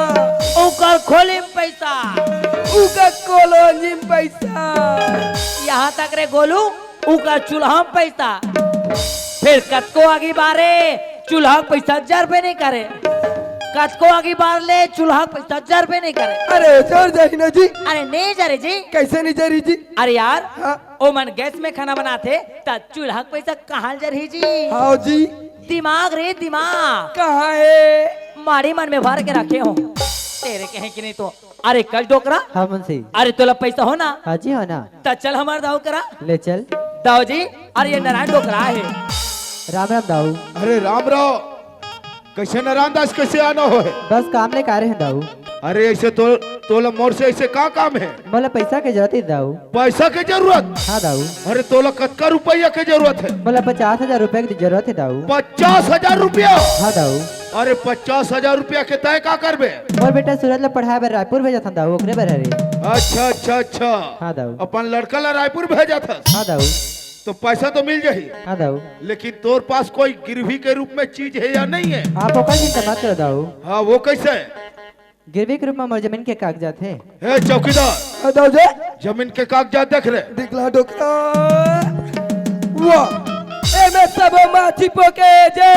उकर खोलिम पैसा। उका कॉलोनी में पैसा। यहाँ तक रे गोलू, उका चूल्हा में पैसा। फिर कतको आगी बारे, चूल्हा के पैसा जरबे नहीं करे। कतको आगी बार ले, चूल्हा के पैसा जरबे नहीं करे। अरे, जर जाही ना जी। अरे, नहीं जरे जी। कैसे नहीं जरी जी? अरे यार, हाँ। ओ मन गैस में खाना बनाथे, त चूल्हा के पैसा कहाँ जरही जी? हाँ जी। दिमाग रे दिमाग। कहाँ है? माड़ी मन में भर के रखे हो। तेरे कहे कि नहीं तो। अरे कल डोकरा। हाँ मुंशी। अरे तोला पैसा हो ना? हाँ जी, हो ना। त चल हमार दाऊ करा। ले चल। दाऊ जी, अरे ये नारायण डोकरा है। राम राम दाऊ। अरे राम राम। कैसे नारायण दास, कैसे आना हो है? बस काम लेके आ रहे हैं दाऊ। अरे, ऐसे तो, तोला मोर से ऐसे का काम है? मोला पैसा के जरूरत हे दाऊ। पैसा के जरूरत? हाँ दाऊ। अरे, तोला कतका रुपया के जरूरत है? मोला पचास हजार रुपया के जरूरत हे दाऊ। पचास हजार रुपया? हाँ दाऊ। अरे, पचास हजार रुपया के तय का करबे? मोर बेटा सूरज ला पढ़ाए बर रायपुर भेजत हन दाऊ, ओकरे बर हरे। अच्छा, अच्छा, अच्छा। हाँ दाऊ। अपन लड़का ला रायपुर भेजत हस? हाँ दाऊ। तो पैसा तो मिल जाही। हाँ दाऊ। लेकिन तोर पास कोई गिरवी के रूप में चीज है या नहीं है? आप ओकर चिंता मत करो दाऊ। हाँ, वो कैसे? गिरवी के रूप में मोर जमीन के कागजात हे। हे चौकीदार, हाँ दाऊ जी। जमीन के कागजात देख रे। दिखला डोकरा। वाह, एमे सब माछी पोके जे।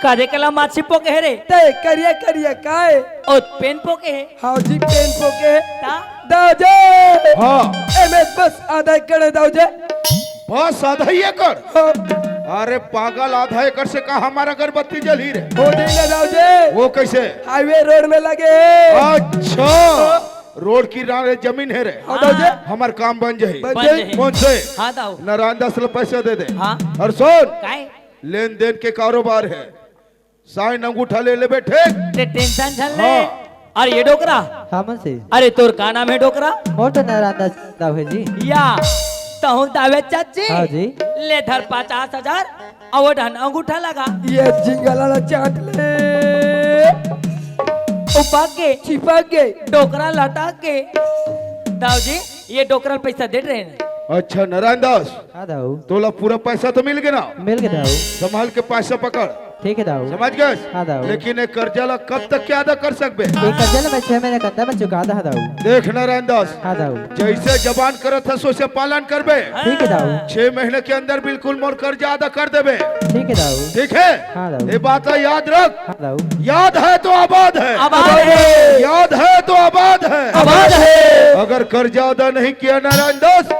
करे कला माछी पोके हे रे। ते करिया करिया काय? ओ पेन पोके हे। हाँ जी, पेन पोके हे। ता? दाऊ जी। हाँ। एमे बस आधा एकड़ हे दाऊ जी। बस आधा ही एकड़? हाँ। अरे पागल, आधा एकड़ से का हमार अगरबत्ती जलही रे? हो जाएगा दाऊ जी। वो कैसे? हाईवे रोड में लगे हे। अच्छा, रोड किनारे जमीन हे रे। हाँ दाऊ जी। हमार काम बन जाही। बन बन जाही। जाही। कौन से? हाँ दाऊ। नारायण दास ला पैसा दे दे। हाँ। और सुन, काय? लेन देन के कारोबार है, साइन अंगूठा ले लेबे, ठीक? ते टेंशन झन ले। हाँ। अरे ये डोकरा। हाँ मुंशी। अरे तोर का नाम हे डोकरा? मोर तो नारायण दास दाऊ हे जी। या, तहूँ दावे चाची। हाँ जी। ले धर पचास हजार, अउ वो डहन अंगूठा लगा। ये झिंगला ला चाट ले। उपक गे। चिपक गे। डोकरा लटक गे। दाऊ जी, ये डोकरा ला पैसा दे रहे हैं। अच्छा नारायण दास, हाँ दाऊ। तोला पूरा पैसा तो मिल गे ना? मिल गे दाऊ। संभाल के पैसा पकड़। ठीक हे दाऊ। समझ गए? हाँ दाऊ। लेकिन ये कर्जा ला कब तक के अदा कर सकबे? ये कर्जा ला मैं छह महीने के अंदर में चुका दहा दाऊ। देख नारायण दास, हाँ दाऊ। जैसे जबान करत हस, वैसे पालन करबे। ठीक हे दाऊ। छह महीने के अंदर बिल्कुल मोर कर्जा अदा कर देबे। ठीक हे दाऊ। ठीक है? हाँ दाऊ। ये बात ला याद रख। हाँ दाऊ। याद है तो आबाद है। आबाद है। याद है तो आबाद है। आबाद है। अगर कर्जा अदा नहीं किया नारायण दास,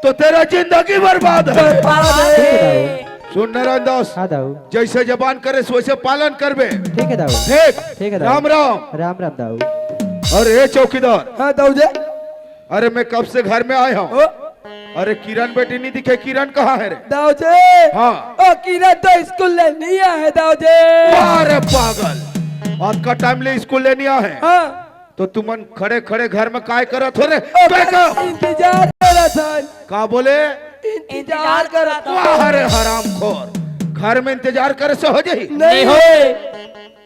तो तेरा जिंदगी बर्बाद है। बर्बाद है। ठीक है दाऊ। सुन नारायण दास, हाँ दाऊ। जैसे जबान करेस वैसे पालन करबे। ठीक है दाऊ। ठीक। ठीक है दाऊ। राम राम। राम राम दाऊ। अरे चौकीदार। हाँ दाऊ जी। अरे मैं कब से घर में आए हँव। ओ। अरे किरण बेटी नहीं दिखे, किरण कहाँ है रे? दाऊ जी। हाँ। ओ किरण तो स्कूल ले नहीं आए दाऊ जी। अरे पागल, आज का टाइम ले स्कूल ले नहीं आए। हाँ। तो तुमन खड़े खड़े घर में काय करत हो रे? ओ, काय का? इंतजार करत हन। का बोले? इंतजार करत हन। वाह रे हरामखोर, घर में इंतजार करे से हो जाही? नहीं नहीं होय।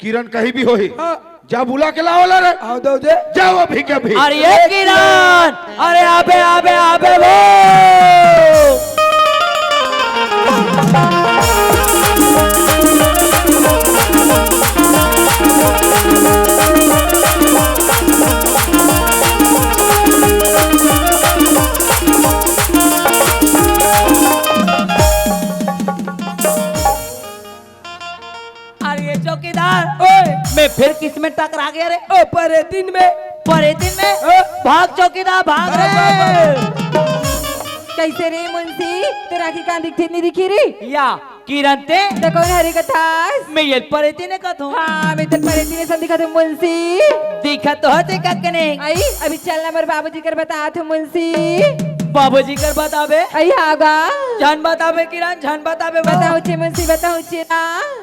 किरण कहीं भी होही। हाँ। जा बुला के लाओ ला रे। आओ दाऊ जी। जाओ अभी के अभी। अरे ये किरण, अरे आबे आबे आबे वो। अरे ये चौकीदार, ओए। मैं फिर किस में टकरा गया रे? ओ परेतिन में। परेतिन में? ओ। भाग चौकीदार, भाग भाग, रे। भाग, भाग। कैसे रे मुंशी, तेरा आँखी कान दिखथे नहीं दिखी रे? या किरण ते? ते कोन हरे कथस? मैं ये परेतिन कथों। हाँ, मैं तो परेतिन सन दिखत हँव मुंशी। दिखत तो हस ककने। आई, अभी चल ना मोर बाबूजी कर बतात हँव मुंशी। बाबूजी कर बताबे? आई हाँ गा। झन बताबे किरण, झन बताबे वो। बताहूँ चे मुंशी, बताहूँ चे ना।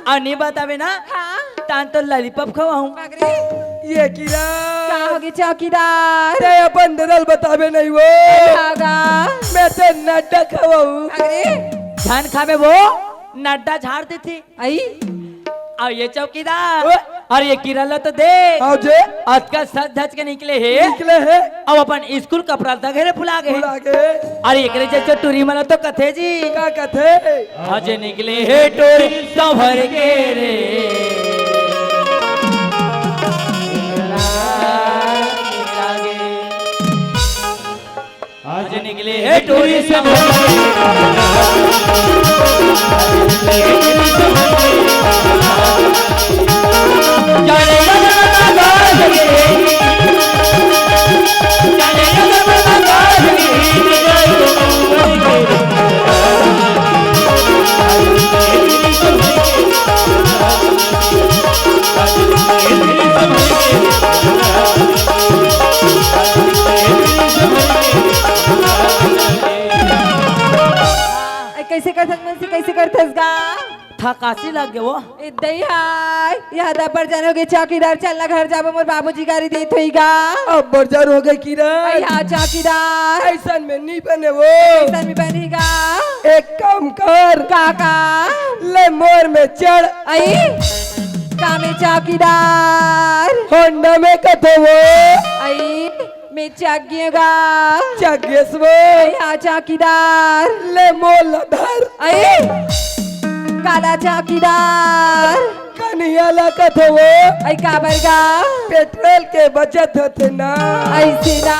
अउ नहीं बताबे ना? हाँ। तान तो लॉलीपॉप खवाहूँ। बागरे। ये किरण। का होगे चौकीदार? ते अपन ददा ल बताबे नहीं वो। आई हाँ गा। मैं ते नड्डा खवाहूँ। बागरे। झन खाबे वो, नड्डा झाड़ देथे। आई। अउ ये चौकीदार, ओए। अउ ये किरण ला तो देख। आओ जे। अतका सज धज के निकले हे। निकले हे। अउ अपन स्कूल कपड़ा ल तो घेरे फुला गे हे। फुला गे। अउ एकरे जइसे टूरी मन ला तो कथे जी। का कथे? आज निकले हे टूरी सँवर के रे। आज निकले हे टूरी सँवर के। ए, कैसे करथस मुंशी, कैसे करथस गा? थकासी लग गे वो। ए दई हाय, ये दे बड़ जान होगे चौकीदार, चल ना घर जाबो, मोर बाबूजी गारी देत होही गा। अब बड़ जान होगे किरण। अई हाँ चौकीदार। अइसन में नी बने वो। अइसन में बनही गा। एक काम कर। का काम? ले मोर में चढ़। अई, का में चौकीदार? होंडा में कथो वो। अई, में चघ गेंव गा। चघ गेस वो। अई हाँ चौकीदार। ले मोर ला धर। अई, काला चौकीदार? कनिहा ला कथो वो। अई काबर गा? पेट्रोल के बचत होथे ना। अइसे ना,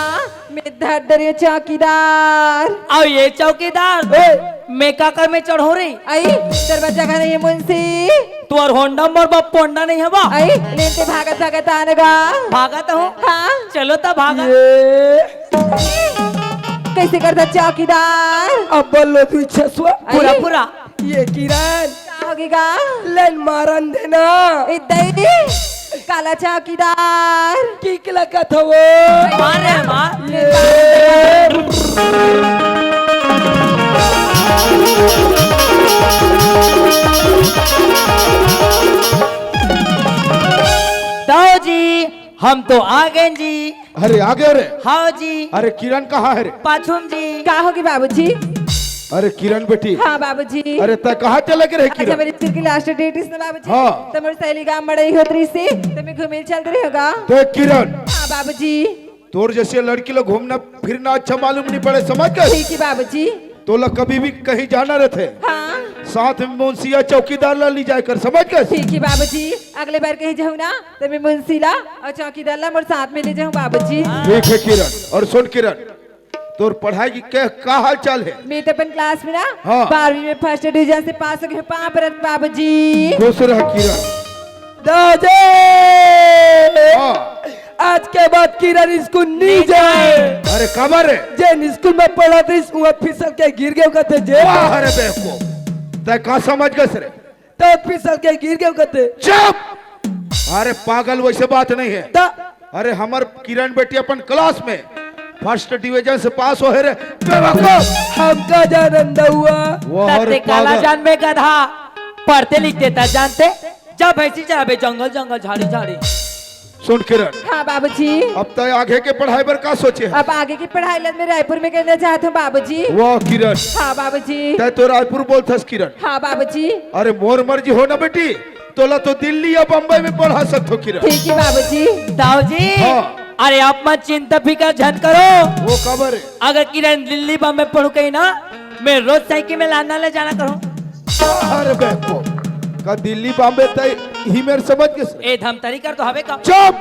में धर डरेंव चौकीदार। अउ ये चौकीदार, ए! में काकर में चढ़ों रे? अई, तोर बर जगह नहीं हे मुंशी। तोर होंडा मोर बर पोंडा नहीं हवा। अई, लेन ते भागत भागत आन गा। भागत हो? हाँ। चलो त भागा। ये कइसे करथा चौकीदार? अब बोलो तू छसुआ। अई। पूरा, पूरा। ये किरण। का होगे गा? लेन मारन देना। ए दई, काला चौकीदार। किक ला कथो वो। मार रे, मार। ये। दाऊ जी, हम तो आ गेन जी। अरे, आ गेव रे? हाँ जी। अरे, किरण कहाँ हे रे? पाछू म जी। का होगे बाबूजी? अरे, किरण बेटी। हाँ बाबूजी। अरे, तैं कहाँ चले गे रहे अच्छा, किरण? मेरी स्कूल की last date रहिस ना बाबूजी। हाँ। त मोर सहेली गाँव मड़ई होत रहिसे, त में घूमे चल रहे होगा। देख किरण। हाँ बाबूजी। तोर जइसे लड़की ला घूमना फिरना अच्छा मालूम नहीं पड़े, समझ गेस? ठीक हे बाबूजी। तोला कभी भी कहीं जाना रहिथे, हाँ। साथ में मुंशिया चौकीदार ला ली जाए कर, समझ गेस? ठीक हे बाबूजी, अगले बार कहीं जाहूँ ना, त में मुंशी ला अउ चौकीदार ला मोर साथ में ले जाहूँ बाबूजी। ठीक हे किरण। अउ सुन किरण, तोर पढ़ाई के का, का हाल चाल हे? में तो अपन class में ना, हाँ। बारहवीं में first division से पास होगे हँव, पाँव परत बाबूजी। खुश रह किरण। दाऊ जी! हाँ। आज के बाद किरण स्कूल नी जाए। अरे काबर रे? जेन स्कूल में पढ़त रहिस, उहाँ फिसल के गिर गेंव कथे जे। वाह रे बेवकूफ, तैं का समझ गेस रे? त फिसल के गिर गेंव कथे। चुप! अरे पागल, वइसे बात नहीं हे। त अरे हमर किरण बेटी अपन class में first division से पास होहे रे बेवकूफ। हम का जानन दउआ। वाह रे तैं काला पागल। जानबे गधा, पढ़ते लिखते त जानते। जा भैंसी चराबे जंगल जंगल, झाड़ी झाड़ी। सुन किरण। हाँ बाबूजी। अब तैं आगे के पढ़ाई बर का सोचे हस? अब आगे की पढ़ाई ला मैं रायपुर में करना चाहत हँव बाबूजी। वाह किरण। हाँ बाबूजी। तैं तो रायपुर बोलथस किरण। हाँ बाबूजी। अरे मोर मर्जी हो ना बेटी, तोला तो दिल्ली या बम्बई में पढ़ा सकथों किरण। ठीक हे बाबूजी। दाऊ जी, हाँ। अरे आप मन चिंता फिकर झन करो। वो काबर हे? अगर किरण दिल्ली बम्बई पढ़हू कही ना, मैं रोज साइकिल में लाना ले जाना करूँ। अरे बेवकूफ, का दिल्ली बम्बई तैं इही मेर समझ गेस रे? ए धमतरी कर तो हवे का? चुप!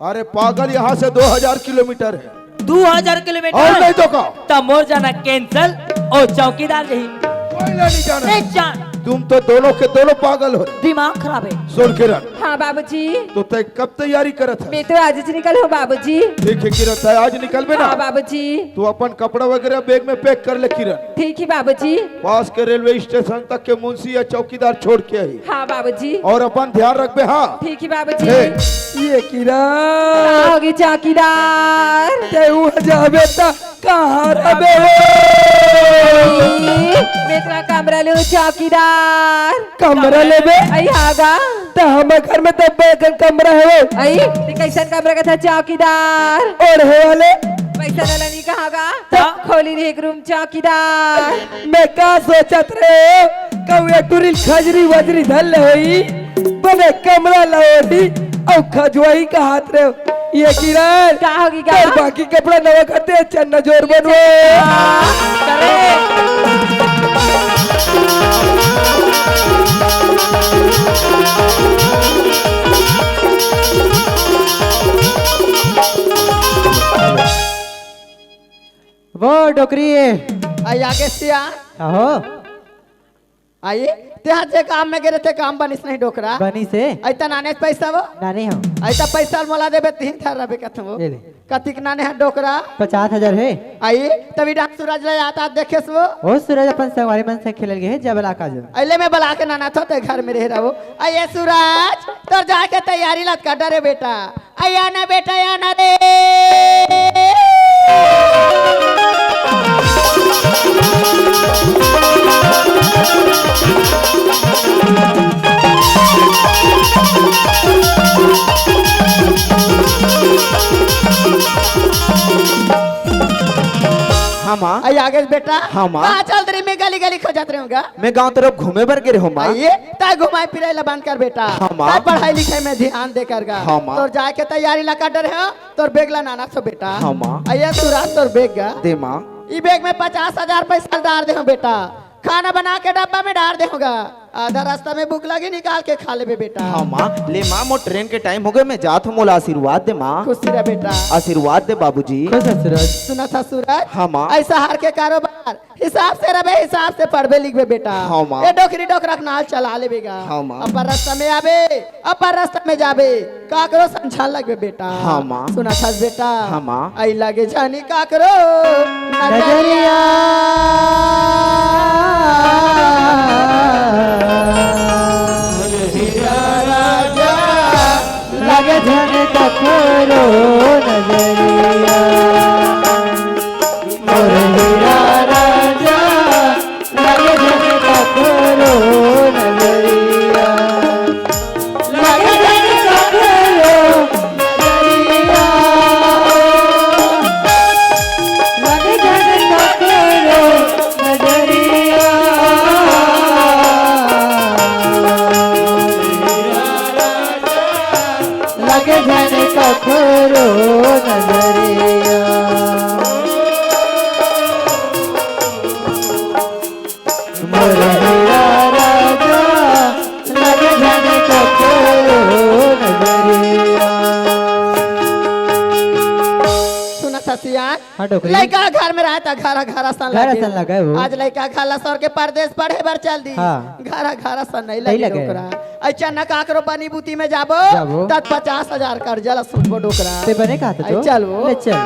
अरे पागल, यहाँ से दो हजार किलोमीटर हे। दो हजार किलोमीटर? अउ नहीं तो का? त मोर जाना cancel अउ चौकीदार जाही। कोई ला नहीं जाना। नहीं जान। तुम तो दोनों के दोनों पागल हो रे। दिमाग खराब हे। सुन किरण। हाँ बाबूजी। त तैं कब तैयारी करत हस? मैं तो आज ही निकलहूँ बाबूजी। ठीक हे किरण, तैं आज निकलबे ना? हाँ बाबूजी। तू अपन कपड़ा वगैरह bag में pack कर ले किरण। ठीक हे बाबूजी। पास के railway station तक के मुंशी या चौकीदार छोड़ के आही। हाँ बाबूजी। अउ अपन ध्यान रखबे, हाँ। ठीक हे बाबूजी। ए, ये किरण। का होगे चौकीदार? तैं उहाँ जाबे त कहाँ रहबे वो? मैं तो कमरा लेहूँ चौकीदार। कमरा लेबे? अई हाँ गा। त हमर घर में त बड़कन कमरा हवे। अई, ते कइसन कमरा कथस चौकीदार? ओढ़े वाले। वइसन वाला नइ कहा गा। त? खोली रहे एक room चौकीदार। मैं का सोचत रहेंव, कहूँ एक टुरी ल खजरी वजरी धर ले होही, बने कमरा ल ओढ़ी, अउ खजुवाही कहत रहेंव। ये किरण, का होगे गा? तोर बाकी कपड़ा नवा करते, चन्ना जोर बनवा। हाँ, करे। वो डोकरी ए। आई आगे सिया। आहो। आई, तेहा जे काम में गे रहे, ते काम बनिस नहीं डोकरा। बनिस हे। अइता नाने पैसा वो? नाने हो। अइता पैसा मोला देबे, तीन थार रबे कथम वो। ले ले। कतिक नाने हे डोकरा? पचास हजार हे। आई, तभी डांस सूरज ला आता देखेस वो। ओ सूरज अपन संगवारी मन से खेलल गे हे, जब ला काजल। अइले मैं बला के नाना थो ते घर में रहे रहो। अये सूरज, तोर जाके तैयारी लत कर डरे बेटा। अया ना बेटा, या ना रे। आगे बेटा। हाँ, माँ। कहाँ चल रही मैं गली गली खोजत रहूंगा। मैं गांव तरफ घूमे बर गे रहूं, माँ। आइए, तय घुमाई फिराई ला बंद कर बेटा। हाँ, माँ। तय पढ़ाई लिखाई में ध्यान दे कर गा। हाँ, माँ। तोर जाए के तैयारी ला कर डरे हो, तोर बैग ला नाना सो बेटा। हाँ, माँ। आइए, तू रात तोर बैग गा। दे, माँ। ई बैग में पचास हजार पैसा डाल दे हो बेटा। खाना बना के डब्बा में डाल दे होगा। आधा रास्ता में भूख लगी, निकाल के खा लेबे बेटा। हाँ, माँ। ले, माँ, मोर ट्रेन के टाइम हो गए, मैं जात हूँ, मोला आशीर्वाद दे, माँ। खुश रह बेटा। आशीर्वाद दे, बाबूजी। खुश रह सूरज। सुना था सूरज? हाँ, माँ। ऐसा हार के कारोबार हिसाब से रहे, हिसाब से पढ़बे लिखबे बेटा। हाँ, माँ। ये डोकरी डोकरा के नाल चला लेबेगा। हाँ, माँ। अपन रास्ता में आबे, अपन रास्ता में जाबे, काकरो संझा लगबे बेटा। हाँ, माँ। सुना था बेटा? हाँ, माँ। आई लगे जानी काकरो नजरिया। नजरिया। हीरा राजा लगे जानी काकरो नजरिया। मोर हीरा राजा, लगे जन ककरो नजरिया। लगे जन ककरो नजरिया। लगे जन ककरो नजरिया। लगे जन ककरो नजरिया। मोर हीरा राजा, लगे जन ककरो नजरिया। सुना था सियान? हाँ, डोकरी। लइका घर में रहा था, घर घर असन घर लगे। असन लगे हो। आज लइका घर ला सर के परदेस पढ़े बर चल दी। हाँ। घर घर असन नहीं नहीं लगे लगे। डोकरा। अच्छा, न काकरो बनी बूती में जाबो, जाबो। तब पचास हजार कर्जा ला सुनबो डोकरा। ते बने कहा था आई तो? चल वो। ले चल।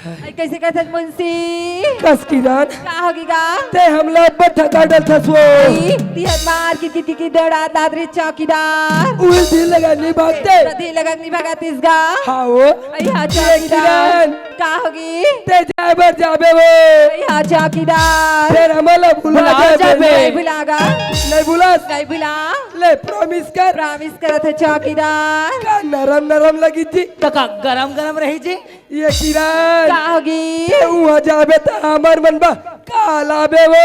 आई, कइसे कथस मुंशी? कस किरण। का होगे गा? ते हमला अब्बड़ थका डलथस वो। ई, तिहर मार की, की, की, की दौड़ात लात रे चौकीदार। उही धीर लगा नी भागते। त धीर लगा नी भागतिस गा। हाँ वो। आई हाँ ये चौकीदार। किरण। का होगे? ते जाए बर जाबे वो। आई हाँ चौकीदार। फेर हमला भुला भुला जाबे। जाबे। नहीं भुलागा। नहीं भुलास। नहीं भुला। ले promise कर। Promise करत हे चौकीदार। का नरम नरम लगी जी। त का गरम गरम रही जी। ये किरण। का होगे? ते उहाँ जाबे त हमर मन बा का लाबे वो।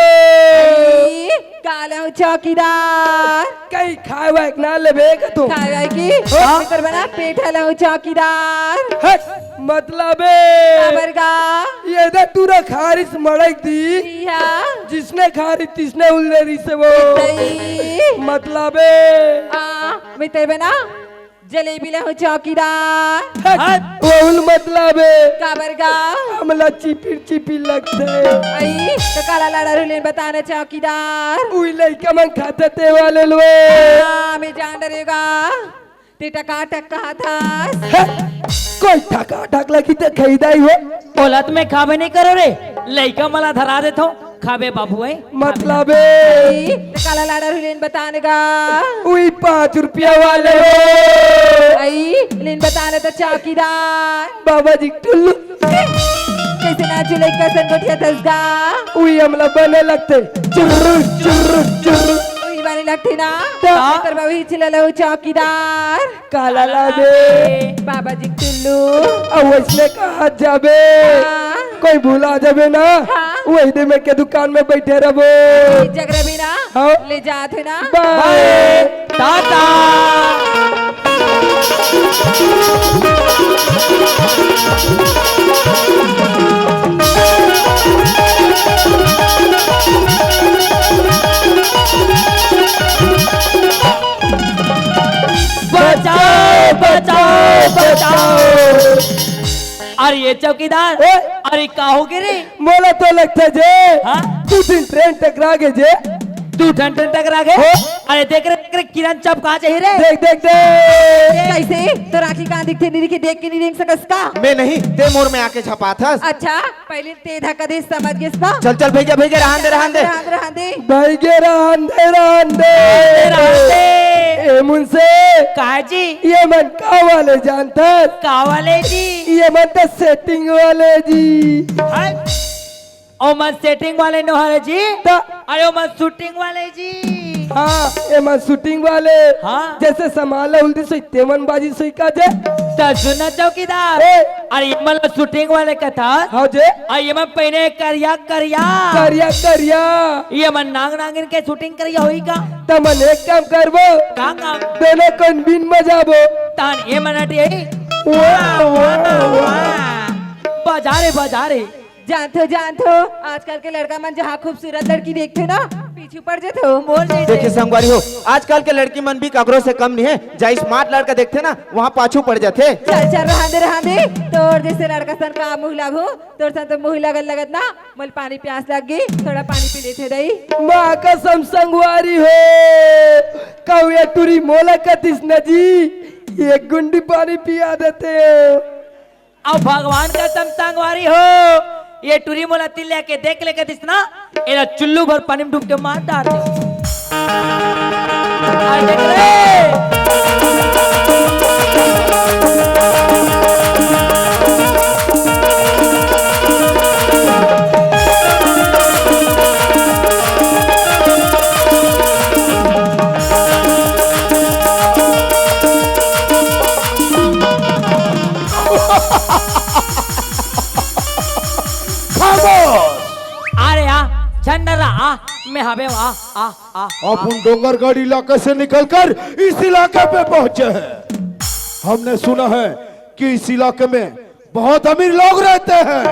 ई, का लाऊं चौकीदार? कहीं खाए वाए के ना लेबे का तू? खाए वाए की? हाँ? एकर बना पेठा लाऊं चौकीदार। हट, मतलब ए। काबर गा? ये दे तू रा खारिस मड़क दी। जी हाँ। जिसने खारी तिसने उल्ले रही से वो। सही। मतलब ए। आ, मैं तेरे बना जलेबी लाहूं चौकीदार। हट, हट। वो उल मतलब ए। काबर गा? हमला चिपिर चिपिर लगथे। आई, त काला लाड़ा रुलेन बताना चौकीदार। उई लइका मन खाथे ते वाले लो। हाँ, मैं जान डरेगा। ते टकाटक कहा थास। हट, कोई टकाटक लगी ते खरीदाई हो। ओला त मैं खाबे नहीं करो रे, लइका मला धरा देथो। खाबे बाबू, ए? मतलब ए। आई, त काला लाड़ा रुलेन बताने गा। उई पाँच रुपया वाले हो। आई, लेन बताने त चौकीदार। बाबा जी टुल्लू। कइसे नाचू लइका सन गोठियाथस गा। उई हमला बने लगथे। चुर्र, चुर्र, चुर्र। उई बने लगथे ना। त? एकर बाबू ही चिल्ला लहू चौकीदार। काला लाबे। बाबा जी टुल्लू। अउ वइसने कहा जाबे। हाँ। कोई भुला जाबे ना। हाँ। वही दे मैं के दुकान में बैठे रहबो। जगरा भी ना। हाँ। ले जात हे ना। बाय। बाय। टाटा। बचाओ, बचाओ, बचाओ। अरे ये चौकीदार, ओए। अरे का होगे रे? मोला तो लगथे जे हाँ? दू ठन ट्रेन टकरा गे जे। दू ठन ट्रेन टकरा गे? हो? अरे देख रे, देख रे, किरण चपका जाही रे। देख, देख, देख। कइसे? तोर आँखी कान दिखथे, नहीं दिखे, देख के नहीं रेंग सकस का? मैं नहीं, ते मोर में आके झपाथस। अच्छा, पहली तेधा कदे समझ गेस ना? चल, चल, भइया, भइया, रहन दे, रहन दे। रहन दे, रहन दे। भइया, रहन दे, रहन दे। रहन दे। ए मुंशी, का जी? ये मन का वाले जानथस? का वाले जी? ये मन तो सेटिंग वाले जी। हाय। ओ मन सेटिंग वाले नो हरे जी। त अरे ओ मन शूटिंग वाले जी। हाँ, ये मन शूटिंग वाले। हाँ। जैसे समाला उल्टी सोई, तेमन बाजी सोई का जे। त सुन चौकीदार। ए। अरे ये मन शूटिंग वाले कथा। हाँ जे। अरे ये मन पहिने करिया करिया। करिया करिया। ये मन नांग नांगिन के शूटिंग करिया होई का? त मन एक काम करबो। का काम? दोनों कौन बिन बजाबो। तान ये मन हटे। वाह, वाह, वाह। बजा रे, बजा रे। जानथो, जानथो, आजकल के लड़का मन जहाँ खूबसूरत लड़की देखथे ना, पीछू पड़ जथे। बोल दे। देखिए संगवारी हो, आजकल के लड़की मन भी काकरो से कम नहीं है। जहाँ स्मार्ट लड़का देखथे ना, वहाँ पाछू पड़ जाथे। चल, चल, रहन दे, रहन दे। तोर जैसे लड़का सन का मुँह लागू, तोर सन तो मुँह लागत लगत ना, मोल पानी प्यास लग गई, थोड़ा पानी पी लेथे दई। माँ कसम संगवारी हो, कहूँ ये टुरी मोला कतिस न जी, एक गुंडी पानी पिया देते। अब भगवान कसम संगवारी हो, ये टुरी मोला तिल लेके देख लेके दिस ना, एला चुल्लू भर पानी में डूब के मार डार दे। आ देख रे। खामोश! आ रे आ, झंडरा आ, मैं हवे आ, आ, आ, आ। अपन डोंगरगढ़ इलाके से निकलकर इस इलाके पे पहुंचे हैं। हमने सुना है कि इस इलाके में बहुत अमीर लोग रहते हैं,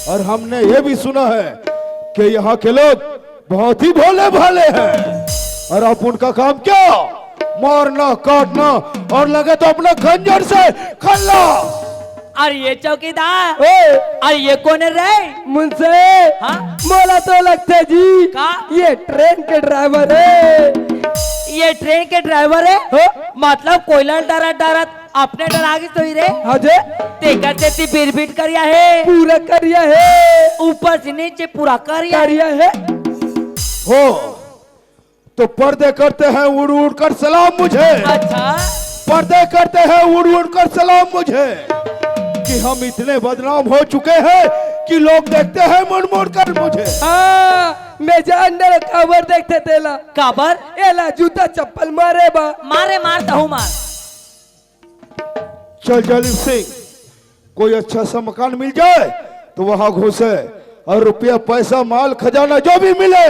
और हमने ये भी सुना है कि यहाँ के लोग बहुत ही भोले भाले हैं। और अब उनका काम क्या? मारना, काटना, और लगे तो अपना खंजर से खल्ला। अरे ये चौकीदार, ए! अरे ये कौन है रे? मुंशी, हाँ? मोला तो लगथे जी, का? ये ट्रेन के ड्राइवर है। ये ट्रेन के ड्राइवर है? हाँ? मतलब कोयला डरत डरत अपने डरा गिस होही रे। हाँ जे। तेकर सेती बिरबिट करिया है। पूरा करिया है। ऊपर से नीचे पूरा करिया है। करिया है। हो, तो पर्दे करते हैं उड़ उड़ कर सलाम मुझे। अच्छा। पर्दे करते हैं उड़ उड़ कर सलाम मुझे, कि हम इतने बदनाम हो चुके हैं कि लोग देखते हैं मुड़ मुड़ कर मुझे। हाँ, मैं जान डर काबर देखथे तेला। काबर? एला जूता चप्पल मारे बा। मारे मार तहूँ मार। चल जालिम सिंह, कोई अच्छा सा मकान मिल जाए तो वहां घुसे और रुपया, पैसा, माल, खजाना जो भी मिले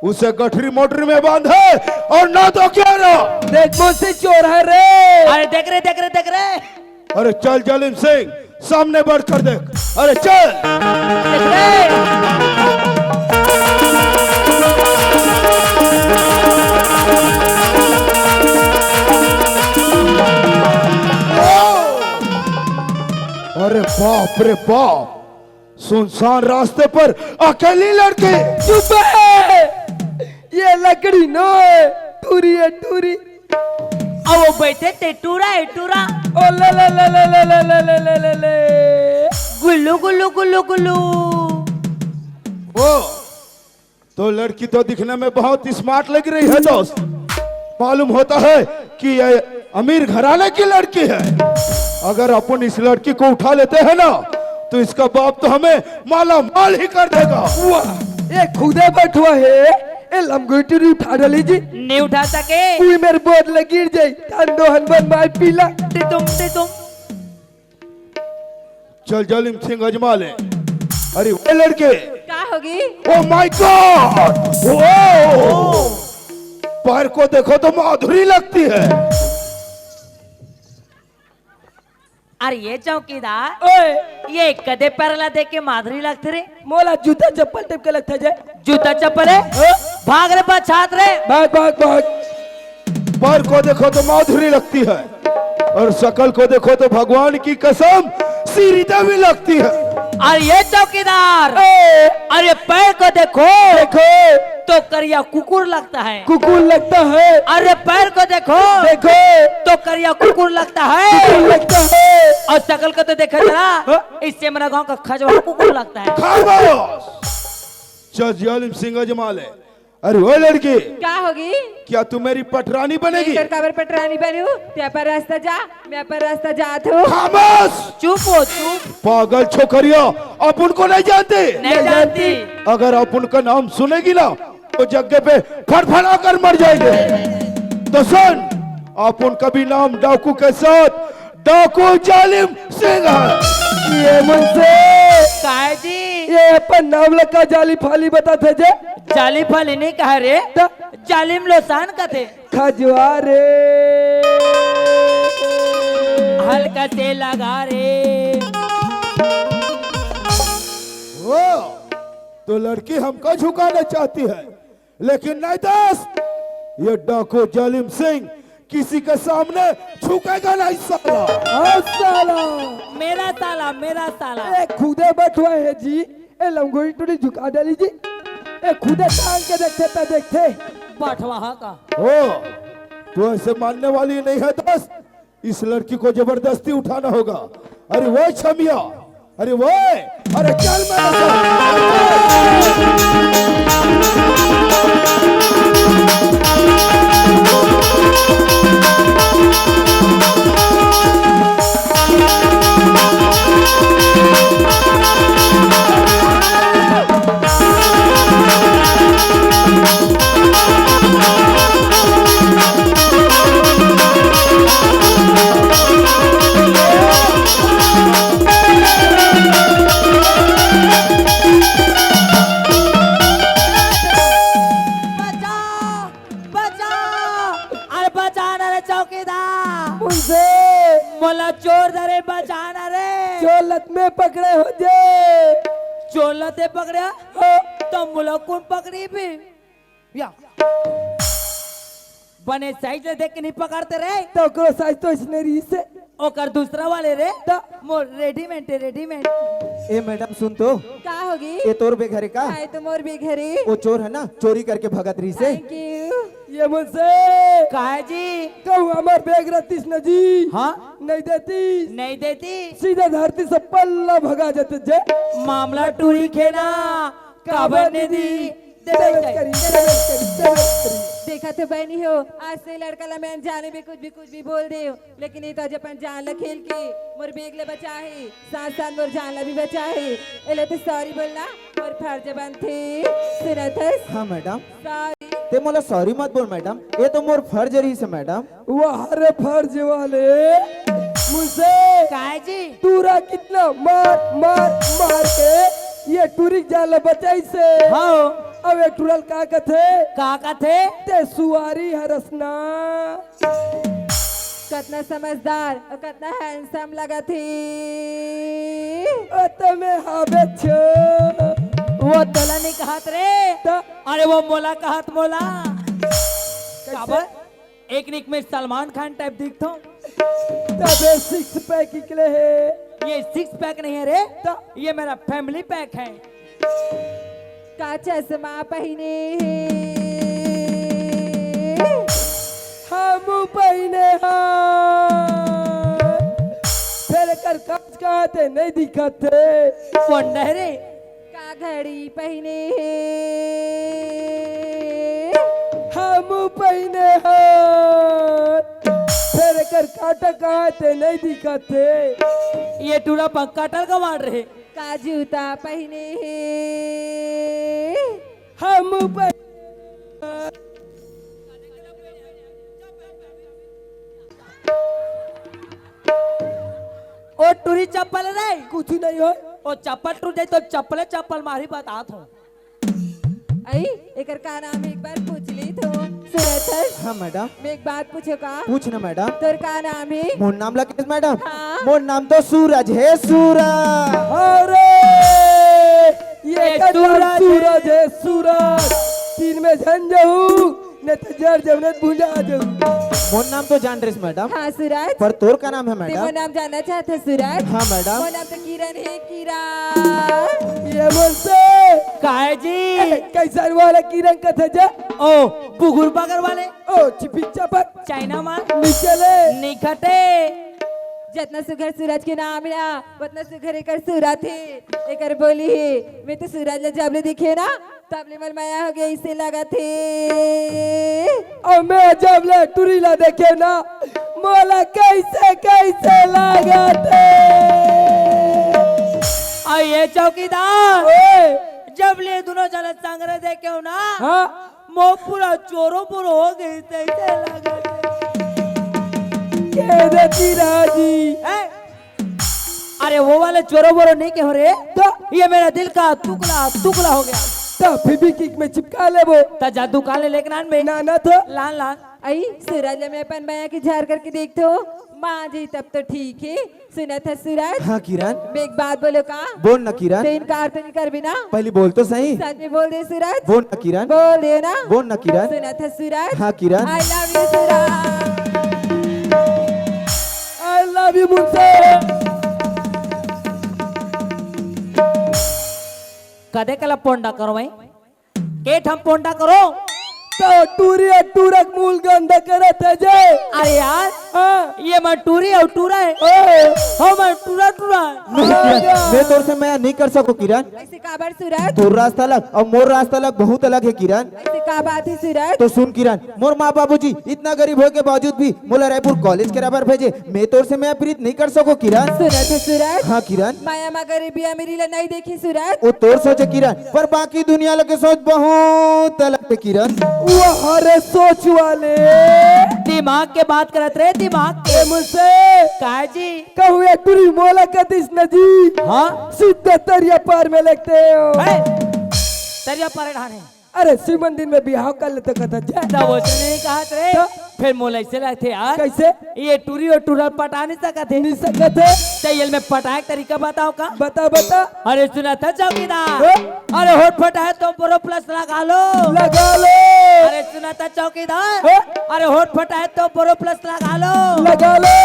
उसे गठरी मोटरी में बांधे और ना तो क्या ना। देख मुंशी चोर है रे। अरे देख रे, देख रे, देख रे। अरे चल जालिम सिंह, सामने बढ़कर देख। अरे चल। देख रे। अरे बाप रे बाप, सुनसान रास्ते पर अकेली लड़की। चुप है, ये लकड़ी नो है, टूरी है, टूरी। अब वो बैठे थे टूरा है, टूरा। ओ ले ले ले ले। गुल्लू गुल्लू गुल्लू गुल्लू। ओ, तो लड़की तो दिखने में बहुत स्मार्ट लग रही है दोस्त। मालूम होता है कि ये अमीर घराने की लड़की है। अगर अपन इस लड़की को उठा लेते हैं ना, तो इसका बाप तो हमें माला माल ही कर देगा। वाह, ये खुदे बैठवा है, ये लमगोटी उठा डाली जी। नहीं उठा सके। कोई मेरे बोर्ड लग गिर जाए, तन दो हनबन माय पीला। ते तुम, ते तुम। चल जालिम सिंह, आजमा ले। अरे वो लड़के। का होगी? Oh my God! ओ! पैर को देखो तो माधुरी लगती है। अरे ये चौकीदार, ओए! ये कदे पैर ला देख के माधुरी लगथे रे? मोला जूता चप्पल टाइप के लगथे जे। जूता चप्पल है? हाँ? भाग रे पछात रे। भाग, भाग, भाग। पैर को देखो तो माधुरी लगती है, और शकल को देखो तो भगवान की कसम श्री देवी लगती है। अरे ये चौकीदार, ए! अरे पैर को देखो, देखो। तो करिया कुकुर लगता है। कुकुर लगता है। अरे पैर को देखो, देखो। तो करिया कुकुर लगता है। कुकुर लगता है। और शकल को तो देखो जरा, हाँ? इससे मेरा गांव का खजवा कुकुर लगता है। खामोश। चल जालिम सिंह, आजमा ले। अरे वो लड़की, का होगे? क्या तू मेरी पटरानी बनेगी? तोर काबर पटरानी बनहूं? तैं अपन रास्ता जा, मैं अपन रास्ता जात हूं। खामोश! चुप हो, चुप। पागल छोकरिया, आप उनको नहीं जानते? नहीं जानती। अगर आप उनका नाम सुनेगी ना, तो जगह पे फड़फड़ा कर मर जाएंगे। तो सुन, आप उनका भी नाम डाकू के साथ डाकू जालिम सिंह है। ये मुंशी, काहे जी? ये अपन नाम ला का जाली फाली बताथे जे? जाली फाली नहीं कहा रे, त जालिम लोसान कथे। खजुआ रे। हल्का से लगा रे। वो तो लड़की हमको झुकाना चाहती है, लेकिन नहीं दोस्त, ये डाकू जालिम सिंह किसी के सामने झुकेगा नहीं साला। हाँ साला, मेरा साला, मेरा साला। ए खुदे बठवा हे जी, ए लंगोटी टुरी झुका डाली जी। ए खुदे टांग के देखथे त देखथे। बठवा हा का? ओ, तू ऐसे मानने वाली नहीं है दोस्त, इस लड़की को जबरदस्ती उठाना होगा। अरे वो छमिया, अरे वो, अरे चल मेरे साथ। बचा, बचा, अरे बचा ना रे चौकीदार। मुंशी, मोला चोर धरे, बचा ना रे। चोर ला त मैं पकड़े हो जे। चोर ला तैं पकड़े? हाँ। त मोला कोन पकड़ी भी? या बने साइज ला देख के नहीं पकड़ते रे। त ओकरो साइज तो इसने रहिसे। ओकर दूसरा वाले रे। त मोर रेडीमेड है, रेडीमेड। ए मैडम सुन तो, का होगे? ये तोर बेग हरे का? आए तो मोर बेग हरे। वो चोर है ना, चोरी करके भगत रहिसे। Thank you। ये मुंशी, काहे जी? कहूँ हमार बेग रहतीस न जी, हाँ? नहीं देतीस। नहीं देती। सीधा धरती से पल्ला भगा जाते जे। मामला टूरी के ना, काबर नहीं दी? देवे देवे करी। करी, देवे करी, देवे करी। देखा तो बहनी हो, आज से लड़का ला मैं अनजाने में कुछ भी कुछ भी बोल दे, लेकिन ये तो आज अपन जान ला खेल के मोर बेग ला बचाहे, साथ साथ मोर जान ला भी बचाहे। एला तो सॉरी बोलना मोर फर्ज बनथे। सुनत हस? हाँ मैडम, सॉरी। तैं मोला सॉरी मत बोल मैडम, ये तो मोर फर्ज रहिसे मैडम। वाह रे फर्ज वाले मुंशी, काहे जी? टूरा कितना मार मार मार के ये टूरी के जान ला बचाइसे। हाँ। अब ये टूरा ला का कथे? का कथे? तैं सुवारी हरस ना। कतना समझदार अउ कतना हैंडसम लगत हे। ओ त मैं हावे छो। वो तोला नहीं कहत रे। त अरे वो मोला कहत, मोला। काबर? एक निक में सलमान खान टाइप दिखथों। तबे सिक्स पैक निकले हे। ये सिक्स पैक नहीं है रे, त ये मेरा फैमिली पैक है। का चश्मा पहिने हे? हम पहिने हा। फेर एकर कांच कहाँ ते नहीं दिखत हे। कोन डहरे? का घड़ी पहिने हे? हम पहिने हा। फेर एकर कांटा कहाँ ते नहीं दिखत हे। ये टूरा पंखा टल गवाड़ रहे। का जूता पहिने हे? हम पहिने ओ टूरी चप्पल रे। कुछ नहीं हो। ओ चप्पल टूट जाए तो चप्पले चप्पल मारी बतात हूँ। आई, एकर का नाम हे, एक बार पूछ ली तो। सुनत हस? हाँ मैडम, मैं एक बात पूछो का? पूछ ना मैडम। तोर का नाम हे? मोर नाम ला किस मैडम? हाँ। मोर नाम तो सूरज हे, सूरज। अरे, ये ये का नाम सूरज सूरज हे, सूरज। तीन में झन जाहू, नहीं तो जर जमनत भुंजा जाहू। मोर नाम तो जान रहिस मैडम, हाँ सूरज। पर तोर का नाम हे ते मोर मैडम? नाम जानना चाहत हस सूरज? हाँ मैडम। मोर नाम तो किरण हे, किरण। ये मुंशी, काहे जी? कैसन वाला किरण कथे जा? ओ बुगुर बगर वाले। ओ चिपिक चपक, चाइना माल। निकले। निकटे। जतना सुघर सूरज के नाम हे ना, ओतना सुघर एकर सूरत हे, एकर बोली हे। मैं तो सूरज ला जब ले दिखे ना, तब ले मोर मया हो गया, इसे लागत हे। अउ मैं जब ले टुरी ला देखे ना, मोला कैसे कैसे लागत हे। अउ ये चौकीदार, ओए। जब ले दुनों झन संघरा देखे हो ना, हाँ। मोर पूरा चोरो बोरो हो गई, तैसे लागत हे। के देती राजी। हैं? अरे वो वाले चोरो बोरो नहीं कहो रे, तो? ये मेरा दिल का टुकड़ा टुकड़ा हो गया। तो फिर भी किक में चिपका लेबो। त जादू का ले लेके नान बे। ना, ना तो। लान, लान। अई, सूरज, मैं अपन मया के झार करके देखथों, मान जाही तब तो ठीक हे। सुनत हस सूरज? हाँ किरण। मैं एक बात बोलों का? बोल ना किरण। तो इनकार तो नहीं करबे ना? पहली बोल तो सही। सच में बोल दे सूरज। बोल ना किरण। बोल दे ना? बोल ना किरण। सुनत हस सूरज? हाँ किरण। I love you Suraj. I love you मुंशी। कदे कला पोंडा करो भाई? के ठम पोंडा करो? तो टूरी अउ टूरा के मूल गंदा करत हे जे। अरे यार, हाँ। ये मन टूरी अउ टूरा हे। ओ। हमन टूरा टूरा हे। नहीं किरण, मैं तोर से मया नहीं कर सकों किरण। ऐसे काबर सूरज? तोर रास्ता अलग अउ मोर रास्ता अलग, बहुत अलग हे किरण। ऐसे का बात हे सूरज? तो सुन किरण, मोर माँ बाबूजी इतना गरीब होए के बावजूद भी मोला रायपुर कॉलेज के बराबर भेजे, मैं तोर से मया प्रीत नहीं कर सकों किरण। सुनत हस सूरज? हाँ किरण। मया मा गरीबी अमीरी ला नहीं देखे सूरज। वो तोर सोच हे किरण, पर बाकी दुनिया लोग के सोच बहुत अलग हे किरण। वो हरे सोच वाले। दिमाग के बात करत रे, दिमाग के। ए मुंशी। का जी? कहूँ ये टुरी मोला कतिस न जी। हाँ? सीधा तरिया पार में लेगते हो। है? तरिया पार ढाने। अरे, शिव मंदिर में बिहाव कर लेते कहता जा। तब उसने नहीं कहा रे। तो? फिर मोला ऐसे लगथे यार। कैसे? ये टूरी अउ टूरा पटा नहीं सकत हे। नहीं सकत हे। तो ये मैं पटाए के तरीका बताओ का? बता, बता। अरे सुनत हस चौकीदार। हाँ? अरे होठ फटाए तो बोरो प्लस लगा लो। लगा लो। अरे सुनत हस चौकीदार। हाँ? अरे होठ फटाए तो बोरो प्लस लगा लो। लगा लो।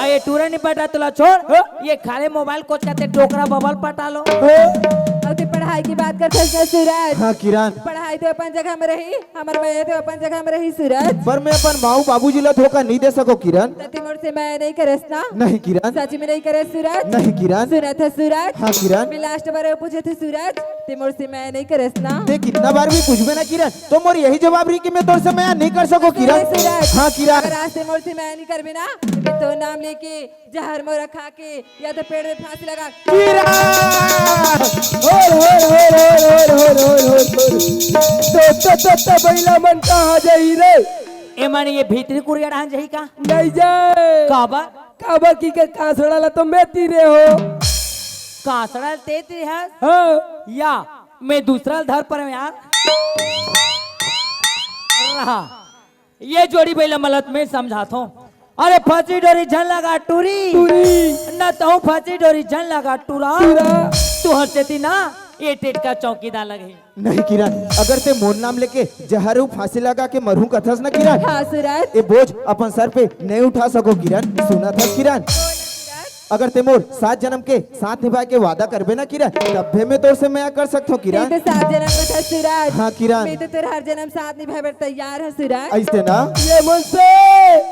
अरे टूरा नहीं पटा तोला छोड़। हाँ? ये खाली मोबाइल कोचकाथे डोकरा बबल पटा लो। हाँ? अउ ते पढ़ाई के बात करत हस सूरज। हाँ किरण। पढ़ाई तो अपन जगह में रही, हमर मया तो अपन जगह में रही सूरज। पर मैं अपन माऊ बाबूजी ला धोखा नहीं दे सकों किरण। त ते मोर से मया नहीं करस ना? नहीं किरण। सच में नहीं करस सूरज? नहीं किरण। सुनत हस सूरज? हाँ किरण। मैं लास्ट बार पूछत हूँ सूरज, ते मोर से मया नहीं करस ना? ते कितना बार भी पूछबे ना किरण, तो मोर यही जवाब रही कि मैं तोर से मया नहीं कर सकों किरण। सूरज, हाँ किरण। अगर आज ते मोर से मया नहीं करबे ना, तो मैं तोर नाम लेके जहर मोरा खा के या तो पेड़ में फांसी लगा। किरण! होर, होर, होर। तो, तो, तो, तो, बइला मन कहाँ जाही रे? ए माने ये भीतरी कुरिया डाहन जाही का? नहीं जाए। काबर? काबर कि के कांसड़ा ला तो मैं तीरे हो। कांसड़ा ते तीरे हस? हाँ। या, मैं दूसरा धर पर यार। रहा। ये जोड़ी बइला मन ला मैं समझाथों। अरे फंसी डोरी झन लगा टूरी। टूरी। न तहूँ फंसी डोरी झन लगा टूरा। टूरा। तुहर सेती ना ये टेटका चौकीदार लगे। नहीं किरण, अगर ते मोर नाम लेके जहर अउ फांसी लगा के मरहूँ कथस ना किरण। हाँ सूरज। ये बोझ अपन सर पे नहीं उठा सकों किरण। सुनत हस किरण। अगर ते मोर सात जनम के साथ निभाए के वादा करबे ना किरण, तभे मैं तोर से मया कर सकथों किरण। ते तो सात जनम के था सूरज। हाँ किरण। मैं तो तोर हर जनम साथ निभाए बर तैयार हूँ सूरज। ऐसे ना? ये मन से।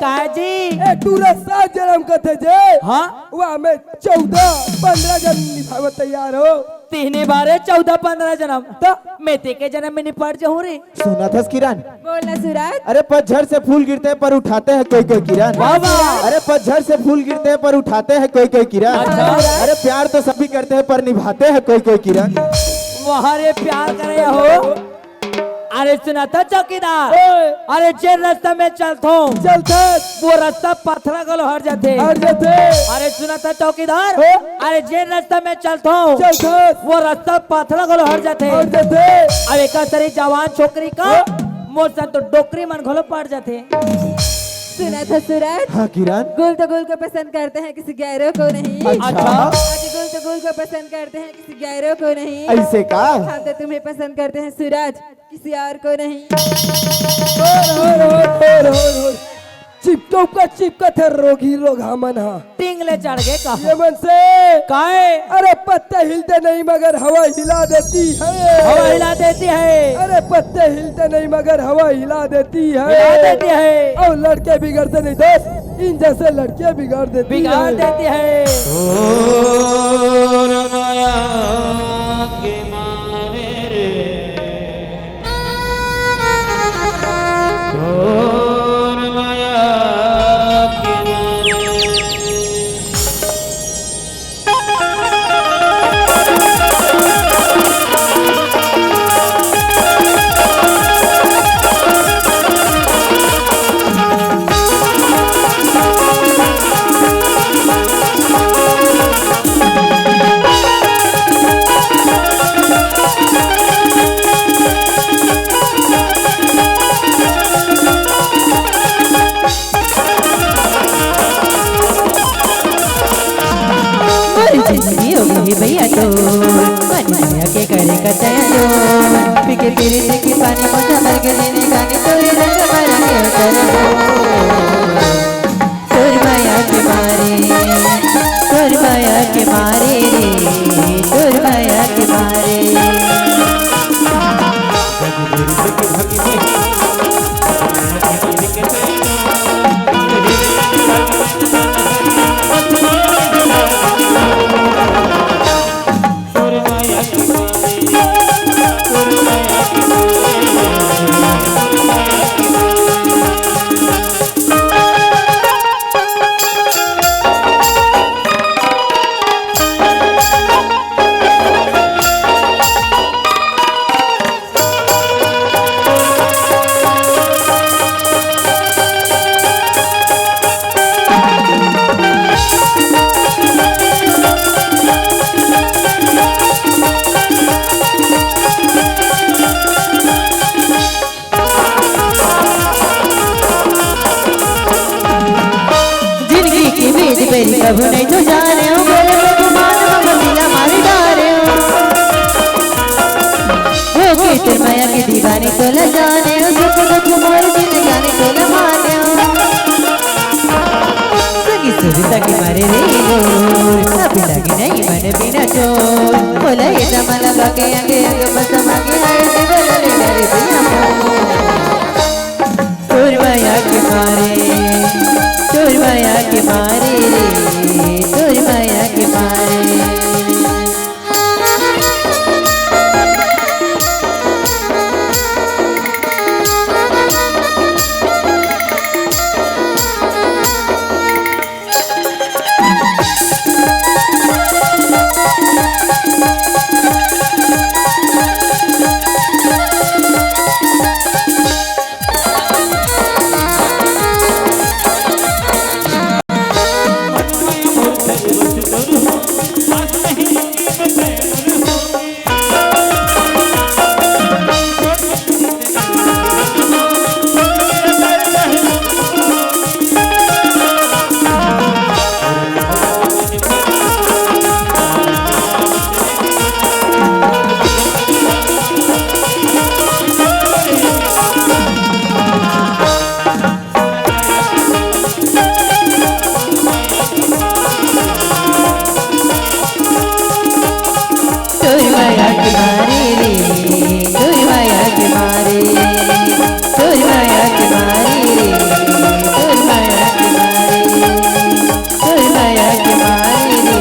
का जी? ए टूरा सात जनम के थे जे। हाँ? वह मैं चौदह पन्द्रह जनम निभाए बर तैयार हो। तीन बारे चौदह पन्द्रह जनम। तो? मैं ते के जनम में निपट जाऊँ रे। सुनत हस किरण? बोल ना सूरज। अरे पतझड़ से फूल गिरते हैं पर उठाते हैं कोई कोई किरण। वाह, वाह। अरे पतझड़ से फूल गिरते हैं पर उठाते हैं कोई कोई किरण। अच्छा। अरे प्यार तो सभी करते हैं पर निभाते हैं कोई कोई किरण। वाह रे प्यार करे हो। अरे सुनत हस चौकीदार। ओए। अरे जे रास्ता में चलथों। चलथस। वो रास्ता पथरा घलो हर जाथे। हर जाथे। अरे सुनत हस चौकीदार। ओ। अरे जे रास्ता में चलथों। चलथस। वो रास्ता पथरा घलो हर जाथे। हर जाथे। अब एक सरी जवान छोकरी का ओ। मोर संग तो डोकरी मन घलो पड़ जाथे। सुनत हस सूरज? हाँ किरण। गुल तो गुल को पसंद करते हैं, किसी गैरों को नहीं। अच्छा। अच्छा। आज गुल तो गुल को पसंद करते हैं, किसी गैरों को नहीं। ऐसे का? हम तो तुम्हें पसंद करते हैं सूरज, किसी और को नहीं। होर, होर, होर। चिपकऊ का चिपकत हे रोगी रोगहा मन हा। टींग ले चढ़ गे का? ये मन से। काय? अरे पत्ते हिलते नहीं मगर हवा हिला देती है। हवा हिला देती है। अरे पत्ते हिलते नहीं मगर हवा हिला देती है। हिला देती है। और लड़के बिगड़ते नहीं दोस्त, इन जैसे लड़कियां बिगाड़ देती बिगाड़ है। देती है। घोर माया के मारे रे। मया के करे कतई जोर, पी के पीरित के पानी, मोटा भर के जिनगानी, तोरे रंग म रंगे उतर हो। तोर मया के मारे, तोर मया के मारे रे, तोर मया के मारे। जिनगी के बीच बेरी कभू नहीं तो जाने हो, बोले तो गुमान में मसीला मारी डारे हो। हो के तेरे माया के दीवानी तोला जाने हो, सुख दुख मोर जिंदगानी तोला माने हो। संगी सुरता के मारे रे लोर, अभी लगी नहीं मन बिना चोर। बोला ये जमाना बाके अंगे अंग बस मांगे आए रे, बोला ले डरे बिना मोर। तोर माया के मारे, तोर माया के मारे रे, तोर माया के मारे। तोर माया के मारे रे, तोर माया के मारे, तोर माया के मारे रे, तोर माया के मारे, तोर माया के मारे रे, तोर माया के मारे। तोर माया के मारे रे,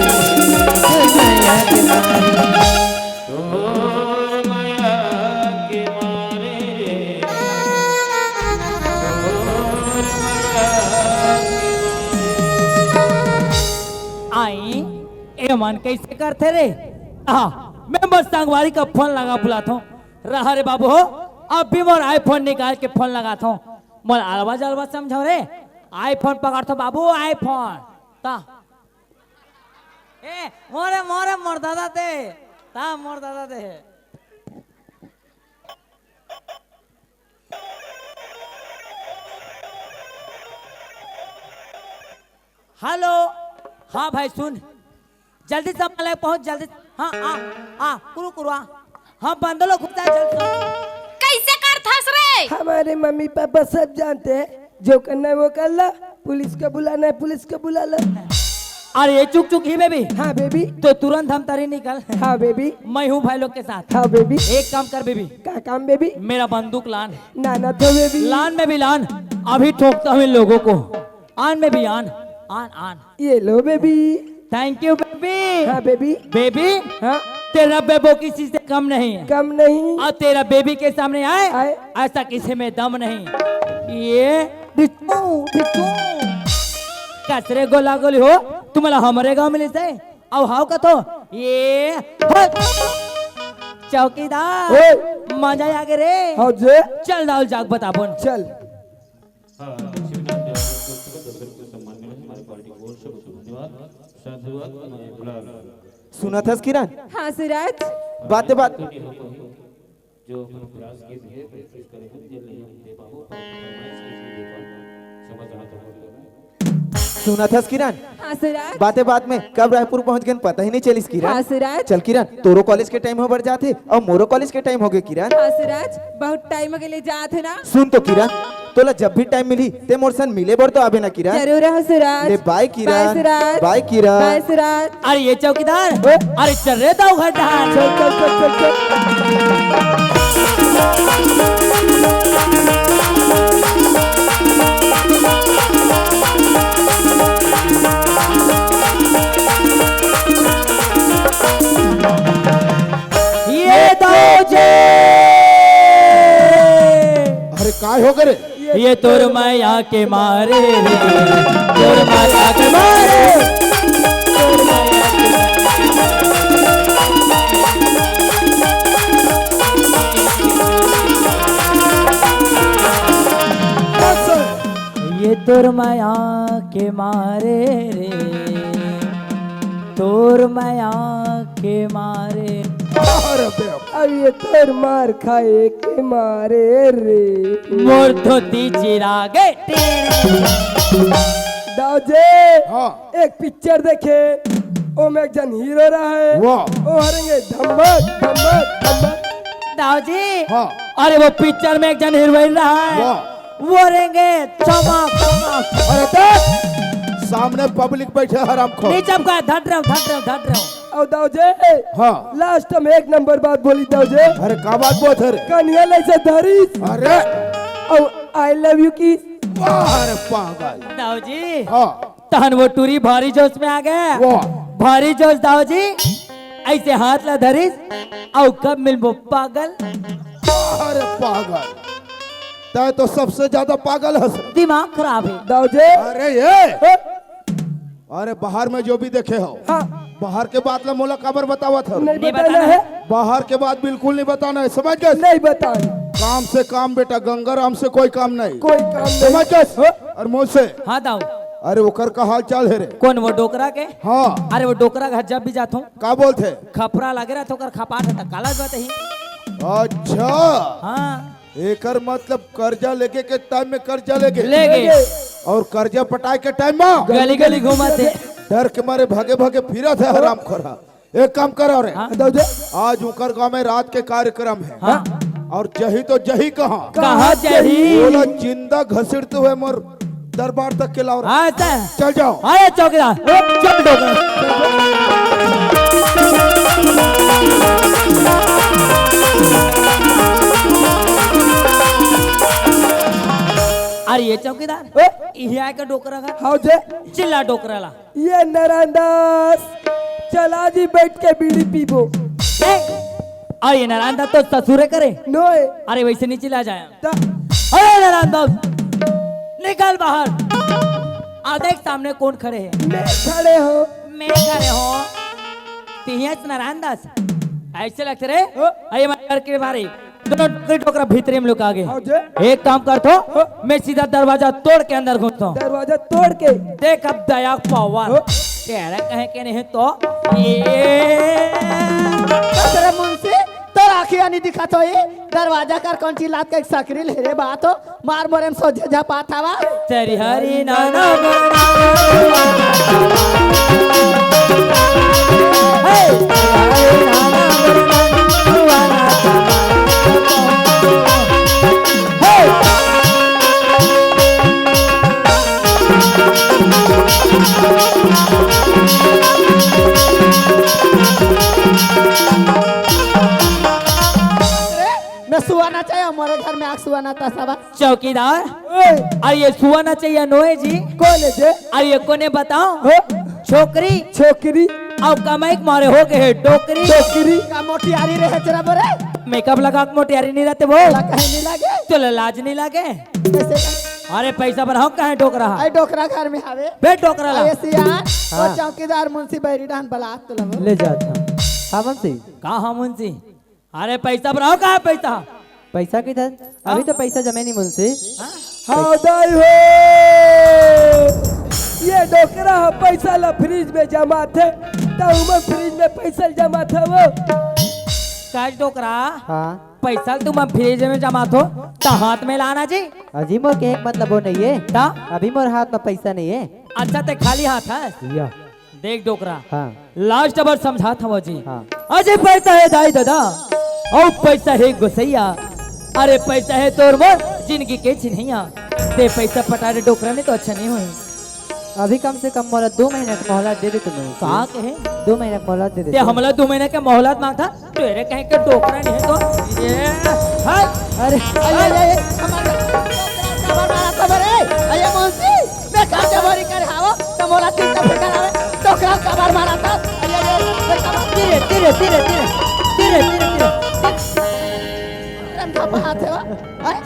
तोर माया के मारे। आई, ए मन कैसे करथे रे? हाँ, मैं बस संगवारी का फोन लगा बुलाथों। रहा रे बाबू हो, अभी मोर iPhone निकाल के फोन लगाथों। मोर अलवा जलवा समझो रे, iPhone पकड़थों बाबू, iPhone। ता। ए, मोरे, मोरे, मोर दादा ते। ता, मोर दादा ते। हेलो, हाँ भाई सुन, जल्दी सामान लेके पहुंच, जल्दी। हाँ, आ, आ, कुरु, कुरु, आ। हाँ, बंदलो घुसा जल्दी। कैसे करथस रे? हमारे मम्मी पापा सब जानते हैं, जो करना है वो कर ला, पुलिस को बुलाना है पुलिस को बुला ला। अरे ये चुक चुक ही बेबी। हाँ बेबी। तो तुरंत हम तरी निकल। हाँ बेबी। मैं हूँ भाई लोग के साथ। हाँ बेबी। एक काम कर बेबी। का काम बेबी? मेरा बंदूक लान। ना ना तो बेबी। लान में भी लान, अभी ठोकता हूँ इन लोगों को। आन में भी आन, आन, आन। ये लो बेबी। Thank you baby. हाँ बेबी। बेबी, हाँ। तेरा बेबो किसी से कम नहीं है। कम नहीं। और तेरा बेबी के सामने आए, आए। ऐसा किसी में दम नहीं। ये बिट्टू, बिट्टू। कसरे गोला गोली हो, तुम्हाला हमरे गांव में ले जाए। आओ हाव का तो, ये हट। चौकीदार, ओए। मजा आ गए रे। हाँ जे। चल दाऊ जाग बताबोन। चल। हाँ, दक्षिण भारतीय आर्टिस्ट को दस रुपये सम्मान मिला है। हमारी पार्टी की ओर से बहुत बहुत धन्यवाद। साधुवाद, मैं बुला रहा हूँ। सुनत हस किरण? हाँ सूरज। बाते बात। जो अपन प्रयास के लिए प्रैक्टिस करे हैं, ये नहीं हम दे पाबो, परफॉर्मेंस कैसे दे पाबो, समझ हाथ ऊपर करना है। सुनत हस किरण? हाँ सुराज। बाते बात में कब रायपुर पहुंच गेन पता ही नहीं चलिस किरण। हाँ सुराज। चल किरण, तोरो कॉलेज के टाइम हो बर जाथे अउ मोरो कॉलेज के टाइम हो गे किरण। हाँ सुराज, बहुत टाइम हो गेले जात हे ना। सुन तो किरण, तोला जब भी टाइम मिली ते मोर संग मिले बर तो आबे ना किरण। जरूर हो सुराज। ले बाय किरण। बाय सुराज। बाय किरण। बाय सुराज। अरे ये चौकीदार, अरे चल रे दाऊ घर डहार। चल, चल, चल, चल, चल। ये दाऊ जी। अरे काय हो गे रे? ये तोर माया के मारे रे, तोर माया के मारे। ये तोर माया के मारे रे, तोर माया के मारे। अरे बे। अब ये तोर मार खाए के मारे रे। मोर धोती चिरा गे। दाऊ जी, हाँ। एक पिक्चर देखे, ओमे एक जन हीरो रहे। वाह। ओ हरेंगे धमक, धमक, धमक। दाऊ जी, हाँ। अरे वो पिक्चर में एक जन हीरोइन रहे। वाह। वो रेंगे चमक, चमक। अरे देख, सामने पब्लिक बैठे हरामखोर। नीचे का धट रहे, धट रहे, धट रहे। अउ दाऊ जी, हाँ। लास्ट में एक नंबर बात बोली दाऊ जी। अरे का बात बोलत हे रे? कनिया ले से धरिस। अरे। अउ I love you kiss। वाह रे पागल। दाऊ जी। हाँ। तहन वो टूरी भारी जोश में आ गे। वाह। भारी जोश दाऊ जी। ऐसे हाथ ला धरिस। अउ कब मिलबो पागल। अरे पागल। तैं तो सबसे ज्यादा पागल हस। दिमाग खराब हे। दाऊ जी। अरे ये। हे? अरे बाहर में जो भी देखे हो, हाँ। बाहर के बात ला मोला काबर बतावत हो? नहीं नहीं बताना बताना हे। हे। बाहर के बात बिल्कुल नहीं बताना हे, समझ गे? नहीं बताना। काम से काम बेटा, गंगाराम से कोई काम नहीं। कोई काम नहीं। समझ गे? हाँ। अउ मुझसे। हाँ दाऊ। अरे ओकर का हाल चाल हे रे? कोन वो डोकरा के? हाँ। अरे वो डोकरा घर जब भी जाथों। का बोलथे? खपरा लगे रहिथे ओकर खपात हे त काला बात ही। अच्छा। हाँ। एकर मतलब कर्जा लेके के टाइम में कर्जा लेके। लेके। अउ कर्जा पटाए के टाइम में। गली गली घूमत हे। डर के मारे भागे भागे फिरत हे हरामखोर। एक काम करो रे। हाँ। दाऊ जी। आज ओकर गांव में रात के कार्यक्रम हे। हाँ। अउ जही तो जही कहाँ? कहाँ जही? ओला जिंदा घसीटते हुए मोर दरबार तक के लाओ रे। हाँ, सर। चल जाओ। अरे चौकीदार, चल डोकरा। अरे ये चौकीदार, ओ? इही आय का डोकरा का? हाँ जी। चिल्ला डोकरा ला। ये नारायण दास, चला जी बैठ के बीड़ी पीबो। ए, अउ ये नारायण दास तो ससुरे करे। नोय। अरे वैसे नहीं चिल्ला जाए। त- अरे नारायण दास, निकल बाहर। अउ देख सामने कोन खड़े हे। मैं खड़े हों। मैं खड़े हों। तिहियस नारायण दास। ऐसे लगथे रे। हाँ। अरे मैं घर के बाहर ही। दोनों डोकरी डोकरा भीतरी में लुका गे। हाँ जी। एक काम करथों, हाँ। मैं सीधा दरवाजा तोड़ के अंदर घुसथों। दरवाजा तोड़ के? देख अब दया पावर। हाँ। तेरा कहे के नहीं तो ये। अरे मुंशी, तोर आँखी नहीं दिखत होही? दरवाजा कर कौन चिल्लात के सकरी ले रे बात हो? मार मोरे में सोझे झपात हवा। तेरी हरी नाना। मैं सुआ ना चाहिए, हमारे घर में आग सुआ ना तसवा। चौकीदार, ओए। अउ ये सुआ ना चाहिए नोहे जी। कोन हे जे? अउ ये कोने बताओ? हो? छोकरी। छोकरी। अउ कमाई के मारे हो गे हे डोकरी। डोकरी। का मोटियारी रहे चला बोरे? मेकअप लगा के मोटियारी नहीं रहते वो। ला कहीं नहीं लागे? तो ला लाज नहीं लागे? कैसे का? अरे पैसा बनाओ, कहाँ डोकरा हे? अरे डोकरा घर में हवे। बे डोकरा ला। अरे सियान, वो हाँ। चौकीदार मुंशी बैरी डान बलात तो लगो। ले जात हूँ। हाँ मुंशी। का हाँ मुंशी? अरे पैसा भराओ, कहाँ हे पैसा? पैसा किधर? अभी तो पैसा जमे नहीं मुंशी। हाँ? हाँ दाई हो, ये डोकरा ह पैसा ला फ्रिज में जमाथे, त उमन फ्रिज में पैसा जमाथे वो। का डोकरा? हाँ। पैसा तुमन फ्रिज में जमाथो, त हाथ में लाना जी। अजी मोर के एक मतलब वो नहीं है। त? अभी मोर हाथ में पैसा नहीं है। अच्छा, ते खाली हाथ हस? या। देख डोकरा, हाँ। लास्ट बार समझात हवं जी। हाँ। अजय पैसा हे दाई ददा, अउ पैसा हे गोसैया। अरे पैसा हे तोर मोर जिनगी के चिन्हैया। ते पैसा पटा रे डोकरा, नहीं तो अच्छा नहीं होय। अभी कम से कम मोला दो महीना के मोहलत दे दे तुमन। का कहे? दो महीना के मोहलत दे दे ते तुमन। हमला दो महीना के मोहलत मांगथा? तेरे कहीं के डोकरा नहीं है तो। ये, हाय। अरे, अरे, अरे, अरे, हमारे डोकरा काबर मारत हस रे? अरे मुंशी, मैं कर्जा चोरी करे हवं, त मोला चिंता फिकर हवे। डोकरा काबर मारत हस? अरे, अरे, अरे, काबर? धीरे, धीरे, धीरे, धीरे। धीरे, धीरे, धीरे। अरे, हम खपा हाथ है वा। हाय।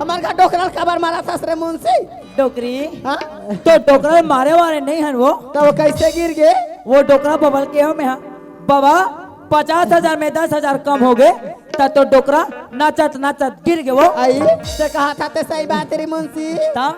हमार घर डोकरा काबर मारत हस रे मुंशी? डोकरी? हाँ? तो डोकरा मारे वाले नहीं हन वो। तो वो कैसे गिर गे? वो डोकरा बबा ल केहेंव मैं, हाँ। बबा, पचास हजार में दस हजार कम हो गे, त तो डोकरा नाचत नाचत गिर गे वो। आई, ते कहाथा ते सही बात रे मुंशी। ता?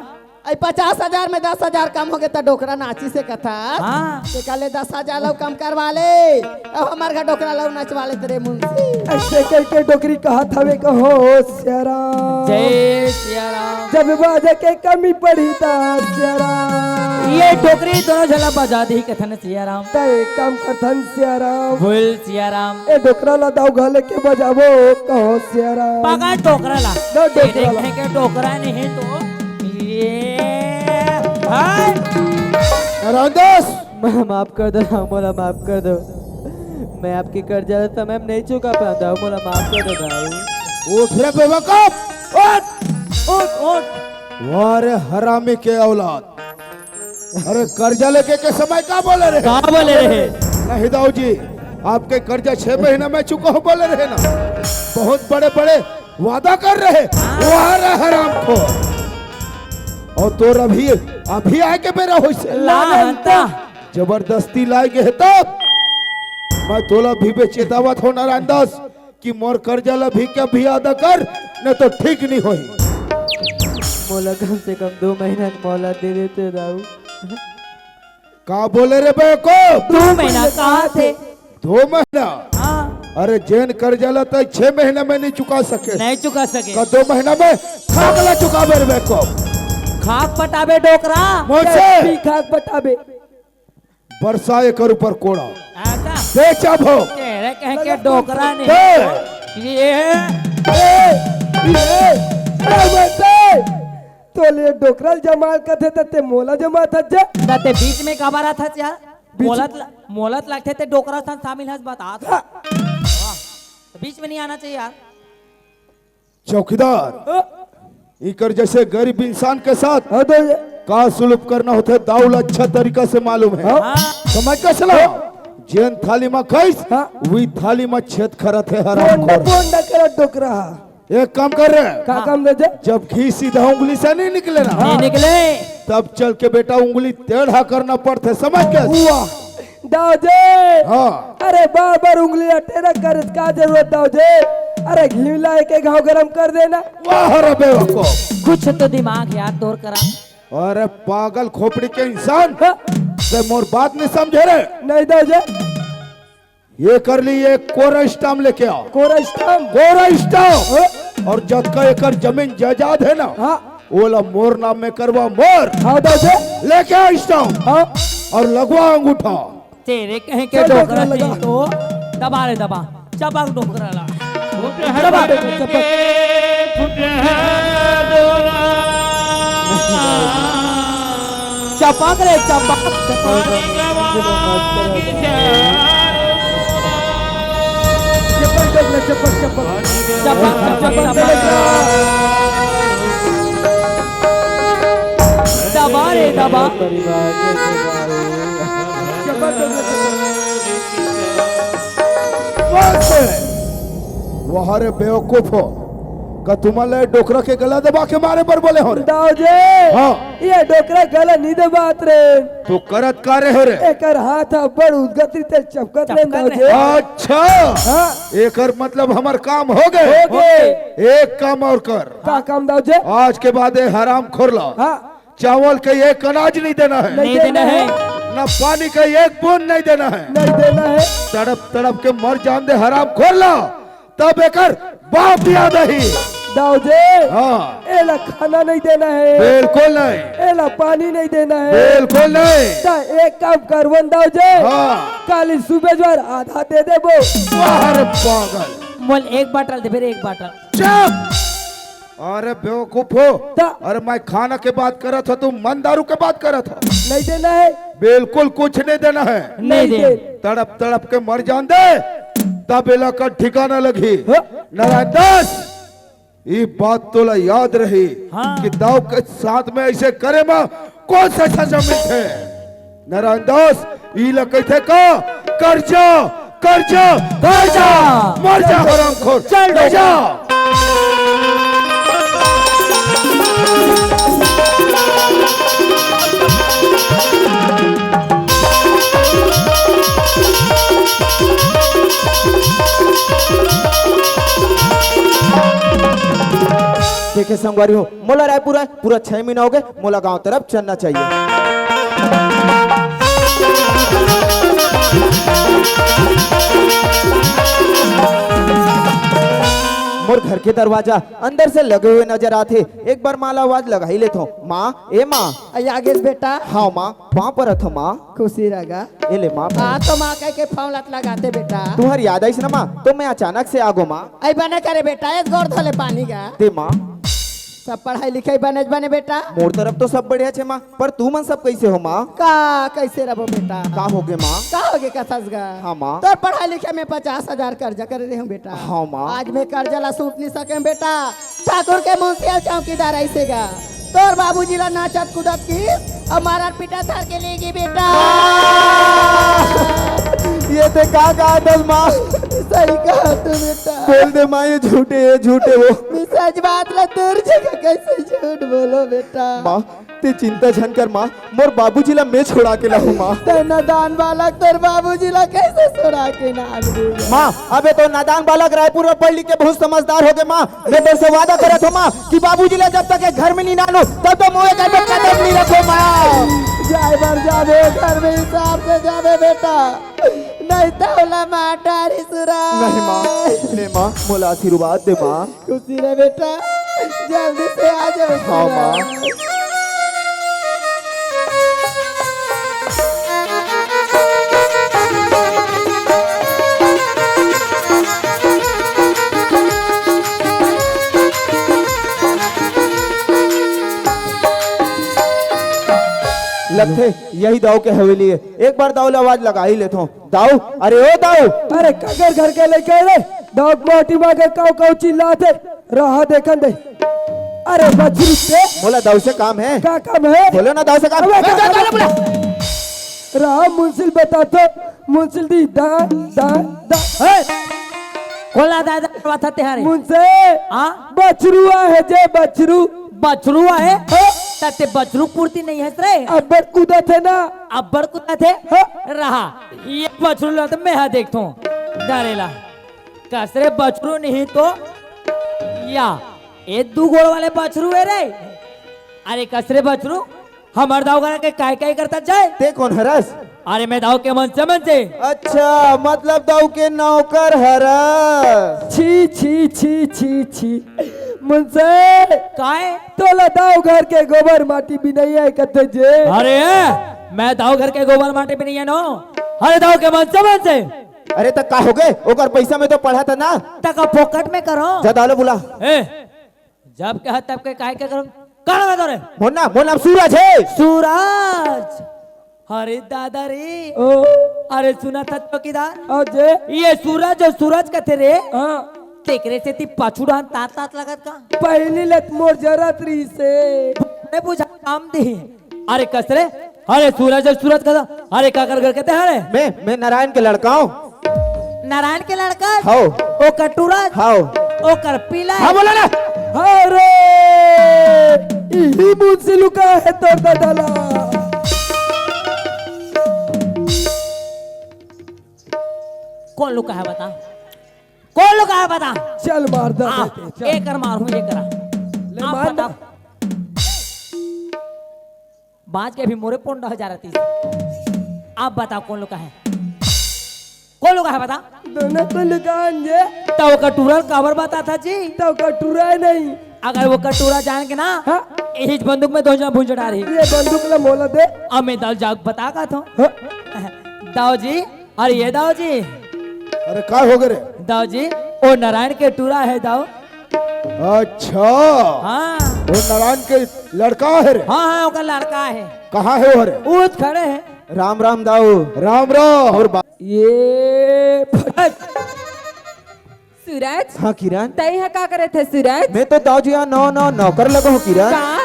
आई पचास हजार में दस हजार कम हो गे त डोकरा नाचिस कथस। हाँ। ते कहले दस हजार ल अउ कम करवा ले, अब हमार घर डोकरा ल अउ नचवा ले तेरे मुंशी। ऐसे कहिके डोकरी कहत हवे कहो सियाराम। जय सियाराम। जब बाजा के कमी पड़ी त सियाराम। ये डोकरी दोनों झन ला बजा दिही कथन सियाराम। त एक काम करथन सियाराम। बोल सियाराम। ए डोकरा ला दाऊ घले के बजाबो कहो सियाराम। पकड़ डोकरा ला। दो डोकरा ला। देखे के डोकरा नहीं तो। ये, हाय। रामदास। म-, माफ कर दो दाऊ, मोला माफ कर दो। मैं आपके कर्जा ला समय में नहीं चुका पाया दाऊ, मोला माफ कर दो दाऊ। उठ रे बेवकूफ, उठ। उठ, उठ। वाह रे हरामी के औलाद। अरे कर्जा लेके के समय का बोले रहे? का बोले रहे? नहीं दाऊ जी, आपके कर्जा छह महीना में चुकाहूं बोले रहे ना। बहुत बड़े बड़े वादा कर रहे। वाह रे हरामखोर। अउ तोर अभी, अभी आए के बेरा होइसे। ला हंता। जबरदस्ती लाए गे हे त मैं तोला अभी भी चेतावत हंव नारायण दास कि मोर कर्जा ला भी के अभी अदा कर, नहीं तो ठीक नहीं होही। मोला कम से कम दो महीना के मोहलत दे देते दाऊ। का बोले रे बेवकूफ? दो महीना कहाथे? दो महीना? हाँ। अरे जेन कर्जा ला तैं छह महीना में नहीं चुका सके। नहीं चुका सके। का दो महीना में खाक ला चुकाबे रे बेवकूफ? खाक पटाबे डोकरा। मोसे। भी खाक पटाबे। बरसा एकर ऊपर कोड़ा। ऐसा? बेचा भो। तेरे कह के डोकरा नहीं। दे। ये। ए, ये, ए, बे, दे। तोले डोकरा ल जमाल कथे त ते मोला जमाथस जा। त ते बीच में काबर आथस यार? बीच मोहलत ल-, मोहलत लगथे ते डोकरा सन शामिल हस बतात। हाँ। वाह। त बीच में नहीं आना चाहिए यार। चौकीदार, हाँ। इकर जैसे गरीब इंसान के साथ हाँ, तो ये का सुलूक करना होथे, दाऊ ला अच्छा तरीका से मालूम है। हाँ। हाँ। समझ के चला। हाँ। जेन थाली में खाइस, हाँ। वही थाली में छेद करत हे, हरामखोर। बोंडा, बोंडा करा डोकरा। एक काम कर रे। का हाँ। काम दे जे? जब घी सीधा उंगली से नहीं निकले ना, नहीं निकले। तब चल के बेटा उंगली टेढ़ा करना पड़थे, समझ के? वाह, दाऊ जी। हाँ। अरे बार बार उंगली ला टेढ़ा करे का जरूरत दाऊ जी? अरे घी ला एक घाव गरम कर देना। वाह रे बेवकूफ। कुछ तो दिमाग यार तोर करा। अरे पागल खोपड़ी के इंसान, हाँ। ते मोर बात नहीं समझे रे। नहीं दाऊ जी। ये कर ली, ये कोरा स्टाम्प लेके आओ। कोरा स्टाम्प? कोरा स्टाम्प। हाँ। और जतका एकर जमीन जायदाद है ना, हाँ। ओला मोर नाम में करवा, मोर। हाँ दाऊ जी। लेके आ स्टाम्प। हाँ। और लगवा अंगूठा। तेरे कह के चल, डोकरा डोकरा लगा। नहीं तो दबा रे दबा, चपक डोकरा ला। फुट है चपक, बदन चपक। के, फुट है डोरा। चपक रे, चपक। चपक, चपक, चपक। चपक, चपक, चपक, चपक। चपक, चपक, चपक। दबा रे, दबा। परिवार के दबा रे। चपक, चपक, चपक। बस। वाह रे बेवकूफ हो, का तुमन ला डोकरा के गला दबा के मारे बर बोले हों रे? दाऊ जी, हाँ। ये डोकरा गला नहीं दबात रे। तो करत का रहे रे? एकर हाथ ह बड़ उदगत रहिथे, चपकत रहे चपकत दाऊ जी। रहे। अच्छा। हाँ। एकर मतलब हमर काम हो गे। हो गे। एक काम और कर। का काम दाऊ जी? आज के बाद ये हरामखोर ला हाँ। चावल का एक अनाज नहीं देना है। नहीं देना है। ना पानी का एक बूंद नहीं देना है। नहीं देना है। तड़प तड़प के मर जान दे हरामखोर ला, तब एकर बाप याद आही। दाऊ जी, हाँ। एला खाना नहीं देना है, बिल्कुल नहीं। एला पानी नहीं देना है, बिल्कुल नहीं। त एक काम करवन दाऊ जी, हाँ। काली सुबह जोर आधा दे देबो। वाह रे पागल। मोल एक बाटल दे, फिर एक बाटल। चुप। अरे बेवकूफ हो। त- अरे मैं खाना के बात करत हो, तू मन दारू के बात करत हो। नहीं देना है। बिल्कुल कुछ नहीं देना है। नहीं नहीं दे। दे। तड़प तड़प के मर जान दे, तब इलाका ठिकाना लगी। हाँ। नारायण दास, ये बात तोला याद रही हाँ। कि दाऊ के साथ में ऐसे करे मा कौन सा सजा मिलथे? नारायण दास, ई ला कहिथे का? कर्जा, कर्जा, कर्जा। मर जा हरामखोर। चल ले जा। देखे संगवारी हो, मोला रायपुर आए पूरा छह महीना हो गए, मोला गांव तरफ चलना चाहिए। मोर घर के दरवाजा अंदर से लगे हुए नजर आथे। एक बार माँ ला आवाज लगा ही लेथो, माँ, ए माँ। आई आगेस बेटा। हाँ माँ, पाँव परत हो माँ। खुशी रह गा। ए ले माँ। आ तो माँ कह के फौलत लगाते बेटा। तुहर याद आइस ना माँ, तो मैं अचानक से आगो माँ। आई बने करे बेटा, एक गोड़ धोले पानी गा। दे माँ। सब पढ़ाई लिखाई बने बने बेटा। मोर तरफ तो सब बढ़िया छे माँ, पर तू मन सब कैसे हो माँ? का कैसे रहो बेटा? का होगे माँ? का होगे कथस गा? हाँ माँ। तोर पढ़ाई लिखाई में पचास हजार कर्जा करे रहे हूँ बेटा। हाँ माँ। आज मैं कर्जा ला सूट नहीं सके बेटा। ठाकुर के मुंशी अउ चौकीदार ऐसे गा। तोर बाबूजी ला नाचत कूदत की अउ मारत पीटत धर के ले गे बेटा। ये ते का कहा दस माँ? सही कहा तू बेटा। बोल दे माँ, ये झूठे, ये झूठे वो। मैं सच बात ला तोर जगह कैसे झूठ बोलो बेटा? माँ, ते चिंता झन कर माँ, मोर बाबूजी ला मैं छोड़ा के लाहूँ माँ। ते नादान बालक तोर बाबूजी ला कैसे छोड़ा के ना आनबे? माँ, अबे तो नादान बालक रायपुर में पढ़ लिख के बहुत समझदार हो गए माँ। मैं तेरे से वादा करत हूँ माँ कि बाबूजी ला जब तक ये घर में नहीं नानू, तब तक मोए घर में कदम नहीं रखो माँ। जाए मर जाबे, घर में हिसाब से जाबे बेटा, नहीं तो ओला मार डारी सुरा। नहीं माँ, ले माँ, मोला आशीर्वाद दे माँ। खुशी रह बेटा, जल्दी से आ जाओ। हाँ, माँ। लगथे यही दाऊ के हवेली है। एक बार दाऊ ला आवाज लगा ही लेथो। दाऊ, अरे ओ दाऊ। अरे काकर घर के लइका रे? दाऊ के माटी मांगे काऊ काऊ चिल्लाथे। रहा देखन दे। अरे बछरू ते। बोला दाऊ से काम है। का काम है? बोलो ना दाऊ से काम। अबे ए, का दाऊ, काम दाऊ, है? बोला। रहा मुंसिल बता तो। मुंसिल दी दा, दा, दा। ए, कोला दादा करवा था तेहारे। मुंसे। हाँ? बछरुआ है जे बछरू। बछरुआ है? हाँ। तते बछरू पूर्ति नहीं है रे। अब्बड़ कूदत है ना। अब्बड़ कूदत है? हाँ। रहा। ये बछरू ला तो मैं हा देखथों। डरेला। कसरे बछरू नहीं तो या। ए दू गोड़ वाले बछरू है रे। अरे कसरे बछरू, हमर दाऊ घर के काय काय करता जाए? ते कोन हरस? अरे मैं दाऊ के मन से मन से। अच्छा, मतलब दाऊ के नौकर हरस। छी, छी, छी, छी, छी। मुंसे। काय? तोला दाऊ घर के गोबर माटी भी नहीं है कथे जे। अरे, मैं दाऊ घर के गोबर माटी भी नहीं है नो। अरे दाऊ के मन से मन से। अरे त का हो गए? ओकर पैसा में तो पढ़ा था ना। तका फोकट में करो। जा दाऊ ला बुला। ए, जब कहा तब के काहे के करो? का नाम है तोरे? मोर नाम, मोर नाम सूरज है। सूरज। अरे दादा रे। ओ। अरे सुना था चौकीदार। अजय। ये सूरज अउ सूरज कथे रे। हाँ। तेकरे सेती पाछू डाहन तात तात लगत का? पहली लत मोर जरत रही से। मैं बुझा काम दे। अरे कस रे? अरे सूरज, सूरज कस? अरे काकर घर के ते हरे? मैं, मैं नारायण के लड़का हूँ। नारायण के लड़का? हव। ओकर टूरा? हव। ओकर पीला? हाँ, बोला ना। अरे, इही मुंह से लुका है तोर दादा ला। कौन लुका है बता? कौन लुका है बता? चल मार दे, आ, दे, दे, चल। एकर मार हूँ, एकर। ले आप मार बता। दे। बाज के अभी मोरे पोंडा हो जा रही थी। आप बताओ कौन लुका है? कोन लुका हे बता? दोनों को लुका हन जी। त ओकर टूरा ल काबर बताथस जी? त ओकर टूरा हे नहीं। अगर ओकर टूरा जान के ना, हाँ? एहीच बंदूक में दोनों झन भूंज डारही। ये बंदूक ला मोला दे। अब मैं दाऊ जाके बता का थो। हाँ? दाऊ जी, अरे ये दाऊ जी। अरे का हो गे रे? दाऊ जी, ओ नारायण के टूरा हे दाऊ। अच्छा। हाँ। ओ नारायण के लड़का हे रे? हाँ, हाँ, ओकर लड़का हे। कहाँ हे ओ रे? ओ खड़े हे। राम राम दाऊ। राम राम। अउ बा- ये सूरज। हाँ किरण। तैं ह का करत हे सूरज? मैं तो दाऊ जी यहाँ नवा नवा नौकर लगे हों किरण। का?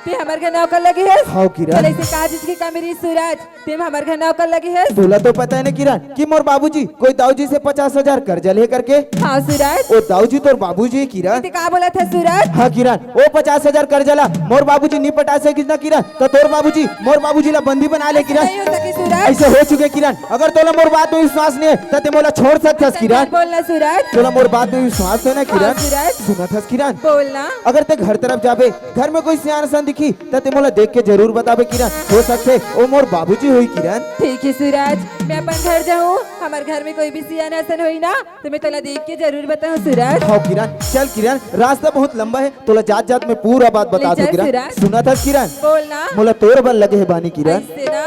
तैं हमर घर नौकर लगे हस? हाँ किरण। तोला अइसे का चीज के कमी रहिस सूरज? तैं हमर घर नौकर लगे हस? तोला तो पता हे ना किरण कि मोर बाबूजी कोई दाऊ जी से पचास हजार कर्जा ले हे करके। हाँ सूरज। ओ दाऊ जी तोर बाबूजी हे किरण। तैं का बोलत हस सूरज? हाँ किरण, ओ पचास हजार कर्जा ला मोर बाबूजी नी पटा सकिस ना किरण, त तोर बाबूजी मोर बाबूजी ला बंदी बना ले किरण। नहीं हो सके सूरज। अइसे हो चुके किरण, अगर तोला मोर बात में विश्वास नहीं हे त तैं मोला छोड़ सकथस किरण। बोलना सूरज। तोला मोर बात में विश्वास हे ना किरण? हाँ सूरज। सुनत हस किरण? बोलना। अगर तैं घर तरफ जाबे, घर में कोई सियान सन दिखही त तैं मोला देख के जरूर बताबे किरण। हो सकथे ओ मोर बाबूजी होही किरण। ठीक हे सूरज, मैं अपन घर जाहूँ, हमर घर में कोई भी सियान असन होही ना त मैं तोला देख के जरूर बताहूँ सूरज। हाँ किरण, चल किरण, रास्ता बहुत लंबा हे, तोला जात जात में पूरा बात बता दूँ किरण। सूरज। सुनत हस किरण? बोलना। मोला तोर बर लगे हे बानी किरण। अइसे ना।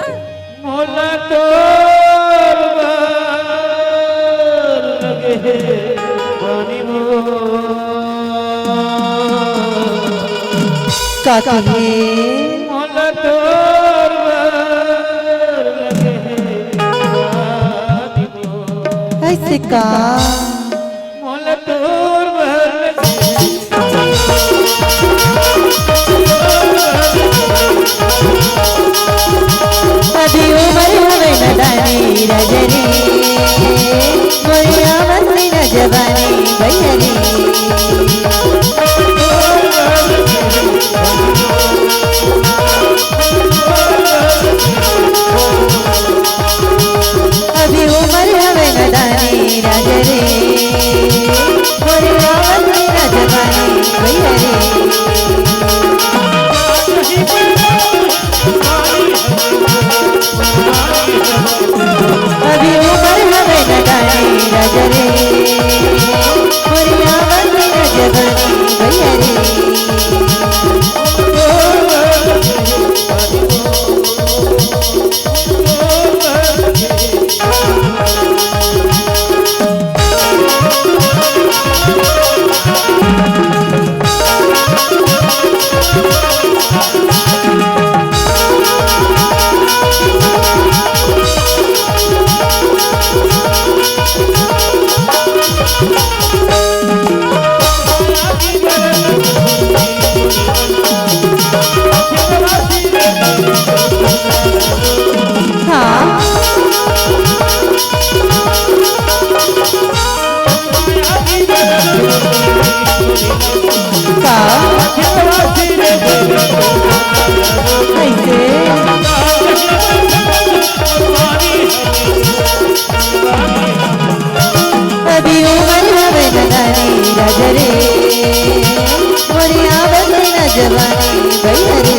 मोला तोर बर लगे हे बानी मोर। का कहे? मोला तोर बर लगे हे बानी मोर। अइसे का? मोला तोर बर लगे हे। अभी उमर हवे नदानी राजा रे, मोरे आवत नहीं ना जवानी भैया रे। अभी उमर हवे नदानी राजा रे, मोरे आवत नहीं ना जवानी भैया रे। अभी उमर हवे नदानी राजा रे, मोरे आवत नहीं ना जवानी भैया रे। हाँ। का? कैसे? अभी उमर हवे नदानी राजा रे, मोरे आवत नहीं ना जवानी भैया रे।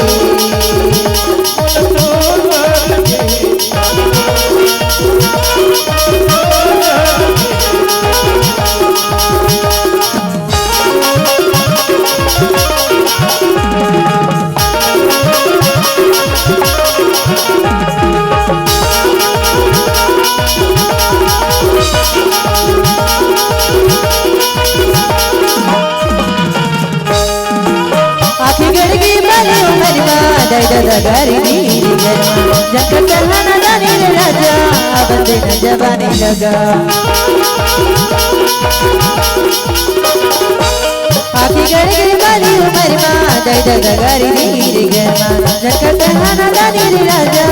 आँखी गड़गी बाली उमर मा, दाई ददा गारी नीरी गरमा, जंकर चढ़ाना दानी रे राजा, बंदे न जवानी लगा। आँखी गड़गी बाली उमर मा, दाई ददा गारी नीरी गरमा, जंकर चढ़ाना दानी रे राजा,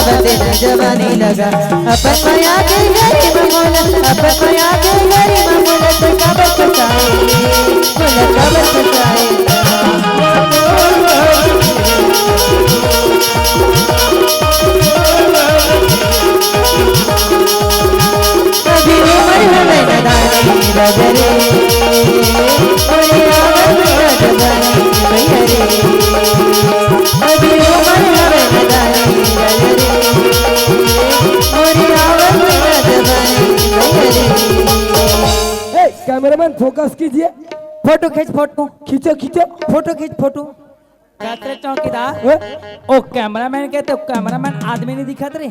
बंदे न जवानी लगा। अपन मया के गरी मा मोला, अपन मया के गरी मा मोला, तो काबर फसाए, मोला काबर फसाए। अभी उमर हवे नदानी राजा रे, मोरे आवत ना जवानी भैया रे। अभी उमर हवे नदानी राजा रे, मोरे आवत ना जवानी फोकस कीजिए। फोटो खींच, फोटो। खींचो, खींचो। फोटो खींच, फोटो। कहत रे चौकीदार, ओए। ओ कैमरामैन के तो कैमरामैन आदमी नहीं दिखत रे।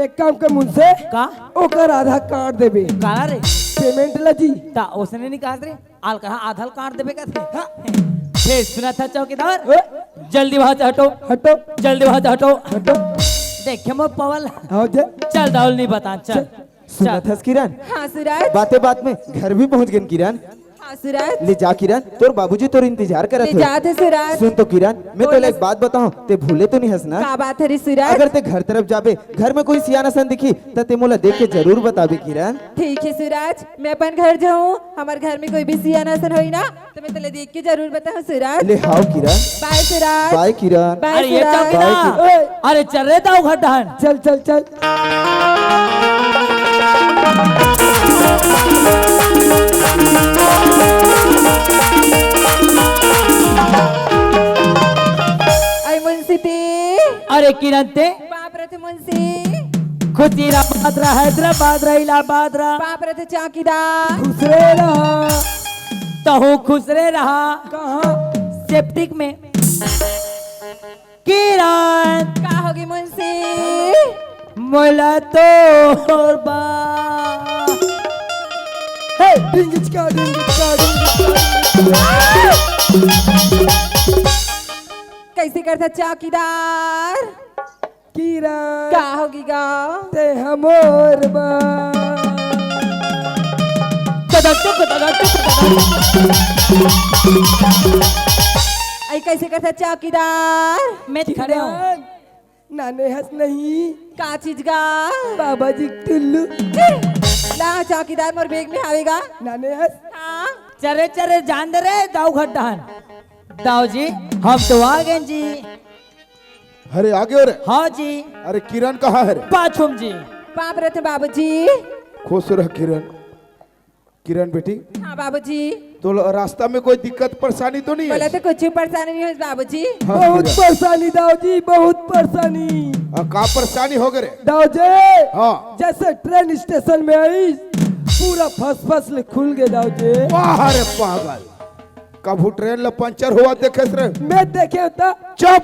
एक काम कर मुंशी। का? ओकर आधा काट देबे। काला रे? पेमेंट ला जी। ता उसने नहीं कहा रे, आल कहा आधा काट देबे कहते। हाँ। फिर सुना था चौकीदार, ओए। जल्दी वहां से हटो। हटो। जल्दी वहां से हटो। हटो। देखे मो पवल। हाँ जी। चल दाउल नहीं बता, चल। चल। सुनत हस किरण? हाँ सूरज। बाते बात में घर भी पहुंच गए किरण। हाँ सूरज। ले जा किरण, तोर बाबूजी तोर इंतजार करत ले हे। जात हे सूरज। सुन तो किरण, मैं बोल तोला ना। एक बात बताऊं, ते भूले तो नहीं हस ना? का बात हे रे सूरज? अगर ते घर तरफ जाबे, घर में कोई सियान असन दिखी, त ते मोला देख के जरूर बताबे किरण। ठीक हे सूरज, मैं अपन घर जाऊं, हमर घर में कोई भी सियान असन होई ना, त मैं तोला देख के जरूर बताहूं सूरज। ले हाव किरण। बाय सूरज। बाय किरण। बाय अरे ये सूरज। चौकीदार। बाय किरण। अरे चल रे दाऊ घर डहन। चल, चल, चल। अरे मुंशी ते। अरे किरण ते। बाप रे ते मुंशी। खुशी रहा, बात रहा, हैदराबाद रहा, इलाहाबाद रहा। बाप रे ते चौकीदार। खुश रे रहा। तहु खुश रे रहा। कहाँ? सेप्टिक में। किरण। का होगे मुंशी? मोला तोर बा। हे, डिंगिचका, डिंगिचका, डिंगिचका। कैसे करथा चौकीदार? किरण। का होगे गा? ते हमोर बा। तदक तुक, तदक तुक, तदक तुक। आई कैसे करथा चौकीदार? मैं खड़े हूँ। किरण, नाने हस नहीं। का चीज गा? बाबा जी टुल्लू। ला चौकीदार मोर बैग में हावे गा। नाने हस। हाँ। चरे चरे जान दे रे दाऊ घर डहन। दाऊ जी, हम तो आ गए जी। अरे आ गए रे। हाँ जी। अरे किरण कहाँ है रे? पाछुम जी। बाप रे ते बाबूजी। खुश रह किरण। किरण बेटी। हाँ बाबूजी। तो ल-, रास्ता में कोई दिक्कत परेशानी तो नहीं बोला है? तो कुछ परेशानी नहीं है बाबूजी। हाँ, बहुत किरण। परेशानी दाऊ जी, बहुत परेशानी। आ, का परेशानी होगे रे? दाऊ जी, हाँ। जैसे ट्रेन स्टेशन में आई, पूरा फस फस ले खुल गए दाऊ जी। वाह रे पागल, कभू ट्रेन ला पंचर होवत देखे रे? मैं देखे होता। चुप।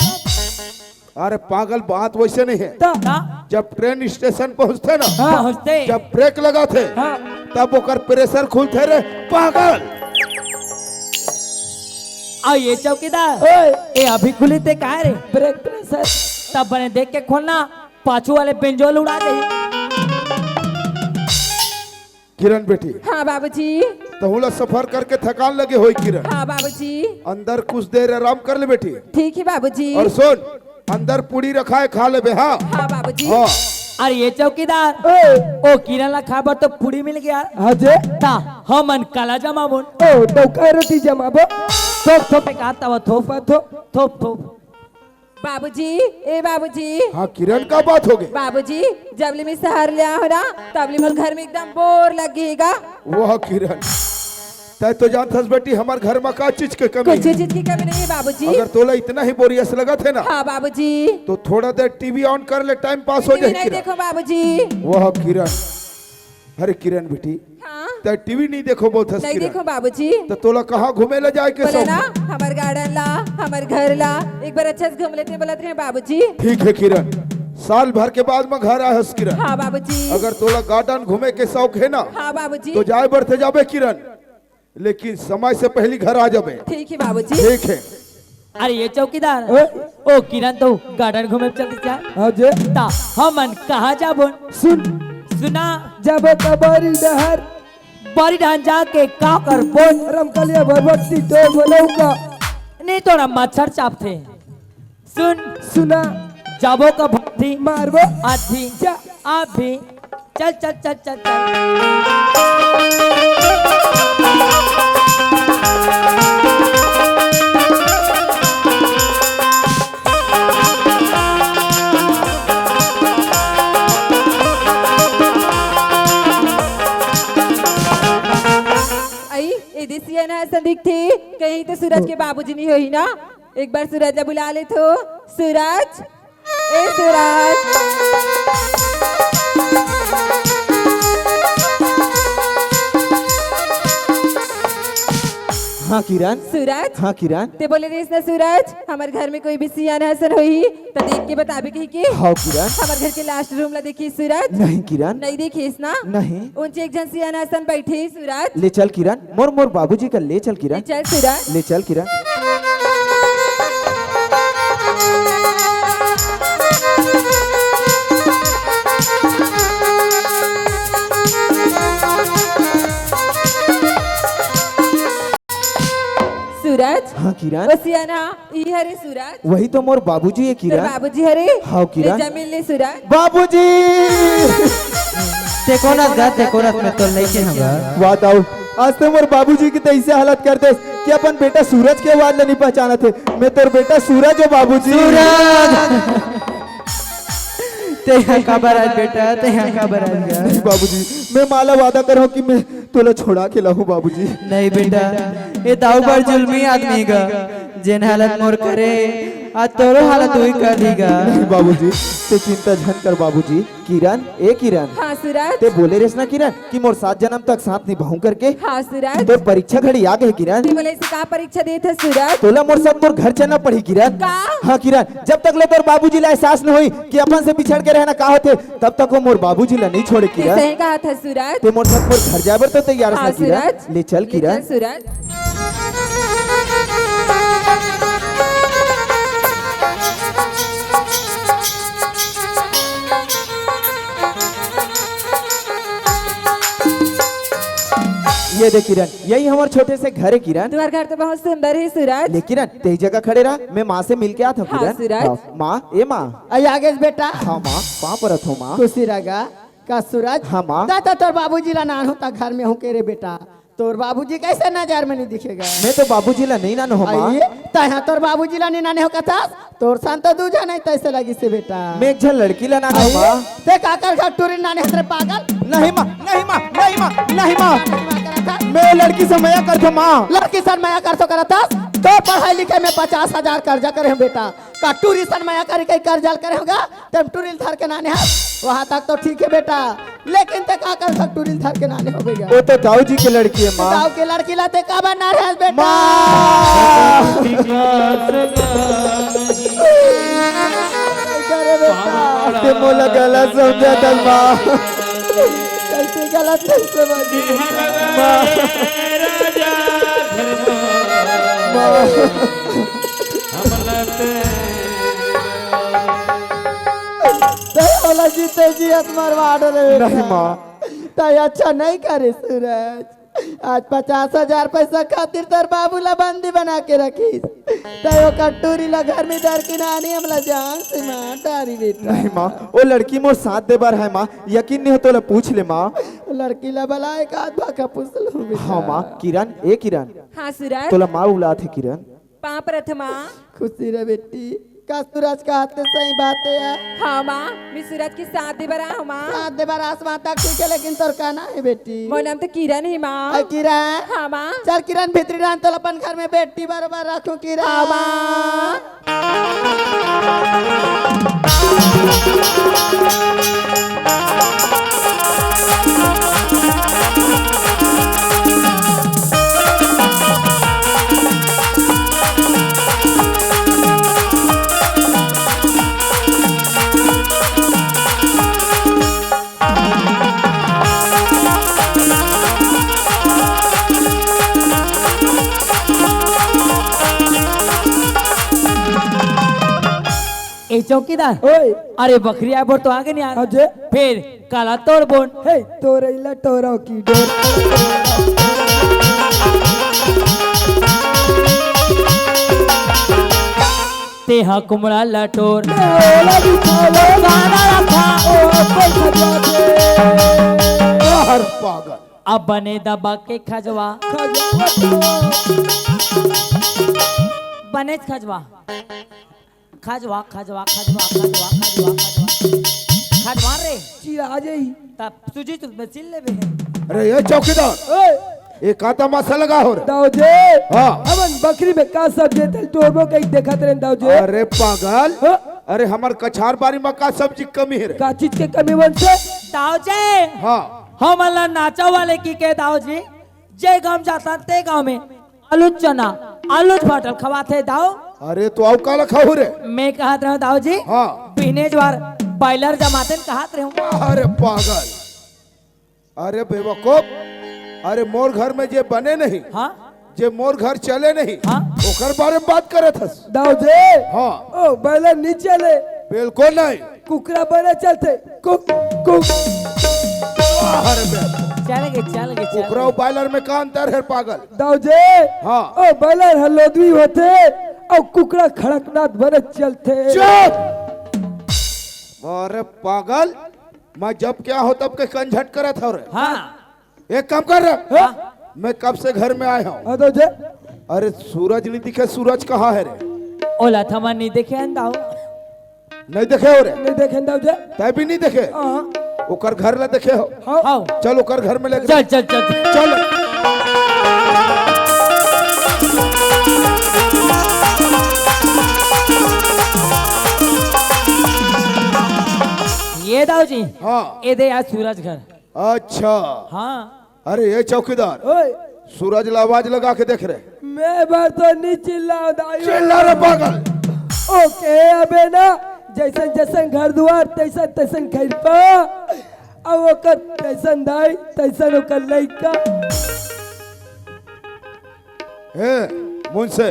अरे पागल, बात वैसे नहीं है। ता। ता। जब ट्रेन स्टेशन पहुंचथे ना, हाँ। पहुंचथे। जब ब्रेक लगाथे, हाँ। तब ओकर प्रेशर खुलथे रे पागल। आ ये चौकीदार, ओए। ये अभी खुली ते काय रे? Brake pressure. तब बने देख के खोलना, पाछू वाले बेंजोल उड़ा दे। किरण बेटी। हाँ बाबूजी। तहूँ ला सफर करके थकान लगे होई किरण। हाँ बाबूजी। अंदर कुछ देर आराम कर ले बेटी। ठीक है बाबूजी। और सुन, अंदर पूड़ी रखा है, खा लेबे, हाँ? हाँ बाबूजी। हाँ। अरे ये चौकीदार, ओ। ओ किरण ला खाबर तो पूड़ी मिल गया। हाँ जे। ता, हमन काला जमाबोन। ओ, डौका रोटी जमाबो। थोप, थोप, एक हाथ तवा थोप। थोप। थोप, थोप। बाबूजी, ए बाबूजी। हाँ किरण, का बात होगे? बाबूजी, जब ले मैं शहर ले आया हूँ ना, तब ले मोर घर में एकदम बोर लग गई गा। वाह किरण, तै तो जानत हस बेटी, हमर घर में का चीज के कमी कुछ है? चीज की कमी नहीं है बाबूजी। अगर तोला इतना ही बोरियस लगत है ना, हाँ बाबूजी। तो थोड़ा देर टीवी ऑन कर ले, टाइम पास हो टीवी जाए नहीं किरण। देखो बाबूजी। वाह किरण, अरे किरण बेटी, हाँ? तै टीवी नहीं देखो बोलत हस नहीं किरण। देखो बाबूजी। तो तोला कहाँ घूमे ला जाए के बोले शौक ना, है? हमर गार्डन ला, हमर घर ला, एक बार अच्छा से घूम लेते बोलत रहे बाबूजी। ठीक है किरण, साल भर के बाद में घर आए हस किरण। हाँ बाबूजी। अगर तोला गार्डन घूमे के शौक है ना, हाँ बाबूजी। तो जाए बर ते जाबे किरण, लेकिन समय से पहली घर आ जाबे। ठीक है बाबूजी। ठीक है। अरे ये चौकीदार, हाँ? ओ किरण तो गार्डन घूमे चल दिस। हाँ जे। ता हमन कहाँ जाबोन? सुन। सुना। जाबो का बारी डहर। बारी डहर जाके का करबोन? रमकलिया भरबट्टी तो बोलऊ का। नहीं तो ना मच्छर चापथे। सुन। सुना। जाबो का भट्टी। मारबो। आधी। जा। अभी। चल, चल, चल, चल, चल। आई, ए दे सियान असन दिखथे, कहीं तो सूरज के बाबूजी नहीं होही ना? एक बार सूरज ला बुला ले तो। सूरज, ए सूरज। हाँ किरण। सूरज। हाँ किरण। ते बोले रहिस ना सूरज, हमर घर में कोई भी सियान असन होही त देख के बताबे कहिके। हाँ किरण। हमर घर के लास्ट रूम ला देखिस सूरज? नहीं किरण। नहीं देखिस ना? नहीं। उंचे एक झन सियान असन बइठे हे सूरज। ले चल किरण, मोर मोर बाबूजी कर ले चल किरण। ले चल सूरज। ले चल किरण। सूरज। हाँ किरण। ओ सियान हा, ई हरे सूरज। वही तो मोर बाबूजी हे तोर किरण। बाबूजी हरे? हाँ किरण। ले जमीन ले सूरज। बाबूजी। ते कोन अस गा, ते कोन अस, मैं तो लइके हंव गा। वाह दाऊ, आज तो मोर बाबूजी के तो ऐसे हालत कर देस कि अपन बेटा सूरज के आवाज ला नहीं पहचानत हे। मैं तोर बेटा सूरज हो बाबूजी। सूरज। ते यहाँ काबर आज बेटा, ते यहाँ काबर आज गा? नहीं बाबूजी, मैं माँ ला वादा करहूँ कि मैं तोला छोड़ा के लाहूँ बाबूजी। नहीं बेटा, ये दाऊ बड़ जुल्मी आदमी गा, जेन हालत मोर करे, आज तोरो हालत वही कर दी गा। नहीं बाबूजी, ते चिंता झन कर बाबूजी। किरण, ए किरण। हाँ सूरज। ते बोले रहिस ना किरण कि मोर सात जनम तक साथ निभाहूँ करके। हाँ सूरज। तोर परीक्षा घड़ी आ गे किरण। ते बोले से का परीक्षा देत हे सूरज? तोला मोर साथ मोर घर चलना पड़ही किरण। का? हाँ किरण, जब तक ले तोर बाबूजी ला एहसास न होही कि अपन से बिछड़ के रहना का होथे, तब तक वो मोर बाबूजी ला नहीं छोड़े ते किरण। सही कहा था सूरज। ते मोर साथ मोर घर जाए बर तो तैयार हस हाँ ना किरण। सूरज। ले चल ले किरण। चल सूरज। ये दे किरण, यही हमर छोटे से घर हे किरण। तुम्हार घर तो बहुत सुंदर हे सूरज। ले किरण, तेही जगह खड़े रह, मैं माँ से मिल के आत हंव हाँ, किरण। सूरज। हाँ, माँ, ए माँ। अई आगेस बेटा। हाँ माँ, पाँव परत हंव माँ। खुशी रह गा। का सूरज? हाँ माँ। ता, ता तोर बाबूजी ला नानहूँ ता घर में हूँ के रे बेटा। तोर बाबूजी कैसे नजर में नहीं दिखे गा? मैं तो बाबूजी ला नहीं नानहूँ माँ। अई, तैं हा तोर बाबूजी ला नहीं नाने हस कथस? तोर सन तो दू झन हे तैसे लगिस हे बेटा। मैं एक झन लड़की ला नानहूँ अई, माँ। ते काकर घर टूरी नाने हस रे पागल? नहीं माँ, नहीं माँ, नहीं माँ, नहीं माँ। मैं लड़की से मया करथों माँ। लड़की सन मया करथों करथस? तोर पढ़ाई लिखाई में पचास हजार कर्जा करे हंव बेटा। का टूरी सन मया करे के कर्जा ल करे हंव गा? ते टूरी ल धर के नाने हस, वहाँ तक तो ठीक हे बेटा, लेकिन ते काकर सन टूरी ल धर के नाने हस गा? वो तो दाऊ जी के लड़की हे माँ। दाऊ के लड़की ला ते काबर नाने हस बेटा? माँ। अरे बेटा। ते मोला गलत समझत हस माँ। कैसे गलत नहीं समझी? माँ। माँ। तैं ओला जीते जी हस मरवा डरे बेटा। नहीं माँ। तैं अच्छा नहीं करे सूरज। आज पचास हजार पैसा खातिर तोर बाबू ला बंदी बना के रखिस। तैं ओकर टूरी ला घर में धर के नाने हमला जान से मार डारी बेटा। नहीं माँ, वो लड़की मोर साथ दे बर हे माँ, यकीन नहीं हो तोला पूछ ले माँ। लड़की ला बला एक आध बार का पूछ लूँ बेटा। हाँ माँ, किरण, ए किरण। हाँ सूरज। तोला माँ बुलात हे किरण। पाँव परत हंव माँ। खुशी रह बेटी। का सूरज कहत हे सही बात हे यार। हाँ माँ, मैं सूरज के साथ दे बर आए हंव माँ। साथ दे बर आस माँ तक ठीक हे, लेकिन तोर का नाम हे बेटी? मोर नाम तो किरण हे माँ। अई किरण। हाँ माँ। चल किरण भीतरी रह, तोला अपन घर में बेटी बरोबर रखहूँ किरण। हाँ माँ। ए चौकीदार, ओए। अरे बखरी आए बर तो आगे नहीं आ। अजय। फिर काला तोर बोन। हे, तोरई ला टोरो की डोर। तेहा कुमड़ा ला टोर। ओला भी खा, ओला गाना रखा। ओ, कोई खजवा दे। हर पागल। अब बने दबा के खजवा। खजवा। बनेच खजवा। खजवा, खजवा, खजवा, खजवा, खजवा, खजवा। खजवा रे। चिरा जाही। तब सूजी तो मशीन लेबे हे। अरे ये चौकीदार। ओए। ये का तमाशा लगा हो रे? दाऊ जी। हाँ। हमन बखरी में का सब्जी तेल टोरबो कहीं देखत रहे दाऊ जी। अरे पागल। हाँ? अरे हमर कछार बारी में का सब्जी कमी हे रे? का चीज के कमी बनथे? दाऊ जी। हाँ। हमन ला नाचा वाले की के दाऊ जी। जे गांव जाता ते गांव में आलू चना, आलू फाटल खवाथे दाऊ। अरे तो अउ काला खाहू रे? मैं कहत रहूं दाऊ जी, हाँ। बिहने जवार बॉयलर जमातेन कहत रहूं। अरे पागल, अरे बेवकूफ, अरे मोर घर में जे बने नहीं, हाँ? जे मोर घर चले नहीं, हाँ? ओकर बारे में बात करत हस। दाऊ जी, हाँ। ओ बॉयलर नहीं चले। बिल्कुल नहीं। कुकरा बने चलथे। Cook, cook. अरे बे, चल गए, चल गए, चल कुकरा गए। और बॉयलर में का अंतर है पागल? दाऊ जी, हाँ। ओ बॉयलर ह लोदवी होथे, अउ कुकरा खड़कनाथ बने चलथे। चुप। अरे पागल, मैं जब क्या हो तब के कंझट करत हो रे। हाँ। एक काम कर रे। हाँ। मैं कब से घर में आए हूँ। हाँ, दाऊ जी। अरे सूरज नहीं दिखे, सूरज कहाँ है रे? ओला थमा नहीं देखे हन दाऊ। नहीं देखे हो रे? नहीं देखे हन दाऊ जी। तै भी नहीं देखे? हाँ। ओकर घर ला देखे हो? हाँ। हाँ। चल ओकर घर में ले चल, चल, चल, चल। चल। ये दाऊ जी। हाँ। ये दे आज सूरज घर। अच्छा। हाँ। अरे ये चौकीदार, ओए। सूरज ला आवाज लगा के देख रे। मैं बार तो नहीं चिल्लाओ दाई। चिल्ला रे पागल। ओके अबे ना, जैसन जैसन घर दुआर, तैसन तैसन खैरपा। अब ओकर तैसन दाई, तैसन ओकर लइका। हे मुंसे,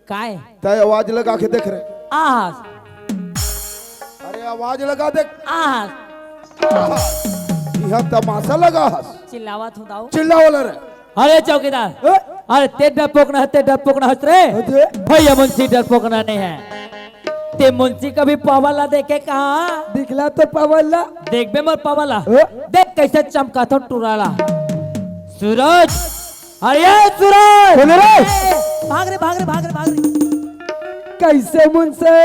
काय? तय आवाज लगा के देख रे। आस। अरे आवाज लगा देख। आस। यह तमाशा लगा हस। चिल्लावत हूँ दाऊ। चिल्लावला रे। अरे चौकीदार। ए? अरे ते डरपोक ना, ते डरपोक ना हस रे। अरे? भैया मुंशी डरपोक ना नहीं है। ते मुंशी कभी पावर ला देखे कहाँ? दिखला तो पावर ला। देख बे मोर पावर ला। ए? देख कैसे चमका थो टुराला। सूरज, अरे सूरज! बोले रे। ए, भाग रे, भाग रे, भाग रे, भाग रे। कैसे मुंसे?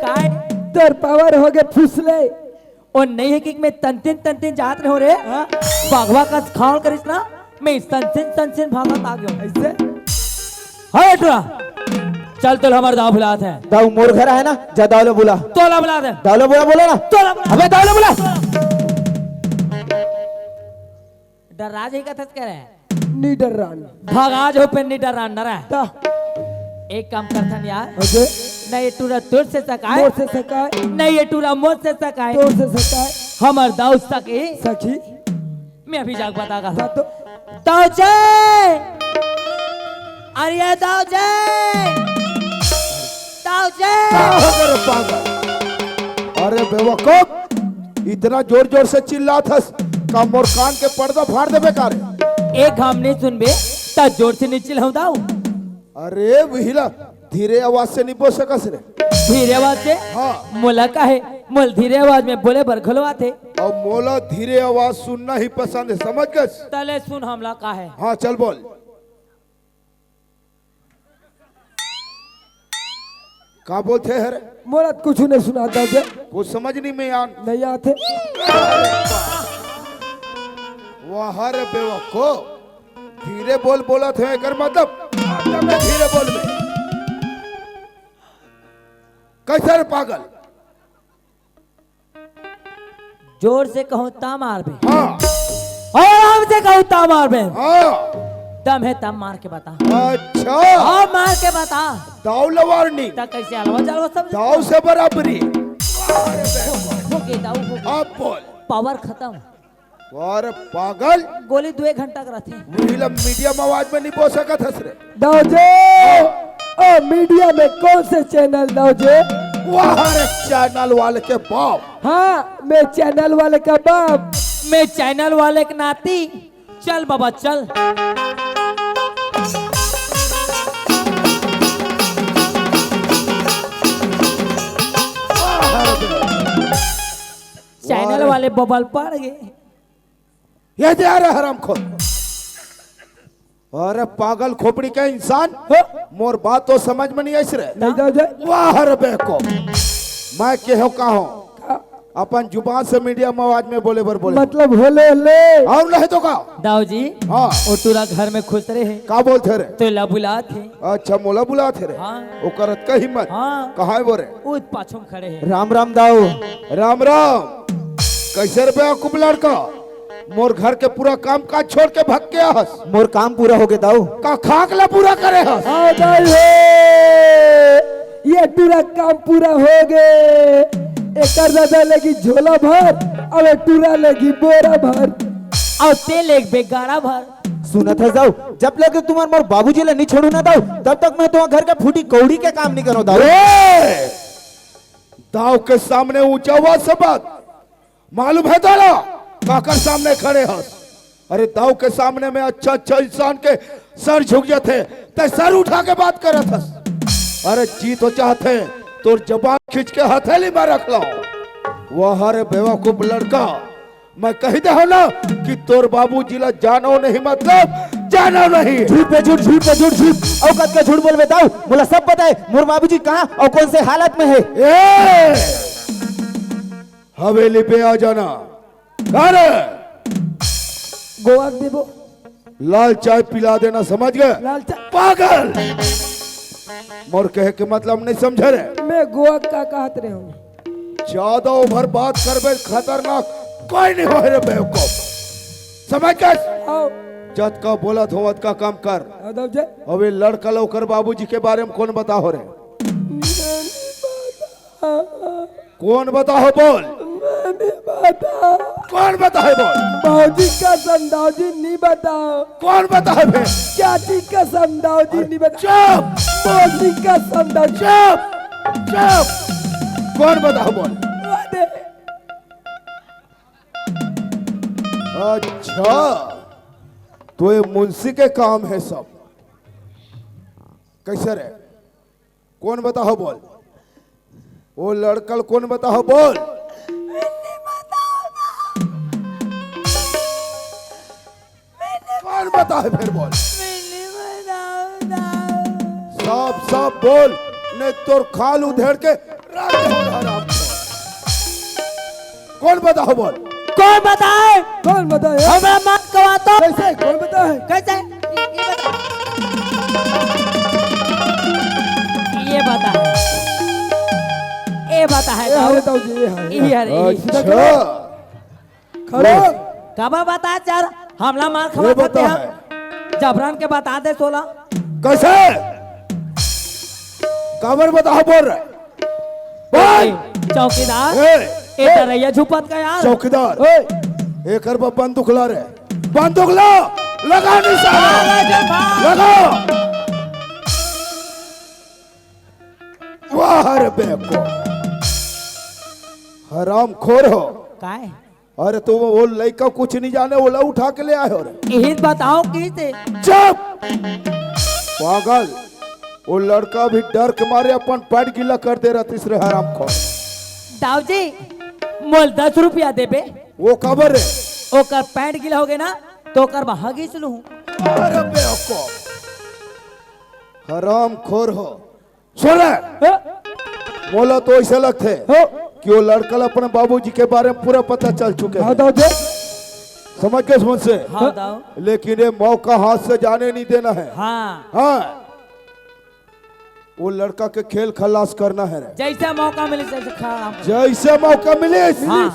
काय? तोर पावर हो गए फुसले। ओ नहीं है कि मैं तंतिन तंतिन जात रहो रे। हाँ? बाघवा का खाल करिस ना, मैं संसिन संसिन भागत आ गयो। ऐसे? हरे टुरा, चल तोला हमर दाऊ बुलात है। दाऊ मोर घर है ना, जा दाऊ ला बुला। तोला बुला दे। दाऊ ला बुला बोला ना। तोला बुला। अबे दाऊ ला बुला। डर्रा जाही कथस करे। नी डर्रान। भगा जाहूं फेर नी डर्रान न रे। ता। एक काम करथन यार। अजय। न ये टूरा तोर से सकाय। मोर से सकाय। न ये टूरा मोर से सकाय। तोर से सकाय। हमर दाऊ सकी। सखी। मैं अभी जाके बता का। ता तो। दाऊ जी। अरे दाऊ जी। दाऊ जी। का हो गए रे पागल? अरे बेवकूफ। इतना जोर जोर से चिल्लात हस, का मोर कान के पर्दा फाड़ देबे का रे? एक घाम नहीं सुनबे, त जोर से नहीं चिल्लाऊं दाऊ। अरे विहिला, धीरे आवाज से नहीं बोल सकस रे। धीरे आवाज से? हाँ। मोला का है, मोल धीरे आवाज में बोले बर घलो आथे। अब मोला धीरे आवाज सुनना ही पसंद है, समझ गस? तले सुन हमला का है। हाँ, चल बोल। का बोलथे हरे? मोला कुछ नहीं सुनात हे। कुछ समझ नहीं में आन। नहीं आथे। वाह रे बेवकूफ, धीरे बोल बोलत हे, एकर मतलब, मतलब में धीरे बोल बे। कैसे रे पागल? जोर से कहूं ता मारबे। हाँ। और आराम से कहूं ता मारबे। हाँ। दम है तब मार के बता। अच्छा। हाँ, मार के बता। दाऊ ला warning। ता कैसे हलवा जलवा सब? दाऊ से बराबरी। हो गए दाऊ, हो गए। अब बोल। पावर खत्म। अरे पागल। गोली दो एक घंटा का रहती। वही ला medium आवाज में नहीं बोल सकत हस रे। दाऊ जी, ओ मीडिया में कौन से चैनल दाऊ जी? वाह रे चैनल वाले के बाप। हाँ, मैं चैनल वाले का बाप। मैं चैनल वाले के नाती। चल बाबा चल। चैनल वाले बबल पड़ गए। ये दे, अरे हरामखोर, अरे पागल खोपड़ी का इंसान, हो? मोर बात तो समझ में नहीं आइस रे। नहीं दाऊ जी। वाह रे बेको, मैं केहो का हूँ, अपन जुबान से मीडिया में आवाज में बोले बर बोले। मतलब होले होले। और नहीं तो का? दाऊ जी, हाँ। वो टूरा घर में खुश रहे। का बोलते रे? तो ला बुलात हे। अच्छा, मोला बुलात हे रे। हाँ। ओकर अतका हिम्मत। हाँ। कहाँ है वो रे? वो पाछू में खड़े हैं। राम राम दाऊ। राम राम। कैसे रे बेवकूफ लड़का? मोर घर के पूरा काम काज छोड़ के भग के आहस। मोर काम पूरा होगे दाऊ। का खाक ला पूरा करे हस? हाँ दाई हो, ये टूरा काम पूरा होगे। एकर दादा लेगी झोला भर, अउ ए टूरा लेगी बोरा भर। अउ ते लेगबे गाड़ा भर। सुनत हस दाऊ, जब लगे तुमन मोर बाबूजी ला नी छोड़ू ना दाऊ, तब तक मैं तुम्हार घर के फूटी कौड़ी के काम नी करो दाऊ। ए! दाऊ के सामने ऊंचा आवाज से बात, मालूम है तोला? काकर सामने खड़े हस? अरे दाऊ के सामने में अच्छा अच्छा इंसान के सर झुक जाथे, ते सर उठा के बात करत हस। अरे जी तो चाहथे तोर जबान खींच के हथेली में रख लो। वाह रे बेवकूफ लड़का, मैं कही दे हूं ना कि तोर बाबूजी ला जानो नहीं, मतलब जानो नहीं। झूठ पे झूठ, झूठ पे झूठ, झूठ। औकात का झूठ बोलबे दाऊ, मोला सब पता है मोर बाबूजी कहाँ अउ कौन से हालत में है। ए! हवेली पे आ जाना। अरे गोवा के देबो। लाल चाय पिला देना, समझ गए? लाल चाय। पागल। मोर कहे के मतलब नहीं समझे रे। मैं गोवा का कहत रहे हूँ। ज्यादा ओवर बात करबे खतरनाक कोई नहीं होय रे बेवकूफ। समझ गए? आओ। जतका बोलत हो ओतका काम कर। यादव जी। अबे लड़का ला ओकर बाबूजी के बारे में कौन बताहो रे? कौन बताहो बोल? मैं नहीं बता। कौन बताहे बोल? बाबूजी कसम दाऊजी नहीं बताओ। कौन बताहे बे? चाची कसम दाऊजी नहीं बता। चुप! बाबूजी कसम दाऊजी। चुप! चुप! कौन बताहे बोल? अरे। अच्छा, तो ये मुंशी के काम है सब। कैसे रे? कौन बताहो बोल? वो लड़कल कौन बताहो बोल? कौन बताहे फिर बोल? साफ साफ बोल, नहीं तोर खाल उधेड़ के राख दूंगा हराम। कौन बताहो बोल? कौन बताहे? कौन बताहे? हमरा मत कवा तो। कैसे? कौन बताहे? कैसे? ये, ये बता। ये बताहे। ये बताहे, ये दाऊ। हवे दाऊ जी, ये हवे। ये हरे, ये। अच्छा। खड़ो। काबर बता यार, हमला मार ये खवा खाते बताहे। हम। जबरन के बता दे तोला। कैसे? काबर बताहो बोल रहे? ए, चौकीदार, ए, ए, ए। डरैया झुपत का यार। चौकीदार, ए। एकर बा बंदूक ला रे, बंदूक ला, लगा निशाना, अरे जय भाई। लगा। वाह रे बेको, हरामखोर हो। काय? अरे तो वो लइका कुछ नहीं जाने, ओला उठा के ले आए हो रे। यही बताओ की से। चुप! पागल, वो लड़का भी डर के मारे अपन पैंट गीला कर दे रहतिस रे हरामखोर। दाऊ जी, मोल दस रुपया देबे। वो काबर रे? ओकर पैंट गीला हो गए ना, तो ओकर बहा घीच लूं। अरे बेवकूफ, हरामखोर हो। सुन रे, हाँ? मोला तो ऐसा लगथे हाँ? कि वो लड़का ला अपने बाबूजी के बारे में पूरा पता चल चुके हाँ, हे। दाऊ जी। समझ के सुन से? हाँ, दाऊ। लेकिन ये मौका हाथ से जाने नहीं देना है। हाँ। हाँ। वो लड़का के खेल खलास करना है रे। जैसे मौका मिले, जैसे खा-, जैसे मौका मिले, हाँ।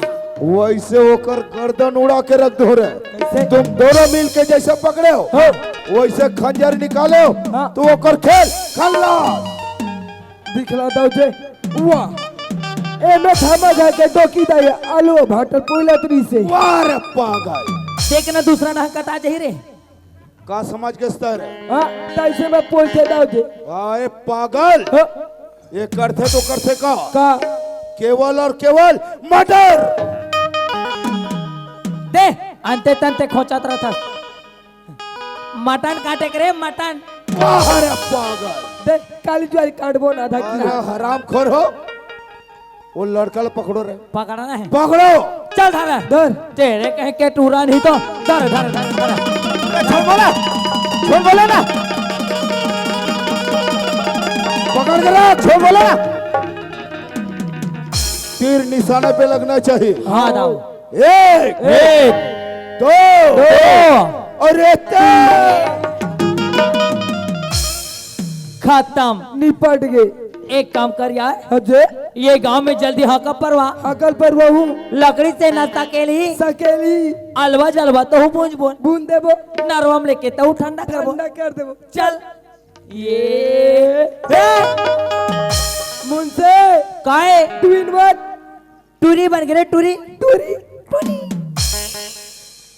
वैसे ओकर गर्दन उड़ा के रख दो रे। कैसे? तुम दोनों मिल के जैसे पकड़े हो, हाँ। वैसे खंजर निकाले हो, हाँ। तो ओकर खेल खलास। दिखला दाऊ जी, वाह। ए में थमा जा के डोकी दाई, आलू भाटर पोइला तरी से। वाह रे पागल। देख ना, दूसरा ना कटा जाही रे। का समझ के स्तर है? हाँ, तैसे में पोइथे दाऊ जी। आए पागल। हाँ। ये करथे तो करथे का? का? केवल और केवल मटर। दे, अंते तंते खोचत रहथस। मटन काटे के रे, मटन। वाह रे पागल। दे, काली ज्वारी काटबो ना था की। अरे हरामखोर हो। वो लड़का ला पकड़ो रे। पकड़ना है। पकड़ो। चल धर। धर। तेरे कहीं के टूरा नहीं तो। धर, धर, धर, धर। ए, छोड़ बोला। छोड़ बोला ना। पकड़ के रख। छोड़ बोला ना। तीर निशाने पे लगना चाहिए। हाँ, दाऊ। एक। एक। दो। दो। और ये तीन। खत्म। निपट गए। एक काम कर यार, हाँ जे। ये गांव में जल्दी हाका परवा। हाकल परवा हूँ। लकड़ी से ना सकेली। सकेली। अलवा जलवा तो हूँ बूंज बूंज। बूंद देबो। नरवा में लेके तो ठंडा करबो। ठंडा कर देबो। चल। ये। ए! मुंशी। काय? Two in one. टूरी बन गे रे, टूरी। टूरी। टूरी।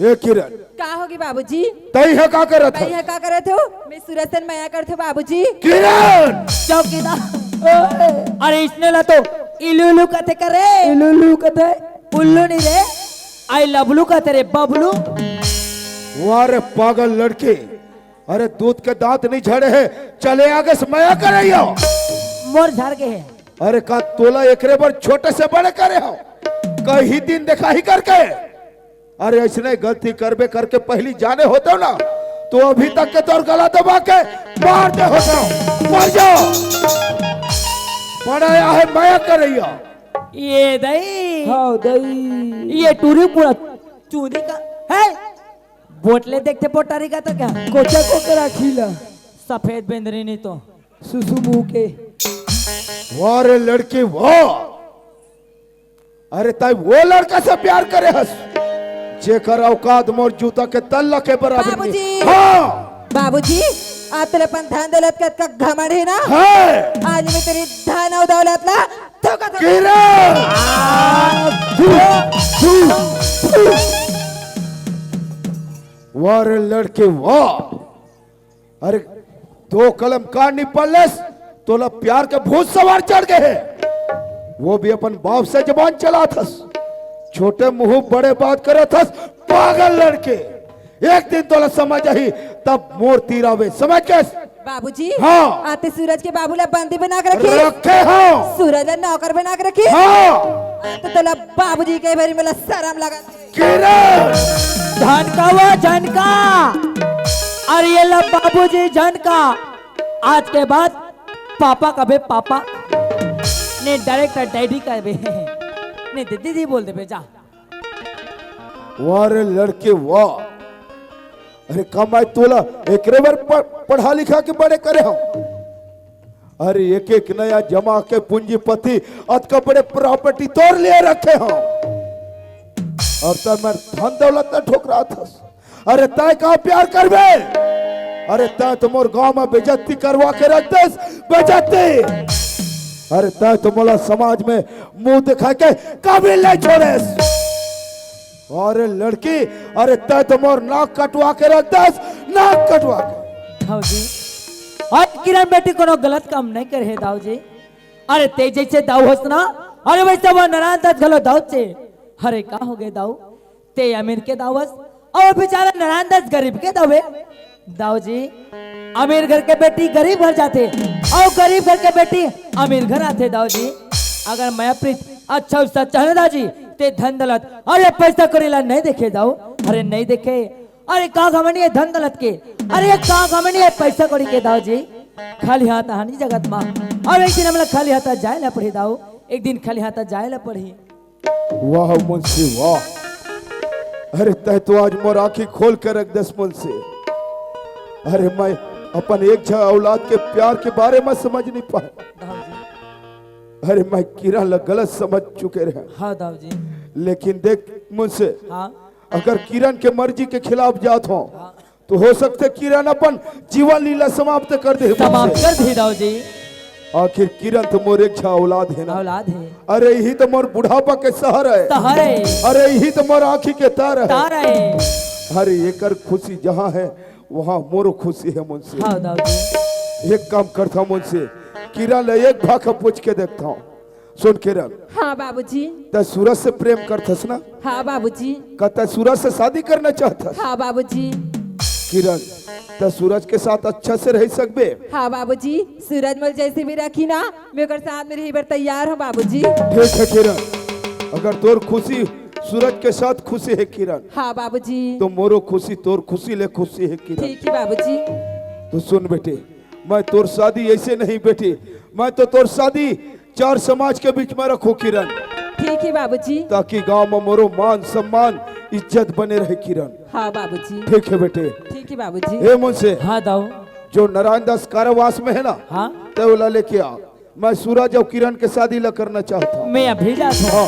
ए किरण। का होगे बाबूजी? तई ह का करत ह? तई ह का करत हो? मैं सूरज सन मया करत हो बाबूजी। किरण! चौकीदार। अरे इसने ला तो इलू इलू कथे करे। इलू इलू कथे? उल्लू नहीं रे, आई लबलू कथे रे, बबलू। वाह रे पागल लड़के, अरे दूध के दांत नहीं झड़े है, चले आगे से मया करइयो। मोर झड़ गे है। अरे का तोला एकरे बर छोटे से बड़े करे हो, कहीं दिन देखा ही करके। अरे ऐसने गलती करबे करके पहली जाने होते हो ना, तो अभी तक के तोर गला दबा के मार दे होते हो। मर जाओ। बड़ा या है मया करइयो। ये दई। हाँ दई। ये टूरी पूरा चूंदी का है। बोतले देखते पोटारी का तो क्या? कोचा को करा खीला। सफेद बेंदरी नहीं तो। सुसु मुंह के। वाह रे लड़की वाह। अरे तय वो लड़का से प्यार करे हस, जेकर औकात मोर जूता के तल्ला के बराबर नहीं। बाबूजी। हाँ। बाबूजी, आज तोला अपन धन दौलत के अतका घमंड है ना? है। आज मैं तेरी धन और दौलत ला धोखा धोखा। किरण। वाह रे लड़के वाह। अरे दो कलम कान निपल लेस, तोला प्यार के भूत सवार चढ़ गए है। वो भी अपन बाप से जबान चलाथस। छोटे मुंह बड़े बात करथस, पागल लड़के। एक दिन तोला समझ आही, तब मोर तीर आवे, समझ गेस? बाबूजी, हाँ। आते सूरज के बाबू ला बंदी बना के रखे। रखे हो। सूरज ला नौकर बना के रखे। हाँ। तो तोला बाबूजी के बारे में ला शर्म लगा। किरण! झनका वो झनका, अरे ये ला बाबूजी झनका। आज के बाद पापा कबे पापा, नहीं डायरेक्ट डैडी कबे, नहीं दीदी बोल देबे जा। वाह रे लड़के वाह। अरे का मैं तोला एकरे बर प-, पढ़ा लिखा के बड़े करे हूँ। अरे एक एक नया जमा के पूंजीपति अतका बड़े प्रॉपर्टी तोर लिए रखे हूँ। अब तक मैं धन दौलत न ठुकराथस। अरे तय का प्यार करबे? अरे तय तो मोर गांव में बेइज्जती करवा के रख देस, बेइज्जती। अरे तय तो मोला समाज में मुंह दिखा के काबिल नहीं छोड़ेस। अरे लड़की, अरे तय तो मोर नाक कटवा के रख देस, नाक कटवा के। दाऊ जी, आज किरण बेटी कोनो गलत काम नहीं करे हे दाऊ जी। अरे ते जैसे दाऊ हस ना, अरे वैसे वो नारायण दास घलो दाऊ छे। अरे का हो गए दाऊ, ते अमीर के दाऊ हस, और बेचारा नारायण दास गरीब के दाऊ हे। दाऊ जी, अमीर घर के बेटी गरीब घर जाथे, और गरीब घर के बेटी अमीर घर आथे दाऊ जी। अगर मया प्रीत अच्छा और सच्चा है ना दाऊ जी, ते धन दौलत, अरे पैसा कौड़ी ला नहीं देखे दाऊ, अरे नहीं देखे। अरे का घमंड ये धन दौलत के, अरे ये का घमंड ये पैसा कौड़ी के दाऊ जी। खाली हाथ आनी जगत मा, और एक दिन हमला खाली हाथ जाए ला पड़ी दाऊ, एक दिन खाली हाथ जाए ला पड़ी। वाह मुंशी वाह, अरे तय तो आज मोर आंखी खोल के रख देस मुंशी। अरे मैं अपन एक झा औलाद के प्यार के बारे में समझ नहीं पाए। दाऊ जी। अरे मैं किरण ला गलत समझ चुके रहे। हाँ दाऊ जी। लेकिन देख मुंशी, हाँ। अगर किरण के मर्जी के खिलाफ जात हो, हाँ। तो हो सकथे किरण अपन जीवन लीला समाप्त कर दे। समाप्त कर दे दाऊ जी। आखिर किरण तो मोर एक झा औलाद है ना। औलाद है। अरे यही तो मोर बुढ़ापा के सहारा है। सहारा है। अरे यही तो मोर आँखी के तारा है। तारा है। अरे एकर खुशी जहाँ है वहाँ मोरो खुशी है मुंशी। हाँ दाऊ जी। एक काम करता मुंशी, किरण ला एक भाखा पूछ के देखता हूँ। सुन किरण। हाँ बाबूजी। तै सूरज से प्रेम करथस ना? हाँ बाबूजी। का तै सूरज से शादी करना चाहथस? हाँ बाबूजी। किरण, तै सूरज के साथ अच्छा से रह सकबे? हाँ बाबूजी, सूरज मोला जैसे भी रखी ना, मैं ओकर साथ में रहे बर तैयार हूँ बाबूजी। ठीक है किरण, अगर तोर खुशी सूरज के साथ खुशी है किरण, हाँ बाबूजी। तो मोरो खुशी तोर खुशी ले खुशी है किरण। ठीक है बाबूजी। तो सुन बेटे, मैं तोर शादी ऐसे नहीं बेटी, मैं तो तोर शादी चार समाज के बीच में रखूं किरण। ठीक है बाबूजी। ताकि गांव में मोरो मान सम्मान इज्जत बने रहे किरण। हाँ बाबूजी। ठीक है बेटे। ठीक है बाबूजी। ए मुंशी। हाँ दाऊ। जो नारायण दास कारावास में है ना, हाँ। तै ओला लेके आ। मैं सूरज अउ किरण के शादी ला करना चाहत हंव। मैं अभी जात हंव। हाँ।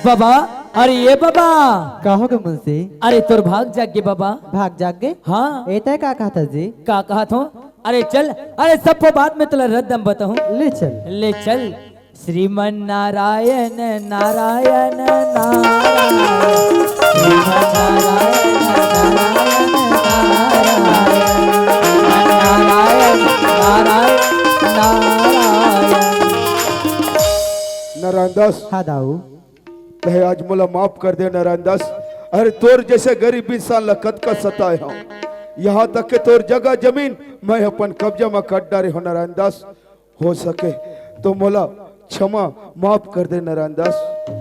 बाबा, अरे ये बाबा। का होगे मुंशी? अरे तोर भाग जागे बाबा। भाग जागे? हाँ। ए तैं का कहत हस जी? का कहत हंव? अरे चल, अरे सब बात मैं तोला रद्दम बताहूं। ले चल। ले चल। श्रीमन नारायण, नारायण, नारायण। श्रीमन नारायण, नारायण, नारायण। श्रीमन नारायण, नारायण, नारायण। नारायण दास। हाँ दाऊ। तैं आज मोला माफ कर दे नारायण दास। अरे तोर जइसे गरीब इंसान ला कतका सताए हंव, यहाँ तक के तोर जगह जमीन मैं अपन कब्जा म कर डारे हंव नारायण दास। हो सके तो मोला क्षमा माफ कर दे नारायण दास।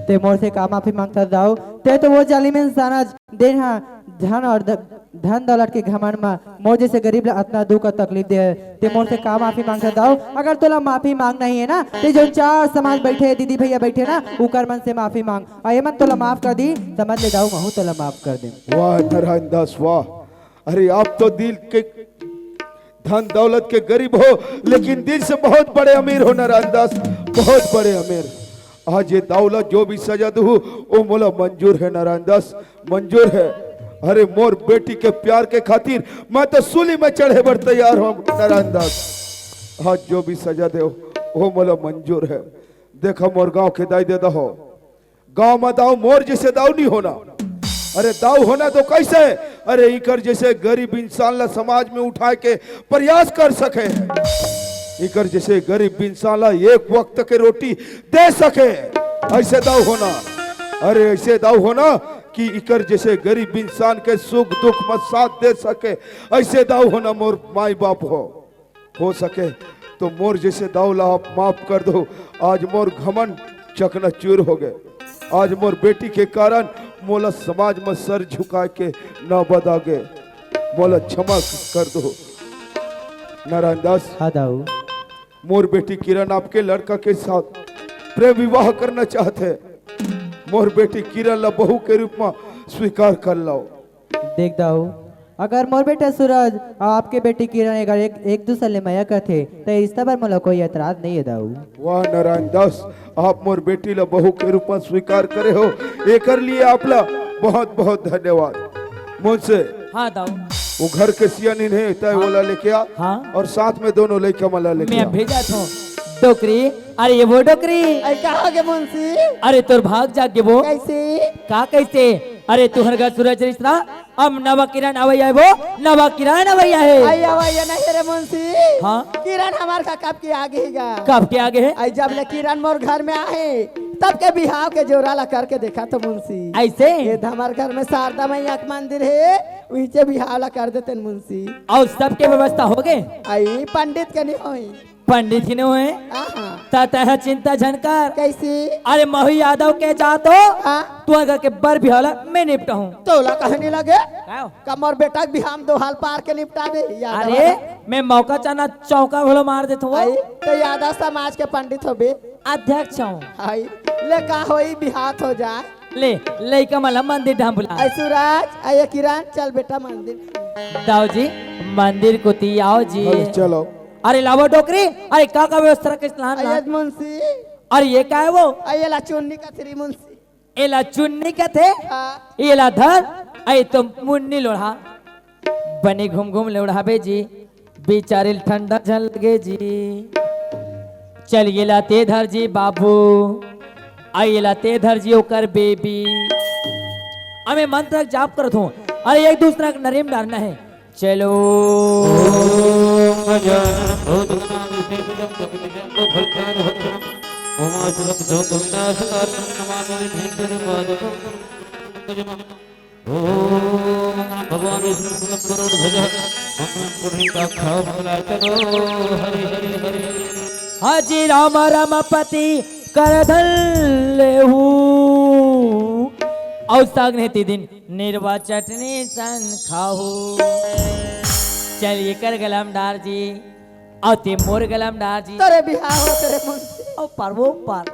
तैं मोर से का माफी मांगथस दाऊ? तैं तो वो जालिम इंसान हस, जेन हा धन अउ द-, धन दौलत के घमंड म मोर जइसे गरीब ला अतना दुख अउ तकलीफ दे हे। तैं मोर से का माफी मांगथस दाऊ? अगर तोला माफी मांगना ही हे ना, तैं जो चार समाज बइठे हे, दीदी भइया बइठे हे ना, उकर मन से माफी मांग, अउ ये मन तोला माफ कर दिही, समझ ले दाऊ, महूं तोला माफ कर देंव। वाह नारायण दास, वाह। अरे आप तो दिल के धन दौलत के गरीब हो, लेकिन दिल से बहुत बड़े अमीर हो नारायण दास, बहुत बड़े अमीर। आज ये दाऊ ला जो भी सजा दूहू, वो मोला मंजूर हे नारायण दास, मंजूर हे। अरे मोर बेटी के प्यार के खातिर मैं तो सूली में चढ़े बर तैयार हंव नारायण दास। आज जो भी सजा देव, वो मोला मंजूर हे। देखा मोर गांव के दाई ददा हो, गांव म दाऊ मोर जइसे दाऊ नइ होना। अरे दाऊ होना तो कइसे? अरे इकर जइसे गरीब इंसान ला समाज में उठाए के प्रयास कर सके, इकर जइसे गरीब इंसान ला एक वक्त के रोटी दे सके, अइसे दाऊ होना। अरे अइसे दाऊ होना कि इकर जइसे गरीब इंसान के सुख दुख म साथ दे सके, अइसे दाऊ होना मोर माई बाप हो। हो सके तो मोर जइसे दाऊ ला आप माफ कर दो। आज मोर घमंड चकनाचूर होगे। आज मोर बेटी के कारण मोला समाज म सर झुकाए के नौबत आगे। मोला क्षमा कर दो। नारायण दास, हाँ दाऊ। मोर बेटी किरण आपके लड़का के साथ प्रेम विवाह करना चाहत हे। मोर बेटी किरण ला बहू के रूप म स्वीकार कर लव। देख दाऊ, अगर मोर बेटा सूरज अउ आपके बेटी किरण अगर एक, एक दूसर ले मया करथे, त ए रिश्ता बर मोला कोई एतराज नइ हे दाऊ। वाह नारायण दास, आप मोर बेटी ला बहू के रूप म स्वीकार करे हो, एकर लिए आप ला बहुत बहुत धन्यवाद। मुंशी, हाँ दाऊ। वो घर के सियानिन हे, तैं हाँ। ओला लेके आ। हाँ। अउ साथ में दोनों लइका मन ला लेके मैं आ। भेजत हंव। डोकरी, अरे ये वो डोकरी। अरे का होगे मुंशी? अरे तोर भाग जागे वो। कइसे? का कइसे? अरे तुंहर घर सूरज रिश्ता अब नवा किरण अवइया हे वो, नवा किरण अवइया हे। अई अवइया नइ हे रे मुंशी। हाँ? किरण हमर का कब के आगे हे गा। कब के आगे हे? अई जब ले किरण मोर घर में आहे, तब के बिहाव के जोरा ला करके देखत हंव मुंशी। अइसे? ये हमर घर में शारदा मैया के मंदिर हे, उहींचे बिहाव ला कर देतेन मुंशी। अउ सबके व्यवस्था होगे? अई पंडित के नइ होही। पंडित ही नइ होहे? हाँ, हाँ। त तैं ह चिंता झन कर। कइसे? अरे महूं यादव के जात हंव। हाँ। तुंहर घर के बर बिहाव ला मैं निपटाहूं। तोला कहे नइ लगे? का हो? का मोर बेटा के बिहाव म दो हाल पार के निपटा दे, यादव अरे, वाला। मैं मौका चाना चौका घलो मार देथंव। अई, त यादव समाज के पंडित होबे। अध्यक्ष हंव। अई, ले का होही, बिहाव हो जाय। ले, लइका मन ला मंदिर डहान बुला। अई सूरज, अई किरण, चल बेटा मंदिर। दाऊ जी, मंदिर कोती आओ जी। अरे चलो। अरे लावव डोकरी, अरे का का व्यवस्था रखे हे लान अई लान। मुंशी। अरे ये का हे वो? अई एला चुन्नी कथे रे मुंशी। एला चुन्नी कथे? हाँ। एला धर, अई तो मुन्नी लोढ़ा। बने घूम घूम ले ओढ़ाबे जी, बिचारी ल ठंडा झन लगे जी। चल एला तैं धर जी बाबू, अई एला तैं धर जी ओकर बेबी। अब मैं मंत्र जाप करत हंव, अरे एक दूसरा के नरीम डारना हे। चलो। ओम गजानन भूतगणादिसेवितं कपित्थजम्बूफलचारुभक्षणं उमासुरं ध्वं विनाशकारणं नमामि विघ्नेश्वरं पादं पंकजमहं। ओम नमः भगवान विष्णु सुरत गरुड़ ध्वज मंगलम पुंडरीकाक्षाय मंगलाचलो। हरि हरि हरि। हाजी राम रमपति करधन लेहू। अउ साग ने ती दिन निरवा चटनी सन खाहू। चल एकर गला म डार जी, अउ तैं मोर गला म डार जी। तोरे बिहाव हो, तोरे मुंशी। अउ पार वो पार।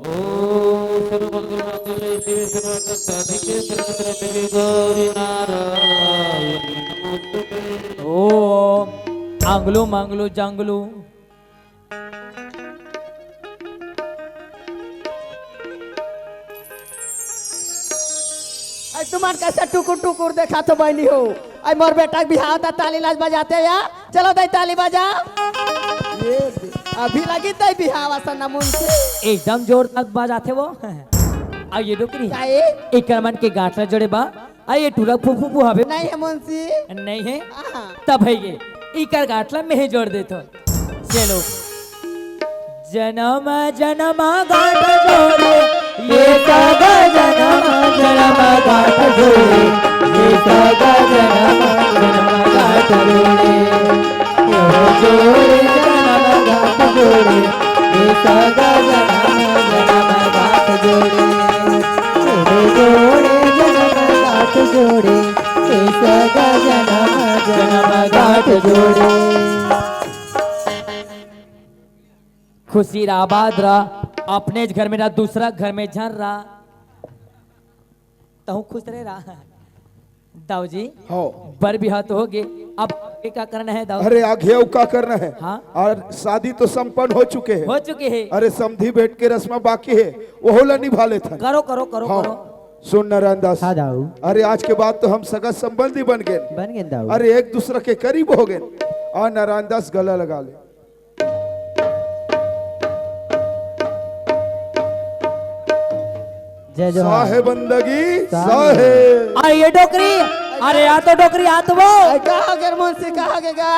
ओम सर्वमंगलमांगल्ये शिवे सर्वार्थसाधिके शरण्ये त्र्यंबके गौरी नारायणी नमोस्तुते। ओम आंगलू मांगलू जांगलू। तुमन कैसे टुकुर टुकुर देखत हो बहिनी हो? अई मोर बेटा के बिहाव त ताली ला बजाते या। चलो दाई ताली बजा। ये दे। अभी लगी दाई बिहाव असन मुंशी। एकदम जोरदार बजाथे वो। अई ये डोकरी। का ए? एकर मन के गांठ ला जोड़े बा। अई ये टूरा फूफू फूफू हवे। नहीं है मुंशी। नहीं है? हाँ। तब है ये। इकर गांठ ला मैं जोड़ देथों। चलो। जनम जनम गांठ जोड़े, ये सगा जनम जनम गांठ जोड़े, ये सगा जनम जनम गांठ जोड़े, ये जोड़े जनम गांठ जोड़े, ये सगा जनम जनम गांठ जोड़े, ये जोड़े जनम गांठ जोड़े, ये सगा जनम जनम गांठ जोड़े। खुशी रहा, आबाद रहा, अपने घर में रहा, दूसरा घर में झन रहा, तहु खुश रहे रहा। दाऊ जी, हाँ। बर बिहाव तो हो गे, अब आगे का करना है दाऊ? अरे आगे अउ का करना है? हाँ। और शादी तो संपन्न हो चुके हैं। हो चुके हैं। अरे समधी भेंट के रस्म बाकी है, वहू ला निभा लेथन। करो, करो, करो, हाँ। करो। सुन नारायण दास। हाँ दाऊ। अरे आज के बाद तो हम सगा संबंधी बन गए। बन गए दाऊ। अरे एक दूसरा के करीब हो गए। आ नारायण दास गला लगा ले। जय जोहार। साहे बंदगी, साहे। साहे। आ ये डोकरी, अरे आ तो डोकरी, आ तो वो। अरे का हो गे मुंशी, का हो गे गा?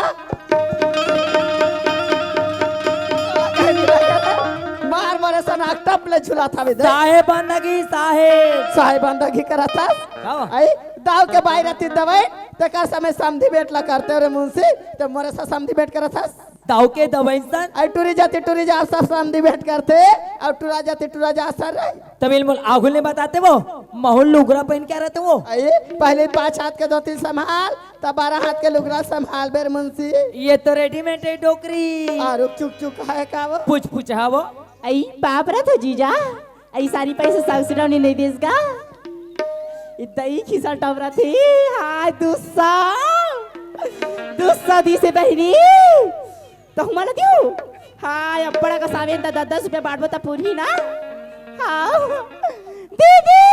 मार मारे सना टप ले झुलात हवे दे। साहे बंदगी, साहे। साहे बंदगी करत हस? का? अई दाऊ के बाई रतिस दवई, तेकर समय समधी भेंट ला करते रे मुंशी, त मोरे से समधी भेंट करत हस? दाऊ के दवई सन। अई टूरी जाति टूरी जात सब समधी भेंट करथे, अउ टूरा जाति टूरा जात सन रे। तब इल मोला आघू ले बताते वो, महू लुगरा पहिन के रहते वो। अई पहली पाँच हाथ के धोती संभाल, तब बारह हाथ के लुगरा संभाल बे रे मुंशी। ये तो readymade है डोकरी। आ रुक, चुक चुक है का वो? पूछ पूछ हा वो। अई बाप रे तो जीजा, अई सारी पैसा साउस डौनी नहीं देस गा। इतना ही खिसा टपरा थी। हाय दुस्सा, दुस्सा दी से बहिनी। तो हमारा दियो। हाय अब्बड़ा का सावेन दा दस दस रुपया बांटबो त पूरी ना। हाँ। दीदी।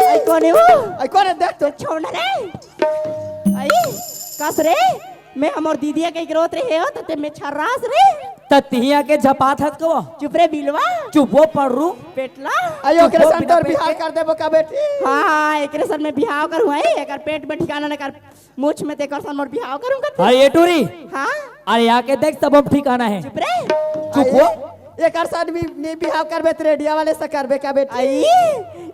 अरे, कौन है वो? अरे, कौन है? देख तो। छोड़ ना रे। अरे, कस रे? मैं हमर दीदिया के रोत रहे हो, त ते में छर्रास रे। त तिहिया के झपात हस को? चुप रे बिलवा। चुप वो पड़रू। पेटला। अयो, चुप ओकरे वो सन बिना तोर पेट बिहाव के। कर देबो का बेटी? हाँ, हाँ, एकरे सन में बिहाव करूँ, आई, एकर पेट में ठिकाना न कर। मुछ में तेकर सन मोर बिहाव करूं कथे। हाँ, ये टूरी। हाँ? अरे, आके देख, सब अब ठिकाना है। चुप रे। चुप हो। अरे, एकर सन भी, भी बिहाव करबे त रेडिया वाले से करबे का बेटी? आई,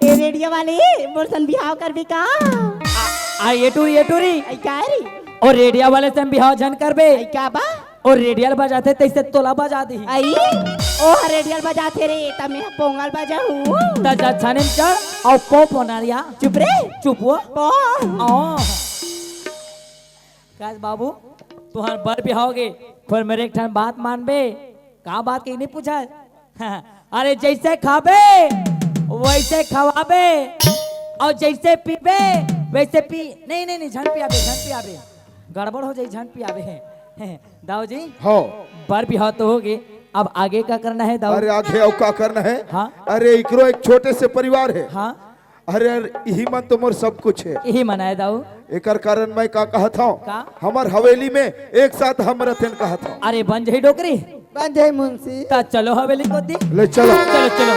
ए रेडिया वाले, मोर सन बिहाव करबे का? आ, आ, ये टूरी, ये टूरी। आई, का रे? और रेडिया वाले से हम बिहाव झन करबे। आई, का बा? और रेडियल बजाथे, तैसे तोला बजा दी। आई, ओ रेडियल बजाथे रे, त मैं पोंगल बजाहूं। त जा छाने में चढ़, अउ पो पोनारिया। चुप रे। चुप हो। पो। ओ। कस बाबू, तुहर बर बिहाव गे, फेर मेरे एक ठन बात मानबे? का बात के नहीं पूछा? अरे जैसे खाबे, वैसे खवाबे, अउ जैसे पीबे, वैसे पी। नहीं, नहीं, नहीं, झन पियाबे, झन पियाबे। गड़बड़ हो जाई, झन पियाबे। दाऊ जी। हो। बर बिहाव तो हो गे, अब आगे का करना है दाऊ? अरे आगे अउ का करना है? हाँ। अरे इकरो एक छोटे से परिवार है। हाँ। अरे यार, इही मन तो मोर सब कुछ है। इही मन आय दाऊ। एकर कारण मैं का कहत हूँ? का? हमर हवेली में एक साथ हम रथेन कहत हूँ। अरे बन जही डोकरी। बन जही मुंशी। त चलो हवेली कोती। ले चलो। चलो, चलो।